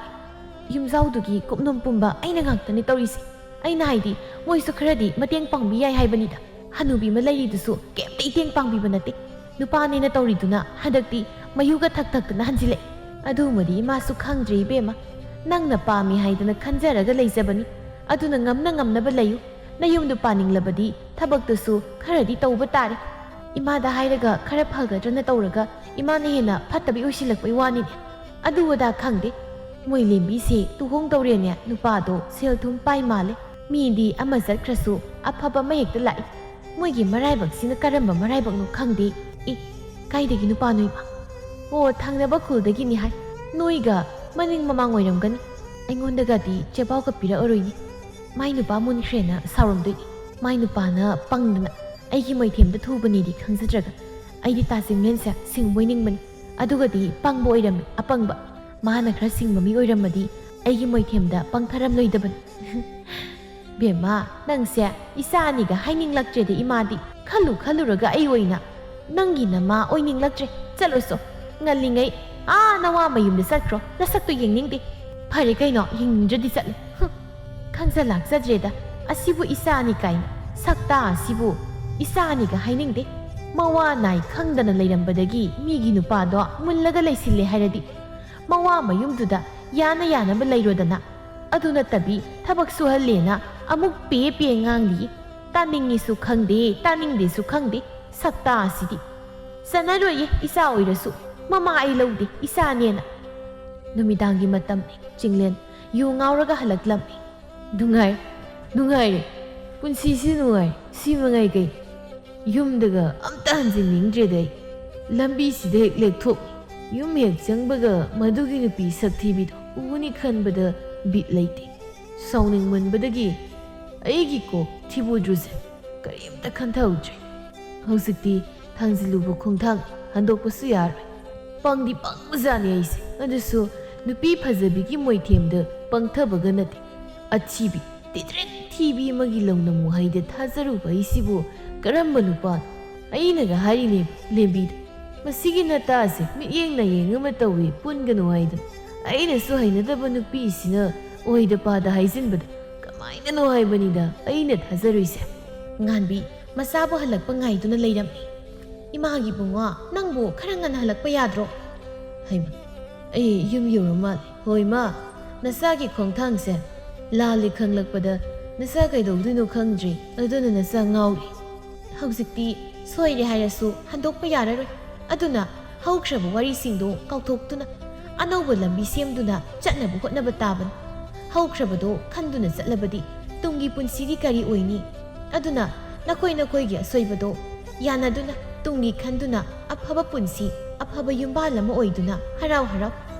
ꯌꯨꯝꯖꯥꯎꯗꯨꯒꯤ ꯀꯨꯞꯅꯣꯝ ꯄꯨꯝꯕ ꯑꯩꯅ ꯉꯥꯛꯇꯅꯤ ꯇꯧꯔꯤꯁꯦ꯫ ꯑꯩꯅ ꯍꯥꯏꯗꯤ, ꯃꯣꯏꯁꯨ ꯈꯔꯗꯤ ꯃꯇꯦꯡ ꯄꯥꯡꯕꯤ ꯌꯥꯏ ꯍꯥꯏꯕꯅꯤꯗ꯫ ꯍꯅꯨꯕꯤ ꯑꯃ ꯂꯩꯔꯤꯗꯨꯁꯨ ꯀꯩꯝꯇ ꯏꯇꯦꯡ ꯄꯥꯡꯕꯤꯕ ꯅꯠꯇꯦ꯫ ꯅꯨꯄꯥꯅꯦꯅ ꯇꯧꯔꯤꯗꯨꯅ ꯍꯟꯗꯛꯇꯤ ꯃꯌꯨꯒ ꯊꯛ ꯊꯛꯇꯅ ꯍꯟꯖꯤꯜꯂꯛꯑꯦ"꯫ "ꯑꯗꯨꯃꯗꯤ ꯏꯃꯥꯁꯨ ꯈꯪꯗ꯭ꯔꯦ ꯏꯕꯦꯝꯃ꯫ ꯅꯪꯅ ꯄꯥꯝꯃꯤ ꯍꯥꯏꯗꯅ ꯈꯟꯖꯔꯒ ꯂꯩꯖꯕꯅꯤ꯫ ꯑꯗꯨꯅ ꯉꯝꯅ ꯉꯝꯅꯕ ꯂꯩꯌꯨ꯫ ꯅꯌꯨꯝꯗꯨ ꯄꯥꯅꯤꯡꯂꯕꯗꯤ ꯊꯕꯛꯇꯨꯁꯨ ꯈꯔꯗꯤ ꯇꯧꯕ ꯇꯥꯔꯦ꯫ ꯏꯃꯥꯗ ꯍꯥꯏꯔꯒ ꯈꯔ ꯐꯒꯗ꯭ꯔꯅ ꯇꯧꯔꯒ ꯏꯃꯥꯅ ꯍꯦꯟꯅ ꯐꯠꯇꯕꯤ ꯑꯣꯏꯁꯤꯜꯂꯛꯄꯩ ꯋꯥꯅꯤꯅꯦ꯫ ꯑꯗꯨ ꯑꯗꯥ ꯈꯪꯗꯦ꯫ ꯃꯣꯏ ꯂꯦꯝꯕꯤꯁꯦ ꯇꯨꯍꯣꯡꯗꯧꯔꯦꯅꯦ, ꯅꯨꯄꯥꯗꯣ ꯁꯦꯜ ꯊꯨꯝ ꯄꯥꯏ ꯃꯥꯜꯂꯦ꯫ ꯃꯤꯗꯤ ꯑꯃ ꯆꯠꯈ꯭ꯔꯁꯨ ꯑꯐꯕ ꯑꯃ ꯍꯦꯛꯇ ꯂꯥꯛꯏ꯫ ꯃꯣꯏꯒꯤ ꯃꯔꯥꯏꯕꯛꯁꯤꯅ ꯀꯔꯝꯕ ꯃꯔꯥꯏꯕꯛꯅꯣ ꯈꯪꯗꯦ꯫ ꯑꯦ, ꯀꯥꯏꯗꯒꯤ ꯅꯨꯄꯥꯅꯣ ꯏꯃꯥ? ꯑꯣ, ꯊꯪꯅꯕ ꯈꯨꯜꯗꯒꯤꯅꯤ ꯍꯥꯏ꯫ ꯅꯣꯏꯒ ꯃꯅꯤꯡ ꯃꯃꯥꯡ ꯑꯣꯏꯔꯝꯒꯅꯤ꯫ ꯑꯩꯉꯣꯟꯗꯒꯗꯤ ꯆꯦꯄꯥꯎꯒ ꯄꯤꯔꯛꯑꯔꯣꯏꯅꯤ꯫ ꯃꯥꯏ ꯅꯨꯄꯥ ꯃꯨꯟꯈ꯭ꯔꯦꯅ ꯁꯥꯎꯔꯝꯗꯣꯏꯅꯤ꯫ ꯃꯥꯏ ꯅꯨꯄꯥꯅ ꯄꯪꯗꯅ ꯑꯩꯒꯤ ꯃꯣꯏꯊꯦꯝꯗ ꯊꯨꯕꯅꯦꯗꯤ ꯈꯪꯖꯗ꯭ꯔꯒ꯫ ꯑꯩꯗꯤ ꯇꯥ ꯆꯤꯡꯂꯦꯟꯁꯦ ꯁꯤꯡꯕꯣꯏ ꯅꯤꯡꯕꯅꯤ꯫ ꯑꯗꯨꯒꯗꯤ ꯄꯪꯕ ꯑꯣꯏꯔꯝꯃꯤ, ꯑꯄꯪꯕ꯫ ꯃꯥꯅ ꯈꯔ ꯁꯤꯡꯕ ꯃꯤ ꯑꯣꯏꯔꯝꯃꯗꯤ ꯑꯩꯒꯤ ꯃꯣꯏꯊꯦꯝꯗ ꯄꯪꯊꯔꯝꯂꯣꯏꯗꯕꯅꯤ꯫ ꯕꯦꯝꯃ, ꯅꯪꯁꯦ ꯏꯆꯥ ꯑꯅꯤꯒ ꯍꯥꯏꯅꯤꯡꯂꯛꯇ꯭ꯔꯦꯗ ꯏꯃꯥꯗꯤ꯫ ꯈꯜꯂꯨ ꯈꯜꯂꯨꯔꯒ ꯑꯩ ꯑꯣꯏꯅ ꯅꯪꯒꯤ ꯅꯃꯥ ꯑꯣꯏꯅꯤꯡꯂꯛꯇ꯭ꯔꯦ꯫ ꯆꯠꯂꯣꯁꯣ꯫ ꯉꯜꯂꯤꯉꯩ ꯑꯥ ꯅꯋꯥ ꯃꯌꯨꯝꯗ ꯆꯠꯈ꯭ꯔꯣ꯫ ꯅꯁꯛꯇꯣ ꯌꯦꯡꯅꯤꯡꯗꯦ꯫ ꯐꯔꯦ ꯀꯩꯅꯣ, ꯌꯦꯡꯅꯤꯡꯗ꯭ꯔꯗꯤ ꯆꯠꯂꯨ꯫ ꯍꯨꯝ, ꯈꯪꯖ ꯂꯥꯛꯆꯗ꯭ꯔꯦꯗ꯫ ꯑꯁꯤꯕꯨ ꯏꯆꯥ ꯑꯅꯤ ꯀꯥꯏꯅ꯫ ꯁꯛꯇꯥ ꯑꯁꯤꯕꯨ ꯏꯆꯥ ꯑꯅꯤꯒ ꯍꯥꯏꯅꯤꯡꯗꯦ꯫ ꯃꯋꯥ ꯅꯥꯏ ꯈꯪꯗꯅ ꯂꯩꯔꯝꯕꯗꯒꯤ ꯃꯤꯒꯤ ꯅꯨꯄꯥꯗꯣ ꯃꯨꯜꯂꯒ ꯂꯩꯁꯤꯜꯂꯦ ꯍꯥꯏꯔꯗꯤ ꯃꯋꯥ ꯃꯌꯨꯝꯗꯨꯗ ꯌꯥꯅ ꯌꯥꯅꯕ ꯂꯩꯔꯣꯗꯅ꯫ ꯑꯗꯨ ꯅꯠꯇꯕꯤ ꯊꯕꯛ ꯁꯨꯍꯜꯂꯦꯅ ꯑꯃꯨꯛ ꯄꯦ ꯄꯦ ꯉꯥꯡꯂꯤ꯫ ꯇꯥꯅꯤꯡꯉꯤꯁꯨ ꯈꯪꯗꯦ, ꯇꯥꯅꯤꯡꯗꯦꯁꯨ ꯈꯪꯗꯦ꯫ ꯁꯛꯇꯥ ꯑꯁꯤꯗꯤ꯫ ꯆꯠꯅꯔꯣꯏꯌꯦ, ꯏꯆꯥ ꯑꯣꯏꯔꯁꯨ꯫ ꯃꯃꯥ ꯑꯩ ꯂꯧꯗꯦ, ꯏꯆꯥꯅꯦꯅ꯫ ꯅꯨꯃꯤꯗꯥꯡꯒꯤ ꯃꯇꯝꯅꯤ꯫ ꯆꯤꯡꯂꯦꯟ ꯌꯨ ꯉꯥꯎꯔꯒ ꯍꯜꯂꯛꯂꯝꯃꯤ꯫ ꯅꯨꯡꯉꯥꯏ, ꯅꯨꯡꯉꯥꯏꯔꯦ꯫ ꯄꯨꯟꯁꯤꯁꯤ ꯅꯨꯡꯉꯥꯏ꯫ ꯁꯤ ꯃꯉꯥꯏ ꯀꯩ? ꯌꯨꯝꯗꯒ ꯑꯝꯇ ꯍꯟꯖꯤꯟꯅꯤꯡꯗ꯭ꯔꯦꯗ ꯑꯩ꯫ ꯂꯝꯕꯤꯁꯤꯗ ꯍꯦꯛ ꯂꯦꯛꯊꯣꯛ, ꯌꯨꯝ ꯍꯦꯛ ꯆꯪꯕꯒ ꯃꯗꯨꯒꯤ ꯅꯨꯄꯤ ꯁꯛꯊꯤꯕꯤꯗꯣ ꯎꯅꯤ ꯈꯟꯕꯗ ꯕꯤꯠ ꯂꯩꯇꯦ꯫ ꯁꯥꯎꯅꯤꯡꯃꯟꯕꯗꯒꯤ ꯑꯩꯒꯤ ꯀꯣꯛ ꯊꯤꯕꯨꯗ꯭ꯔꯨꯁꯦ ꯀꯔꯤꯝꯇ ꯈꯟꯊꯍꯧꯗ꯭ꯔꯦ꯫ ꯍꯧꯖꯤꯛꯇꯤ ꯊꯥꯡꯖꯤꯜꯂꯨꯕ ꯈꯣꯡꯊꯥꯡ ꯍꯟꯗꯣꯛꯄꯁꯨ ꯌꯥꯔꯣꯏ꯫ ꯄꯪꯗꯤ ꯄꯪꯕꯖꯥꯠꯅꯤ ꯑꯩꯁꯦ꯫ ꯑꯗꯨꯁꯨ ꯅꯨꯄꯤ ꯐꯖꯕꯤꯒꯤ ꯃꯣꯏꯊꯦꯝꯗ ꯄꯪꯊꯕꯒ ꯅꯠꯇꯦ꯫ ꯑꯊꯤꯕꯤ, ꯇꯤꯇ꯭ꯔꯤꯛ ꯊꯤꯕꯤ ꯑꯃꯒꯤ ꯂꯧꯅꯝ ꯋꯥꯍꯩꯗ ꯊꯥꯖꯔꯨꯕ ꯑꯩꯁꯤꯕꯨ ꯀꯔꯝꯕ ꯅꯨꯄꯥꯅꯣ? ꯑꯩꯅꯒ ꯍꯥꯏꯔꯤꯅꯦ ꯂꯦꯝꯕꯤꯗ꯫ ꯃꯁꯤꯒꯤ ꯅꯇꯥꯁꯦ ꯃꯤꯠꯌꯦꯡ ꯅꯥꯌꯦꯡ ꯑꯃ ꯇꯧꯏ, ꯄꯨꯟꯒꯅꯨ ꯍꯥꯏꯗꯅ꯫ ꯑꯩꯅꯁꯨ ꯍꯩꯅꯗꯕ ꯅꯨꯄꯤꯁꯤꯅ ꯑꯣꯏꯗ ꯄꯥꯗ ꯍꯥꯏꯖꯤꯟꯕꯗ ꯀꯃꯥꯏꯅꯅꯣ ꯍꯥꯏꯕꯅꯤꯗ ꯑꯩꯅ ꯊꯥꯖꯔꯨꯏꯁꯦ꯫ ꯉꯥꯟꯕꯤ ꯃꯆꯥꯕꯨ ꯍꯜꯂꯛꯄ ꯉꯥꯏꯗꯨꯅ ꯂꯩꯔꯝꯃꯤ꯫ "ꯏꯃꯥꯒꯤ ꯏꯕꯨꯡꯉꯣ, ꯅꯪꯕꯨ ꯈꯔ ꯉꯟꯅ ꯍꯜꯂꯛꯄ ꯌꯥꯗ꯭ꯔꯣ?" ꯍꯩꯃ, ꯑꯩ ꯌꯨꯝ ꯌꯧꯔ ꯃꯥꯜꯂꯦ꯫ ꯍꯣꯏ ꯃꯥ, ꯅꯆꯥꯒꯤ ꯈꯣꯡꯊꯥꯡꯁꯦ ꯂꯥꯜꯂꯦ ꯈꯪꯂꯛꯄꯗ ꯅꯆꯥ ꯀꯩꯗꯧꯗꯣꯏꯅꯣ ꯈꯪꯗ꯭ꯔꯤ, ꯑꯗꯨꯅ ꯅꯆꯥ ꯉꯥꯎꯔꯤ꯫ ꯍꯧꯖꯤꯛꯇꯤ ꯁꯣꯏꯔꯦ ꯍꯥꯏꯔꯁꯨ ꯍꯟꯗꯣꯛꯄ ꯌꯥꯔꯔꯣꯏ꯫ ꯑꯗꯨꯅ ꯍꯧꯈ꯭ꯔꯕ ꯋꯥꯔꯤꯁꯤꯡꯗꯣ ꯀꯥꯎꯊꯣꯛꯇꯨꯅ ꯑꯅꯧꯕ ꯂꯝꯕꯤ ꯁꯦꯝꯗꯨꯅ ꯆꯠꯅꯕ ꯍꯣꯠꯅꯕ ꯇꯥꯕꯅꯤ꯫ ꯍꯧꯈ꯭ꯔꯕꯗꯣ ꯈꯟꯗꯨꯅ ꯆꯠꯂꯕꯗꯤ ꯇꯨꯡꯒꯤ ꯄꯨꯟꯁꯤꯗꯤ ꯀꯔꯤ ꯑꯣꯏꯅꯤ? ꯑꯗꯨꯅ ꯅꯈꯣꯏ ꯅꯈꯣꯏꯒꯤ ꯑꯁꯣꯏꯕꯗꯣ ꯌꯥꯅꯗꯨꯅ ꯇꯨꯡꯒꯤ ꯈꯟꯗꯨꯅ ꯑꯐꯕ ꯄꯨꯟꯁꯤ, ꯑꯐꯕ ꯌꯨꯝꯕꯥꯜ ꯑꯃ ꯑꯣꯏꯗꯨꯅ ꯍꯔꯥꯎ ꯍꯔꯥꯎ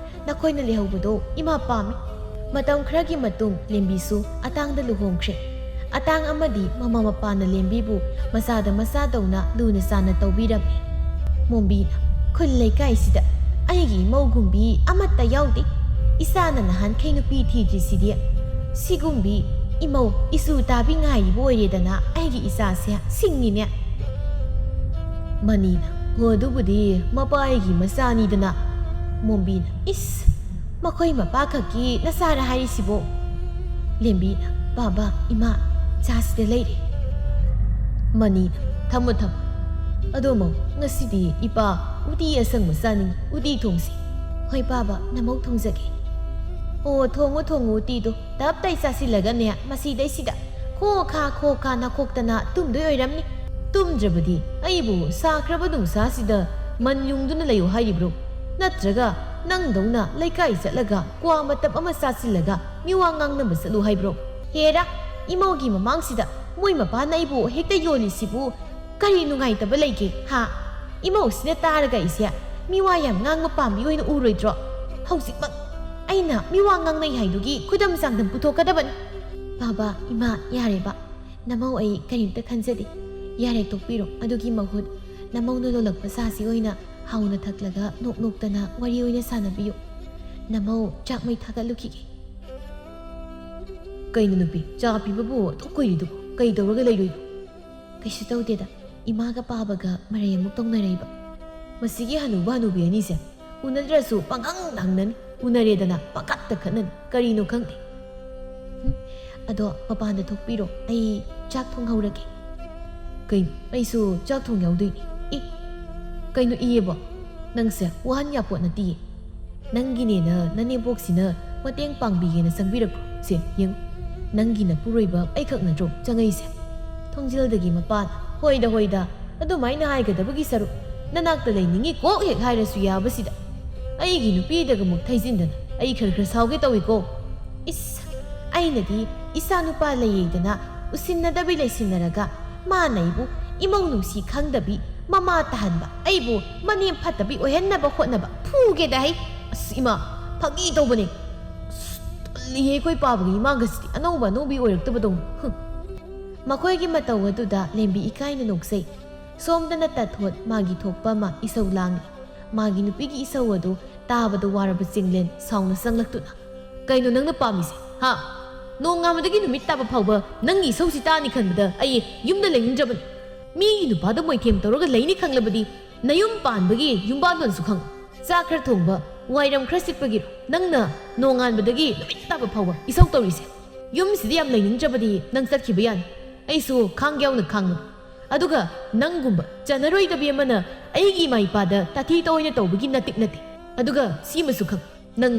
ꯅꯈꯣꯏꯅ ꯂꯩꯍꯧꯕꯗꯣ ꯏꯃꯥ ꯄꯥꯝꯃꯤ꯫ ꯃꯇꯝ ꯈꯔꯒꯤ ꯃꯇꯨꯡ ꯂꯦꯝꯕꯤꯁꯨ ꯑꯇꯥꯡꯗ ꯂꯨꯍꯣꯡꯈ꯭ꯔꯦ꯫ ꯑꯇꯥꯡ ꯑꯃꯗꯤ ꯃꯃꯥ ꯃꯄꯥꯅ ꯂꯦꯝꯕꯤꯕꯨ ꯃꯆꯥꯗ ꯃꯆꯥꯗꯧꯅ ꯂꯨꯅ ꯆꯥꯟꯅ ꯇꯧꯕꯤꯔꯝꯃꯤ꯫ ꯃꯣꯝꯕꯤꯅ, "ꯈꯨꯜ ꯂꯩꯀꯥꯏꯁꯤꯗ ꯑꯩꯒꯤ ꯏꯃꯧꯒꯨꯝꯕꯤ ꯑꯃꯠꯇ ꯌꯥꯎꯗꯦ꯫ ꯏꯆꯥꯅ ꯅꯍꯥꯟꯈꯩ ꯅꯨꯄꯤ ꯊꯤꯗ꯭ꯔꯤꯁꯤꯗꯤ꯫ ꯁꯤꯒꯨꯝꯕꯤ ꯏꯃꯧ ꯏꯁꯨ ꯇꯥꯕꯤ ꯉꯥꯏꯔꯤꯕ ꯑꯣꯏꯔꯦꯗꯅ ꯑꯩꯒꯤ ꯏꯆꯥꯁꯦ ꯁꯤꯡꯉꯤꯅꯦ꯫" ꯃꯅꯤꯅ, "ꯍꯣ, ꯑꯗꯨꯕꯨꯗꯤ ꯃꯄꯥ ꯑꯩꯒꯤ ꯃꯆꯥꯅꯤꯗꯅ꯫" ꯃꯣꯝꯕꯤꯅ, "ꯏꯁ, ꯃꯈꯣꯏ ꯃꯄꯥ ꯈꯛꯀꯤ ꯅꯆꯥꯔ ꯍꯥꯏꯔꯤꯁꯤꯕꯣ?" ꯂꯦꯝꯕꯤꯅ, "ꯕꯥꯕꯥ, ꯏꯃꯥ, ꯆꯥꯁꯤꯗ ꯂꯩꯔꯦ꯫" ꯃꯅꯤꯅ, "ꯊꯝꯃꯣ, ꯊꯝꯃꯣ꯫ ꯑꯗꯣ ꯃꯧ, ꯉꯁꯤꯗꯤ ꯏꯄꯥ ꯎꯇꯤ ꯑꯁꯪꯕ ꯆꯥꯅꯤꯡꯉꯤ, ꯎꯇꯤ ꯊꯣꯡꯁꯤ꯫" "ꯍꯣꯏ ꯕꯥꯕꯥ, ꯅꯃꯧ ꯊꯣꯡꯖꯒꯦ꯫" "ꯑꯣ, ꯊꯣꯡꯉꯨ, ꯊꯣꯡꯉꯨ ꯎꯇꯤꯗꯣ꯫ ꯇꯞ ꯇꯥꯏ ꯆꯥꯁꯤꯜꯂꯒꯅꯦ, ꯃꯁꯤꯗꯩꯁꯤꯗ ꯈꯣ ꯈꯥ, ꯈꯣ ꯈꯥ ꯅꯈꯣꯛꯇꯅ ꯇꯨꯝꯗꯣꯏ ꯑꯣꯏꯔꯝꯅꯤ꯫ ꯇꯨꯝꯗ꯭ꯔꯕꯗꯤ ꯑꯩꯕꯨ ꯁꯥꯈ꯭ꯔꯕ ꯅꯨꯡꯁꯥꯁꯤꯗ ꯃꯟ ꯌꯨꯡꯗꯨꯅ ꯂꯩꯌꯨ ꯍꯥꯏꯔꯤꯕ꯭ꯔꯣ? ꯅꯠꯇ꯭ꯔꯒ ꯅꯪꯗꯧꯅ ꯂꯩꯀꯥꯏ ꯆꯠꯂꯒ ꯀ꯭ꯋꯥ ꯃꯇꯞ ꯑꯃ ꯆꯥꯁꯤꯜꯂꯒ ꯃꯤꯋꯥ ꯉꯥꯡꯅꯕ ꯆꯠꯂꯨ ꯍꯥꯏꯕ꯭ꯔꯣ? ꯍꯦꯔꯥ, ꯏꯃꯧꯒꯤ ꯃꯃꯥꯡꯁꯤꯗ ꯃꯣꯏ ꯃꯄꯥꯅ ꯑꯩꯕꯨ ꯍꯦꯛꯇ ꯌꯣꯜꯂꯤꯁꯤꯕꯨ ꯀꯔꯤ ꯅꯨꯡꯉꯥꯏꯇꯕ ꯂꯩꯒꯦ, ꯍꯥ? ꯏꯃꯧꯁꯤꯅ ꯇꯥꯔꯒ ꯑꯩꯁꯦ ꯃꯤꯋꯥ ꯌꯥꯝ ꯉꯥꯡꯕ ꯄꯥꯝꯕꯤ ꯑꯣꯏꯅ ꯎꯔꯣꯏꯗ꯭ꯔꯣ? ꯍꯧꯖꯤꯛꯃꯛ ꯑꯩꯅ ꯃꯤꯋꯥ ꯉꯥꯡꯅꯩ ꯍꯥꯏꯗꯨꯒꯤ ꯈꯨꯗꯝ ꯆꯥꯡꯗꯝ ꯄꯨꯊꯣꯛꯀꯗꯕꯅꯤ꯫" "ꯕꯥꯕꯥ, ꯏꯃꯥ, ꯌꯥꯔꯦꯕ꯫ ꯅꯃꯧ ꯑꯩ ꯀꯔꯤꯝꯇ ꯈꯟꯖꯗꯦ꯫ ꯌꯥꯔꯦ, ꯇꯣꯛꯄꯤꯔꯣ꯫ ꯑꯗꯨꯒꯤ ꯃꯍꯨꯠ ꯅꯃꯧꯅ ꯂꯣꯜꯂꯛꯄ ꯆꯥꯁꯤ ꯑꯣꯏꯅ ꯍꯥꯎꯅ ꯊꯛꯂꯒ ꯅꯣꯛ ꯅꯣꯛꯇꯅ ꯋꯥꯔꯤ ꯑꯣꯏꯅ ꯁꯥꯟꯅꯕꯤꯌꯨ꯫ ꯅꯃꯧ ꯆꯥꯛ ꯃꯩ ꯊꯥꯒꯠꯂꯨꯈꯤꯒꯦ꯫" "ꯀꯩꯅꯣ ꯅꯨꯄꯤ, ꯆꯥ ꯄꯤꯕꯕꯨ ꯑꯗꯨꯛ ꯀꯨꯏꯔꯤꯗꯨꯕꯨ ꯀꯩ ꯇꯧꯔꯒ ꯂꯩꯔꯨꯏꯅꯣ?" "ꯀꯩꯁꯨ ꯇꯧꯗꯦꯗ, ꯏꯃꯥꯒ ꯄꯥꯕꯒ ꯃꯔꯩ ꯑꯃꯨꯛ ꯇꯧꯅꯔꯛꯏꯕ꯫" "ꯃꯁꯤꯒꯤ ꯍꯅꯨꯕ ꯍꯅꯨꯕꯤ ꯑꯅꯤꯁꯦ ꯎꯅꯗ꯭ꯔꯁꯨ ꯄꯪꯉꯥꯡꯗ ꯍꯪꯅꯅꯤ, ꯎꯅꯔꯦꯗꯅ ꯄꯪꯈꯠꯇ ꯈꯠꯅꯅꯤ, ꯀꯔꯤꯅꯣ ꯈꯪꯗꯦ꯫" "ꯍꯨꯝ, ꯑꯗꯣ ꯃꯄꯥꯟꯗ ꯊꯣꯛꯄꯤꯔꯣ, ꯑꯩ ꯆꯥꯛ ꯊꯣꯡꯍꯧꯔꯒꯦ꯫" "ꯀꯩꯅꯣ, ꯑꯩꯁꯨ ꯆꯥꯛ ꯊꯣꯡ ꯌꯥꯎꯗꯣꯏꯅꯤ?" "ꯑꯦ, ꯀꯩꯅꯣ ꯏꯌꯦꯕꯣ? ꯅꯪꯁꯦ ꯋꯥꯍꯟ ꯌꯥꯄꯣꯠ ꯅꯠꯇꯤꯌꯦ꯫" "ꯅꯪꯒꯤꯅꯦꯅ ꯅꯅꯦꯝꯄꯣꯛꯁꯤꯅ ꯃꯇꯦꯡ ꯄꯥꯡꯕꯤꯒꯦꯅ ꯆꯪꯕꯤꯔꯛꯄ꯭ꯔꯣ? ꯁꯦ ꯌꯦꯡꯉꯨ, ꯅꯪꯒꯤ ꯅꯄꯨꯔꯣꯏꯕ ꯑꯩꯈꯛ ꯅꯠꯇ꯭ꯔꯣ ꯆꯪꯉꯛꯏꯁꯦ?" ꯊꯣꯡꯖꯤꯜꯗꯒꯤ ꯃꯄꯥꯅ, "ꯍꯣꯏꯗ ꯍꯣꯏꯗ, ꯑꯗꯨꯃꯥꯏꯅ ꯍꯥꯏꯒꯗꯕꯒꯤ ꯁꯔꯨꯛ, ꯅꯅꯥꯛꯇ ꯂꯩꯅꯤꯡꯉꯤ ꯀꯣꯛ ꯍꯦꯛ ꯍꯥꯏꯔꯁꯨ ꯌꯥꯕꯁꯤꯗ, ꯑꯩꯒꯤ ꯅꯨꯄꯤꯗꯒ ꯑꯃꯨꯛ ꯊꯩꯖꯤꯟꯗꯅ ꯑꯩ ꯈꯔ ꯈꯔ ꯁꯥꯎꯒꯦ ꯇꯧꯏꯀꯣ꯫ ꯏꯁ, ꯑꯩꯅꯗꯤ ꯏꯆꯥ ꯅꯨꯄꯥ ꯂꯩꯌꯦꯗꯅ ꯎꯁꯤꯟꯅꯗꯕꯤ ꯂꯩꯁꯤꯟꯅꯔꯒ, ꯃꯥꯅ ꯑꯩꯕꯨ ꯏꯃꯧ ꯅꯨꯡꯁꯤ ꯈꯪꯗꯕꯤ ꯃꯃꯥ ꯇꯥꯍꯟꯕ, ꯑꯩꯕꯨ ꯃꯅꯦꯝ ꯐꯠꯇꯕꯤ ꯑꯣꯏꯍꯟꯅꯕ ꯍꯣꯠꯅꯕ, ꯐꯨꯒꯦꯗ ꯍꯩ꯫ ꯑꯁ ꯏꯃꯥ, ꯐꯥꯒꯤ ꯇꯧꯕꯅꯦ꯫ ꯑꯁ, ꯇꯜꯂꯤꯍꯦ, ꯑꯩꯈꯣꯏ ꯄꯥꯕꯒꯤ ꯏꯃꯥꯒꯁꯤꯗꯤ ꯑꯅꯧꯕ ꯑꯅꯧꯕꯤ ꯑꯣꯏꯔꯛꯇꯕꯗꯧꯅ꯫ ꯍꯨꯝ꯫ ꯃꯈꯣꯏꯒꯤ ꯃꯇꯧ ꯑꯗꯨꯗ ꯂꯦꯝꯕꯤ ꯏꯀꯥꯏꯅ ꯅꯣꯛꯆꯩ꯫ ꯁꯣꯝꯗꯅ ꯇꯥꯊꯣꯠ ꯃꯥꯒꯤ ꯊꯣꯛꯄ ꯑꯃ ꯏꯁꯧ ꯂꯥꯡꯂꯤ꯫ ꯃꯥꯒꯤ ꯅꯨꯄꯤꯒꯤ ꯏꯁꯧ ꯑꯗꯨ ꯇꯥꯕꯗ ꯋꯥꯔꯕ ꯆꯤꯡꯂꯦꯟ ꯁꯥꯎꯅ ꯆꯪꯂꯛꯇꯨꯅ, "ꯀꯩꯅꯣ ꯅꯪꯅ ꯄꯥꯝꯃꯤꯁꯦ? ꯍꯥ? ꯅꯣꯡ ꯉꯥꯟꯕꯗꯒꯤ ꯅꯨꯃꯤꯠ ꯇꯥꯕ ꯐꯥꯎꯕ ꯅꯪꯒꯤ ꯏꯁꯧꯁꯤ ꯇꯥꯅꯤ ꯈꯟꯕꯗ ꯑꯩ ꯌꯨꯝꯗ ꯂꯩꯅꯤꯡꯗ꯭ꯔꯕꯅꯤ꯫ ꯃꯤꯒꯤ ꯅꯨꯄꯥꯗ ꯃꯣꯏꯊꯦꯝ ꯇꯧꯔꯒ ꯂꯩꯅꯤ ꯈꯪꯂꯕꯗꯤ ꯅꯌꯨꯝ ꯄꯥꯟꯕꯒꯤ ꯌꯨꯝꯕꯥꯜꯂꯣꯟꯁꯨ ꯈꯪꯉꯨ꯫ ꯆꯥꯛ ꯈꯔ ꯊꯣꯡꯕ, ꯋꯥꯏꯔꯝ ꯈꯔ ꯁꯤꯠꯄꯒꯤꯔꯣ ꯅꯪꯅ ꯅꯣꯡꯉꯥꯟꯕꯗꯒꯤ ꯅꯨꯃꯤꯠ ꯇꯥꯕ ꯐꯥꯎꯕ ꯏꯁꯧ ꯇꯧꯔꯤꯁꯦ? ꯌꯨꯝꯁꯤꯗ ꯌꯥꯝ ꯂꯩꯅꯤꯡꯗ꯭ꯔꯕꯗꯤ ꯅꯪ ꯆꯠꯈꯤꯕ ꯌꯥꯅꯤ꯫ ꯑꯩꯁꯨ ꯈꯥꯡ ꯌꯥꯎꯅ ꯈꯥꯡꯕꯅꯤ꯫ ꯑꯗꯨꯒ ꯅꯪꯒꯨꯝꯕ ꯆꯟꯅꯔꯣꯏꯗꯕꯤ ꯑꯃꯅ ꯑꯩꯒꯤ ꯏꯃꯥ ꯏꯄꯥꯗ ꯇꯥꯊꯤ ꯇꯥꯑꯣꯏꯅ ꯇꯧꯕꯒꯤ ꯅꯇꯤꯛ ꯅꯠꯇꯦ꯫ ꯑꯗꯨꯒ ꯁꯤꯃꯁꯨ ꯈꯪ, ꯅꯪ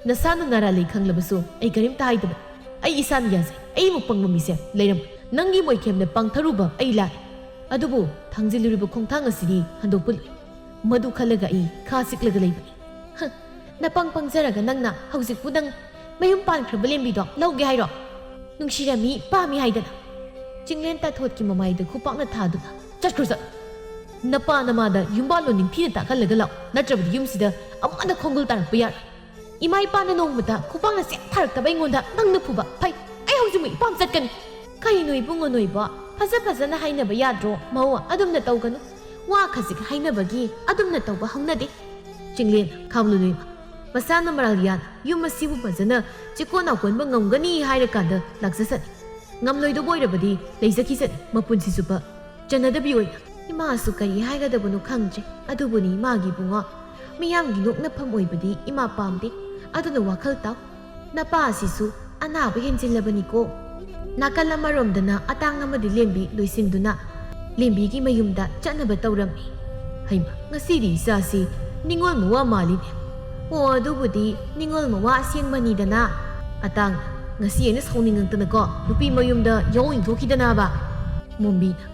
ꯅꯁꯥꯅ ꯅꯥꯔꯥ ꯂꯩ ꯈꯪꯂꯕꯁꯨ ꯑꯩ ꯀꯔꯤꯝꯇ ꯍꯥꯏꯗꯕꯅꯤ꯫ ꯑꯩ ꯏꯁꯥꯅ ꯌꯥꯖꯩ꯫ ꯑꯩꯃꯨꯛ ꯄꯪꯕ ꯃꯤꯁꯦ ꯂꯩꯔꯝꯃꯣꯏ꯫ ꯅꯪꯒꯤ ꯃꯣꯏꯊꯦꯝꯅ ꯄꯥꯡꯊꯔꯨꯕ ꯑꯩ ꯂꯥꯜꯂꯦ꯫ ꯑꯗꯨꯕꯨ ꯊꯥꯡꯖꯤꯜꯂꯨꯔꯤꯕ ꯈꯣꯡꯊꯥꯡ ꯑꯁꯤꯗꯤ ꯍꯟꯗꯣꯛꯄ ꯂꯨꯏ꯫ ꯃꯗꯨ ꯈꯜꯂꯒ ꯑꯩ ꯈꯥ ꯆꯤꯛꯂꯒ ꯂꯩꯕꯅꯤ꯫ ꯍ, ꯅꯄꯪ ꯄꯪꯖꯔꯒ ꯅꯪꯅ ꯍꯧꯖꯤꯛꯄꯨ ꯅꯪ ꯃꯌꯨꯝ ꯄꯥꯟꯈ꯭ꯔꯕ ꯂꯦꯝꯕꯤꯗꯣ ꯂꯧꯒꯦ ꯍꯥꯏꯔꯣ? ꯅꯨꯡꯁꯤꯔꯝꯃꯤ, ꯄꯥꯝꯃꯤ ꯍꯥꯏꯗꯅ꯫ ꯆꯤꯡꯂꯦꯟ ꯇꯥꯊꯣꯠꯀꯤ ꯃꯃꯥꯏꯗ ꯈꯨꯄꯥꯛꯅ ꯊꯥꯗꯨꯅ, "ꯆꯠꯈ꯭ꯔꯣ ꯆꯠ! ꯅꯄꯥ ꯅꯃꯥꯗ ꯌꯨꯝꯕꯥꯜꯂꯣꯟ ꯅꯤꯡꯊꯤꯅ ꯇꯥꯛꯍꯜꯂꯒ ꯂꯥꯛꯑꯣ, ꯅꯠꯇ꯭ꯔꯕꯗꯤ ꯌꯨꯝꯁꯤꯗ ꯑꯃꯨꯛ ꯍꯟꯅ ꯈꯣꯡꯒꯨꯜ ꯇꯥꯔꯛꯄ ꯌꯥꯔꯣꯏ꯫ ꯏꯃꯥ ꯏꯄꯥꯅ ꯅꯣꯡꯃꯇ ꯈꯨꯄꯥꯛꯅ ꯆꯦꯠ ꯊꯥꯔꯛꯇꯕ ꯑꯩꯉꯣꯟꯗ ꯅꯪꯅ ꯐꯨꯕ꯫ ꯐꯩ, ꯑꯩ ꯍꯧꯖꯤꯛꯃꯛ ꯏꯄꯥꯝ ꯆꯠꯀꯅꯤ꯫" "ꯀꯩꯅꯣ ꯏꯕꯨꯡꯉꯣ ꯅꯣꯏꯕꯣ? ꯐꯖ ꯐꯖꯅ ꯍꯥꯏꯅꯕ ꯌꯥꯗ꯭ꯔꯣ? ꯃꯧ ꯑꯗꯨꯝꯅ ꯇꯧꯒꯅꯨ꯫ ꯋꯥ ꯈꯖꯤꯛ ꯍꯥꯏꯅꯕꯒꯤ ꯑꯗꯨꯝꯅ ꯇꯧꯕ ꯍꯧꯅꯗꯦ꯫" ꯆꯤꯡꯂꯦꯟ, ꯈꯥꯝꯂꯨ ꯅꯣꯏꯃ꯫ ꯃꯁꯥꯅ ꯃꯔꯥꯜ ꯌꯥꯅ ꯌꯨꯝ ꯑꯁꯤꯕꯨ ꯐꯖꯅ ꯆꯤꯀꯣꯟ ꯅꯥꯎꯀꯣꯟꯕ ꯉꯝꯒꯅꯤ ꯍꯥꯏꯔꯀꯥꯟꯗ ꯂꯥꯛꯆꯁꯅꯤ꯫ ꯉꯝꯂꯣꯏꯗꯧꯕ ꯑꯣꯏꯔꯕꯗꯤ ꯂꯩꯖꯈꯤꯁꯅꯤ ꯃꯄꯨꯟꯁꯤ ꯆꯨꯞꯄ꯫ ꯆꯟꯅꯗꯕꯤ ꯑꯣꯏꯅ꯫ ꯏꯃꯥꯁꯨ ꯀꯔꯤ ꯍꯥꯏꯒꯗꯕꯅꯣ ꯈꯪꯗ꯭ꯔꯦ꯫ ꯑꯗꯨꯕꯨꯅꯤ ꯏꯃꯥꯒꯤ ꯏꯕꯨꯡꯉꯣ꯫ ꯃꯤꯌꯥꯝꯒꯤ ꯅꯣꯛꯅꯐꯝ ꯑꯣꯏꯕꯗꯤ ꯏꯃꯥ ꯄꯥꯝꯗꯦ꯫ ꯑꯗꯨꯅ ꯋꯥꯈꯜ ꯇꯥꯎ꯫ ꯅꯄꯥ ꯑꯁꯤꯁꯨ ꯑꯅꯥꯕ ꯍꯦꯟꯖꯤꯜꯂꯕꯅꯤꯀꯣ꯫ ꯅꯥꯀꯜ ꯑꯃꯔꯣꯝꯗꯅ ꯑꯇꯥꯡ ꯑꯃꯗꯤ ꯂꯦꯝꯕꯤ ꯂꯣꯏꯁꯤꯟꯗꯨꯅ ꯂꯦꯝꯕꯤꯒꯤ ꯃꯌꯨꯝꯗ ꯆꯠꯅꯕ ꯇꯧꯔꯝꯃꯤ꯫ ꯍꯩꯃ, ꯉꯁꯤꯗꯤ ꯏꯆꯥꯁꯤ ꯅꯤꯡꯉꯣꯜ ꯃꯋꯥ ꯃꯥꯜꯂꯤꯅꯦ꯫ ꯍꯣ, ꯑꯗꯨꯕꯨꯗꯤ ꯅꯤꯡꯉꯣꯜ ꯃꯋꯥ ꯑꯁꯦꯡꯕꯅꯤꯗꯅ꯫ ꯑꯇꯥꯡ, ꯉꯁꯤ ꯑꯩꯅ ꯁꯥꯎꯅꯤꯡꯉꯛꯇꯅꯀꯣ ꯅꯨꯄꯤ ꯃꯌꯨꯝꯗ ꯌꯥꯍꯧ ꯏꯟꯊꯣꯛꯈꯤꯗꯅꯕ꯫ ꯃꯣꯝꯕꯤꯅ,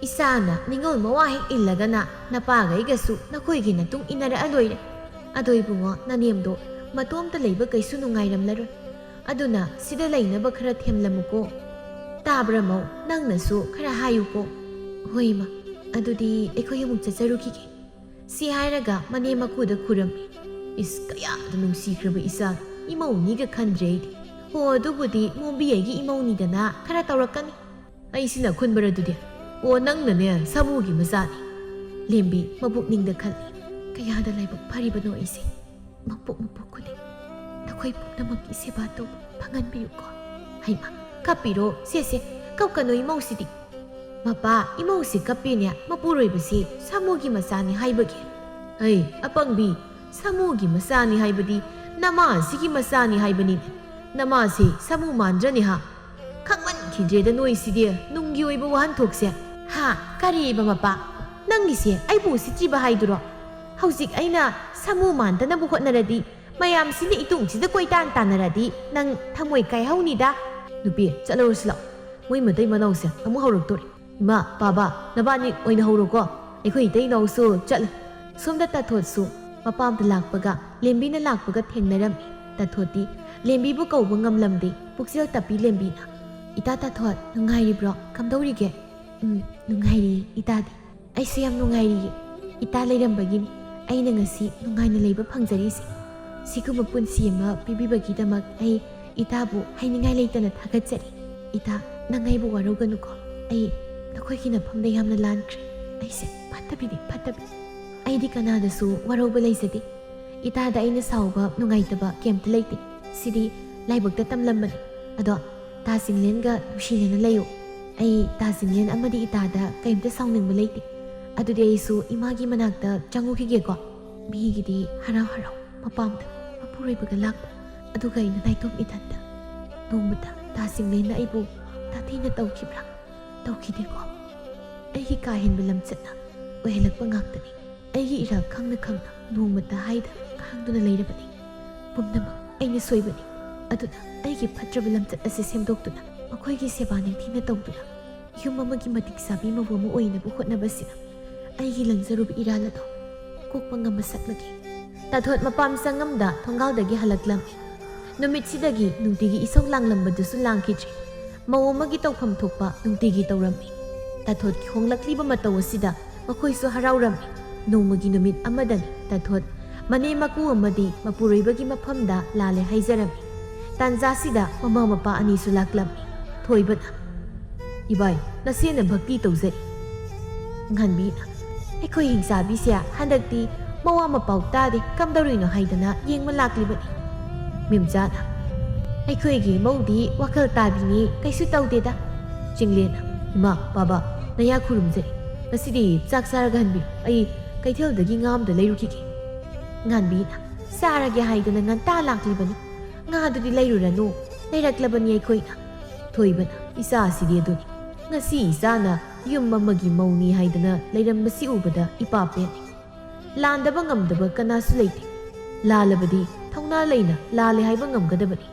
ꯏꯆꯥꯅ ꯅꯤꯡꯉꯣꯜ ꯃꯋꯥ ꯍꯦꯛ ꯏꯜꯂꯒꯅ ꯅꯄꯥꯒ ꯑꯩꯒꯁꯨ ꯅꯈꯣꯏꯒꯤ ꯅꯇꯨꯡ ꯏꯟꯅꯔꯛꯑ ꯂꯣꯏꯔꯦ꯫ ꯑꯗꯣ ꯏꯕꯨꯡꯉꯣ, ꯅꯅꯦꯝꯗꯣ ꯃꯇꯣꯝꯇ ꯂꯩꯕ ꯀꯩꯁꯨ ꯅꯨꯡꯉꯥꯏꯔꯝꯂꯔꯣꯏ꯫ ꯑꯗꯨꯅ ꯁꯤꯗ ꯂꯩꯅꯕ ꯈꯔ ꯊꯦꯝꯂꯝꯃꯨꯀꯣ꯫ ꯇꯥꯕ꯭ꯔꯥ ꯃꯧ? ꯅꯪꯅꯁꯨ ꯈꯔ ꯍꯥꯏꯌꯨꯀꯣ꯫ ꯍꯣꯏ ꯏꯃꯥ, ꯑꯗꯨꯗꯤ ꯑꯩꯈꯣꯏ ꯑꯃꯨꯛ ꯆꯠꯆꯔꯨꯈꯤꯒꯦ꯫ ꯁꯤ ꯍꯥꯏꯔꯒ ꯃꯅꯦꯝ ꯃꯀꯨꯗ ꯈꯨꯔꯝꯃꯤ꯫ ꯏꯁ, ꯀꯌꯥꯗ ꯅꯨꯡꯁꯤꯈ꯭ꯔꯕ ꯏꯆꯥ, ꯏꯃꯧꯅꯤꯒ ꯈꯟꯗ꯭ꯔꯦ ꯑꯩꯗꯤ꯫ ꯍꯣ, ꯑꯗꯨꯕꯨꯗꯤ ꯃꯣꯝꯕꯤ ꯑꯩꯒꯤ ꯏꯃꯧꯅꯤꯗꯅ ꯈꯔ ꯇꯧꯔꯛꯀꯅꯤ꯫ ꯑꯩꯁꯤꯅ ꯈꯨꯟꯕꯔ ꯑꯗꯨꯗꯤ? ꯑꯣ, ꯅꯪꯅꯅꯦ ꯁꯥꯃꯨꯒꯤ ꯃꯆꯥꯅꯤ꯫ ꯂꯦꯝꯕꯤ ꯃꯄꯨꯛꯅꯤꯡꯗ ꯈꯜꯂꯤ, ꯀꯌꯥꯗ ꯂꯥꯏꯕꯛ ꯐꯔꯤꯕꯅꯣ ꯑꯩꯁꯦ꯫ ꯃꯄꯣꯛ ꯃꯄꯣꯛ ꯈꯨꯗꯤꯡ ꯅꯈꯣꯏ ꯄꯨꯝꯅꯃꯛꯀꯤ ꯁꯦꯕꯥ ꯇꯧꯕ ꯐꯪꯍꯟꯕꯤꯌꯨꯀꯣ꯫ ꯍꯩꯃꯥ, ꯀꯞꯄꯤꯔꯣ? ꯁꯦ ꯁꯦ, ꯀꯞꯀꯅꯨ ꯏꯃꯧꯁꯤꯗꯤ꯫ ꯃꯄꯥ, ꯏꯃꯧꯁꯤ ꯀꯞꯄꯦꯅꯦ, ꯃꯄꯨꯔꯣꯏꯕꯁꯤ ꯁꯥꯃꯨꯒꯤ ꯃꯆꯥꯅꯤ ꯍꯥꯏꯕꯒꯤ꯫ ꯑꯩ, ꯑꯄꯪꯕꯤ, ꯁꯥꯃꯨꯒꯤ ꯃꯆꯥꯅꯤ ꯍꯥꯏꯕꯗꯤ ꯅꯃꯥꯁꯤꯒꯤ ꯃꯆꯥꯅꯤ ꯍꯥꯏꯕꯅꯤꯅꯦ꯫ ꯅꯃꯥꯁꯤ ꯁꯥꯃꯨ ꯃꯥꯟꯗ꯭ꯔꯅꯦ ꯍꯥ? ꯈꯪꯃꯟꯈꯤꯗ꯭ꯔꯦꯗ ꯅꯣꯏꯁꯤꯗꯤ, ꯅꯨꯡꯒꯤ ꯑꯣꯏꯕ ꯋꯥꯍꯟꯊꯣꯛꯁꯦ꯫ ꯍꯥ? ꯀꯔꯤꯕ ꯃꯄꯥ? ꯅꯪꯒꯤꯁꯦ ꯑꯩꯕꯨ ꯎꯁꯤꯠꯇ꯭ꯔꯤꯕ ꯍꯥꯏꯗꯨꯔꯣ? ꯍꯧꯖꯤꯛ ꯑꯩꯅ ꯁꯥꯃꯨ ꯃꯥꯟꯗꯅꯕ ꯍꯣꯠꯅꯔꯗꯤ, ꯃꯌꯥꯝꯁꯤꯅ ꯏꯇꯨꯡꯁꯤꯗ ꯀꯣꯏꯇꯥꯟ ꯇꯥꯟꯅꯔꯗꯤ ꯅꯪ ꯊꯃꯣꯏ ꯀꯥꯏꯍꯧꯅꯤꯗ꯫ ꯅꯨꯄꯤ, ꯆꯠꯂꯨꯔꯁꯤ ꯂꯥꯛꯑꯣ꯫ ꯃꯣꯏ ꯃꯇꯩ ꯃꯅꯥꯎꯁꯦ ꯑꯃꯨꯛ ꯍꯧꯔꯛꯇꯣꯔꯦ꯫ ꯏꯃꯥ, ꯄꯥꯕ, ꯅꯕꯥꯅꯤ ꯑꯣꯏꯅ ꯍꯧꯔꯣꯀꯣ꯫ ꯑꯩꯈꯣꯏ ꯏꯇꯩ ꯏꯅꯥꯎꯁꯨ ꯆꯠꯂꯦ꯫ ꯁꯣꯝꯗ ꯇꯥꯊꯣꯠꯁꯨ ꯃꯄꯥꯝꯗ ꯂꯥꯛꯄꯒ, ꯂꯦꯝꯕꯤꯅ ꯂꯥꯛꯄꯒ ꯊꯦꯡꯅꯔꯝꯃꯤ꯫ ꯇꯥꯊꯣꯠꯇꯤ ꯂꯦꯝꯕꯤꯕꯨ ꯀꯧꯕ ꯉꯝꯂꯝꯗꯦ꯫ ꯄꯨꯛꯆꯦꯜ ꯇꯞꯄꯤ ꯂꯦꯝꯕꯤꯅ꯫ "ꯏꯇꯥ ꯇꯥꯊꯣꯠ, ꯅꯨꯡꯉꯥꯏꯔꯤꯕ꯭ꯔꯣ? ꯀꯝꯗꯧꯔꯤꯒꯦ?" "ꯎꯝ, ꯅꯨꯡꯉꯥꯏꯔꯤ ꯏꯇꯥꯗꯤ꯫" "ꯑꯩꯁꯨ ꯌꯥꯝ ꯅꯨꯡꯉꯥꯏꯔꯤꯌꯦ꯫ ꯏꯇꯥ ꯂꯩꯔꯝꯕꯒꯤꯅꯤ ꯑꯩꯅ ꯉꯁꯤ ꯅꯨꯡꯉꯥꯏꯅ ꯂꯩꯕ ꯐꯪꯖꯔꯤꯁꯦ꯫ ꯁꯤꯒꯨꯝꯕ ꯄꯨꯟꯁꯤ ꯑꯃ ꯄꯤꯕꯤꯕꯒꯤꯗꯃꯛ ꯑꯩ ꯏꯇꯥꯕꯨ ꯍꯥꯏꯅꯤꯡꯉꯥꯏ ꯂꯩꯇꯅ ꯊꯥꯒꯠꯆꯔꯤ꯫ ꯏꯇꯥ, ꯅꯪ ꯑꯩꯕꯨ ꯋꯥꯔꯧꯒꯅꯨꯀꯣ꯫ ꯑꯩ ꯅꯈꯣꯏꯒꯤ ꯅꯐꯝꯗ ꯌꯥꯝꯅ ꯂꯥꯟꯈ꯭ꯔꯦ꯫ ꯑꯩꯁꯦ ꯐꯠꯇꯕꯤꯅꯤ, ꯐꯠꯇꯕꯤ꯫ ꯑꯩꯗꯤ ꯀꯅꯥꯗꯁꯨ ꯋꯥꯔꯧꯕ ꯂꯩꯖꯗꯦ꯫ ꯏꯇꯥꯗ ꯑꯩꯅ ꯁꯥꯎꯕ, ꯅꯨꯡꯉꯥꯏꯇꯕ ꯀꯩꯝꯇ ꯂꯩꯇꯦ꯫ ꯁꯤꯗꯤ ꯂꯥꯏꯕꯛꯇ ꯇꯝꯂꯝꯕꯅꯤ꯫ ꯑꯗꯣ ꯇꯥ ꯆꯤꯡꯂꯦꯟꯒ ꯅꯨꯡꯁꯤꯅꯅ ꯂꯩꯌꯨ꯫ ꯑꯩ ꯇꯥ ꯆꯤꯡꯂꯦꯟ ꯑꯃꯗꯤ ꯏꯇꯥꯗ ꯀꯩꯝꯇ ꯁꯥꯎꯅꯤꯡꯕ ꯂꯩꯇꯦ꯫ ꯑꯗꯨꯗꯤ ꯑꯩꯁꯨ ꯏꯃꯥꯒꯤ ꯃꯅꯥꯛꯇ ꯆꯪꯉꯨꯈꯤꯒꯦꯀꯣ꯫" ꯃꯤꯒꯤꯗꯤ ꯍꯔꯥꯎ ꯍꯔꯥꯎ ꯃꯄꯥꯝꯗ ꯃꯄꯨꯔꯣꯏꯕꯒ ꯂꯥꯛꯄ, ꯑꯗꯨꯒ ꯑꯩꯅ ꯅꯥꯏꯇꯣꯝ ꯏꯊꯟꯗ꯫ ꯅꯣꯡꯃꯇ ꯇꯥ ꯆꯤꯡꯂꯦꯟꯅ ꯑꯩꯕꯨ ꯇꯥꯊꯤꯅ ꯇꯧꯈꯤꯕ꯭ꯔꯥ? ꯇꯧꯈꯤꯗꯦꯀꯣ꯫ ꯑꯩꯒꯤ ꯀꯥ ꯍꯦꯟꯕ ꯂꯝꯆꯠꯅ ꯑꯣꯏꯍꯜꯂꯛꯄ ꯉꯥꯛꯇꯅꯤ꯫ ꯑꯩꯒꯤ ꯏꯔꯥꯜ ꯈꯪꯅ ꯈꯪꯅ ꯅꯣꯡꯃꯇ ꯍꯥꯏꯗ ꯈꯥꯡꯗꯨꯅ ꯂꯩꯔꯕꯅꯤ꯫ ꯄꯨꯝꯅꯃꯛ ꯑꯩꯅ ꯁꯣꯏꯕꯅꯤ꯫ ꯑꯗꯨꯅ ꯑꯩꯒꯤ ꯐꯠꯇ꯭ꯔꯕ ꯂꯝꯆꯠ ꯑꯁꯤ ꯁꯦꯝꯗꯣꯛꯇꯨꯅ, ꯃꯈꯣꯏꯒꯤ ꯁꯦꯕꯥ ꯅꯤꯡꯊꯤꯅ ꯇꯧꯗꯨꯅ, ꯌꯨꯝ ꯑꯃꯒꯤ ꯃꯇꯤꯛ ꯆꯥꯕꯤ ꯃꯧ ꯑꯃ ꯑꯣꯏꯅꯕ ꯍꯣꯠꯅꯕꯁꯤꯅ ꯑꯩꯒꯤ ꯂꯪꯖꯔꯨꯕ ꯏꯔꯥꯜ ꯑꯗꯣ ꯀꯣꯛꯄ ꯉꯝꯕ ꯁꯛꯂꯒꯦ꯫ ꯇꯥꯊꯣꯠ ꯃꯄꯥꯝ ꯆꯪꯉꯝꯗ ꯊꯣꯡꯒꯥꯜꯗꯒꯤ ꯍꯜꯂꯛꯂꯝꯃꯤ꯫ ꯅꯨꯃꯤꯠꯁꯤꯗꯒꯤ ꯅꯨꯡꯇꯤꯒꯤ ꯏꯁꯧ ꯂꯥꯡꯂꯝꯕꯗꯨꯁꯨ ꯂꯥꯡꯈꯤꯗ꯭ꯔꯦ꯫ ꯃꯧ ꯑꯃꯒꯤ ꯇꯧꯐꯝ ꯊꯣꯛꯄ ꯅꯨꯡꯇꯤꯒꯤ ꯇꯧꯔꯝꯃꯤ꯫ ꯇꯥꯊꯣꯠꯀꯤ ꯍꯣꯡꯂꯛꯂꯤꯕ ꯃꯇꯧ ꯑꯁꯤꯗ ꯃꯈꯣꯏꯁꯨ ꯍꯔꯥꯎꯔꯝꯃꯤ꯫ ꯅꯣꯡꯃꯒꯤ ꯅꯨꯃꯤꯠ ꯑꯃꯗꯅꯤ ꯇꯥꯊꯣꯠ ꯃꯅꯦꯝ ꯃꯀꯨ ꯑꯃꯗꯤ ꯃꯄꯨꯔꯣꯏꯕꯒꯤ ꯃꯐꯝꯗ ꯂꯥꯜꯂꯦ ꯍꯥꯏꯖꯔꯝꯃꯤ꯫ ꯇꯥꯟꯖꯥꯁꯤꯗ ꯃꯃꯥ ꯃꯄꯥ ꯑꯅꯤꯁꯨ ꯂꯥꯛꯂꯝꯃꯤ꯫ ꯊꯣꯏꯕꯅ, "ꯏꯕꯥꯏ, ꯅꯁꯦꯅ ꯚꯛꯇꯤ ꯇꯧꯖꯔꯤ꯫" ꯉꯥꯟꯕꯤꯅ, "ꯑꯩꯈꯣꯏ ꯍꯤꯡꯆꯥꯕꯤꯁꯦ ꯍꯟꯗꯛꯇꯤ ꯃꯋꯥ ꯃꯄꯥꯎ ꯇꯥꯗꯦ, ꯀꯝꯗꯧꯔꯤꯅꯣ ꯍꯥꯏꯗꯅ ꯌꯦꯡꯕ ꯂꯥꯛꯂꯤꯕꯅꯤ꯫" ꯃꯦꯝꯆꯥꯅ, "ꯑꯩꯈꯣꯏꯒꯤ ꯃꯧꯗꯤ ꯋꯥꯈꯜ ꯇꯥꯕꯤꯅꯤ, ꯀꯩꯁꯨ ꯇꯧꯗꯦꯗ꯫" ꯆꯤꯡꯂꯦꯟꯅ, "ꯏꯃꯥ, ꯕꯥꯕꯥ, ꯅꯌꯥ ꯈꯨꯔꯨꯝꯖꯔꯤ꯫ ꯉꯁꯤꯗꯤ ꯆꯥꯛ ꯆꯥꯔꯒ ꯍꯟꯕꯤꯌꯨ, ꯑꯩ ꯀꯩꯊꯦꯜꯗꯒꯤ ꯉꯥ ꯑꯃꯗ ꯂꯩꯔꯨꯈꯤꯒꯦ꯫" ꯉꯥꯟꯕꯤꯅ, "ꯆꯥꯔꯒꯦ ꯍꯥꯏꯗꯅ ꯉꯟꯇꯥ ꯂꯥꯛꯂꯤꯕꯅꯤ, ꯉꯥꯗꯨꯗꯤ ꯂꯩꯔꯨꯔꯅꯨ, ꯂꯩꯔꯛꯂꯕꯅꯤ ꯑꯩꯈꯣꯏꯅ꯫" ꯊꯣꯏꯕꯅ, "ꯏꯆꯥ ꯑꯁꯤꯗꯤ ꯑꯗꯨꯅꯤ, ꯉꯁꯤ ꯏꯆꯥꯅ ꯌꯨꯝ ꯑꯃꯒꯤ ꯃꯧꯅꯤ ꯍꯥꯏꯗꯅ ꯂꯩꯔꯝꯕꯁꯤ ꯎꯕꯗ ꯏꯄꯥ ꯄꯦꯜꯂꯤ꯫ ꯂꯥꯟꯗꯕ ꯉꯝꯗꯕ ꯀꯅꯥꯁꯨ ꯂꯩꯇꯦ꯫ ꯂꯥꯜꯂꯕꯗꯤ ꯊꯧꯅꯥ ꯂꯩꯅ ꯂꯥꯜꯂꯦ ꯍꯥꯏꯕ ꯉꯝꯒꯗꯕꯅꯤ꯫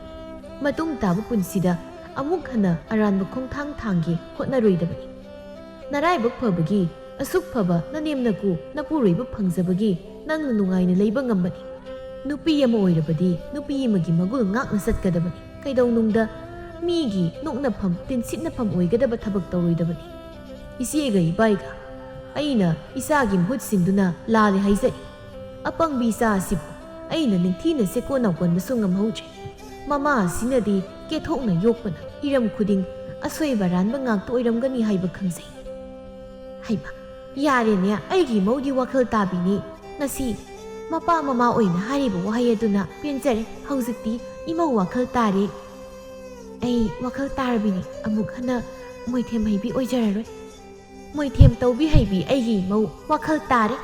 ꯃꯇꯨꯡ ꯇꯥꯕ ꯄꯨꯟꯁꯤꯗ ꯑꯃꯨꯛ ꯍꯟꯅ ꯑꯔꯥꯟꯕ ꯈꯣꯡꯊꯥꯡ ꯊꯥꯡꯒꯦ ꯍꯣꯠꯅꯔꯣꯏꯗꯕꯅꯤ꯫ ꯅꯔꯥꯏꯕꯛ ꯐꯕꯒꯤ ꯑꯁꯨꯛ ꯐꯕ ꯅꯅꯦꯝ ꯅꯀꯨ ꯅꯄꯨꯔꯣꯏꯕ ꯐꯪꯖꯕꯒꯤ ꯅꯪꯅ ꯅꯨꯡꯉꯥꯏꯅ ꯂꯩꯕ ꯉꯝꯕꯅꯤ꯫ ꯅꯨꯄꯤ ꯑꯃ ꯑꯣꯏꯔꯕꯗꯤ ꯅꯨꯄꯤ ꯑꯃꯒꯤ ꯃꯒꯨꯟ ꯉꯥꯛꯅ ꯆꯠꯀꯗꯕꯅꯤ꯫ ꯀꯩꯗꯧꯅꯨꯡꯗ ꯃꯤꯒꯤ ꯅꯣꯛꯅꯐꯝ, ꯇꯤꯟꯁꯤꯠꯅꯐꯝ ꯑꯣꯏꯒꯗꯕ ꯊꯕꯛ ꯇꯧꯔꯣꯏꯗꯕꯅꯤ꯫ ꯏꯆꯦꯒ ꯏꯕꯥꯏꯒ ꯑꯩꯅ ꯏꯆꯥꯒꯤ ꯃꯍꯨꯠ ꯁꯤꯟꯗꯨꯅ ꯂꯥꯜꯂꯦ ꯍꯥꯏꯖꯔꯤ꯫ ꯑꯄꯪꯕꯤ ꯏꯆꯥ ꯑꯁꯤꯕꯨ ꯑꯩꯅ ꯅꯤꯡꯊꯤꯅ ꯁꯦꯀꯣꯟ ꯅꯥꯎꯀꯣꯟꯕꯁꯨ ꯉꯝꯍꯧꯗ꯭ꯔꯦ꯫ ꯃꯃꯥ ꯑꯁꯤꯅꯗꯤ ꯀꯦꯊꯣꯛꯅ ꯌꯣꯛꯄꯅ ꯏꯔꯝ ꯈꯨꯗꯤꯡ ꯑꯁꯣꯏꯕ ꯑꯔꯥꯟꯕ ꯉꯥꯛꯇ ꯑꯣꯏꯔꯝꯒꯅꯤ ꯍꯥꯏꯕ ꯈꯪꯖꯩ꯫" ꯍꯩꯃꯥ, ꯌꯥꯔꯦꯅꯦ, ꯑꯩꯒꯤ ꯃꯧꯗꯤ ꯋꯥꯈꯜ ꯇꯥꯕꯤꯅꯤ꯫ ꯉꯁꯤ ꯃꯄꯥ ꯃꯃꯥ ꯑꯣꯏꯅ ꯍꯥꯏꯔꯤꯕ ꯋꯥꯍꯩ ꯑꯗꯨꯅ ꯄꯦꯟꯖꯔꯦ꯫ ꯍꯧꯖꯤꯛꯇꯤ ꯏꯃꯧ ꯋꯥꯈꯜ ꯇꯥꯔꯦ꯫ ꯑꯩ ꯋꯥꯈꯜ ꯇꯥꯔꯕꯤꯅꯤ꯫ ꯑꯃꯨꯛ ꯍꯟꯅ ꯃꯣꯏꯊꯦꯝ ꯍꯩꯕꯤ ꯑꯣꯏꯖꯔꯔꯣꯏ꯫ ꯃꯣꯏꯊꯦꯝ ꯇꯧꯕꯤ ꯍꯩꯕꯤ ꯑꯩꯒꯤ ꯏꯃꯧ ꯋꯥꯈꯜ ꯇꯥꯔꯦ꯫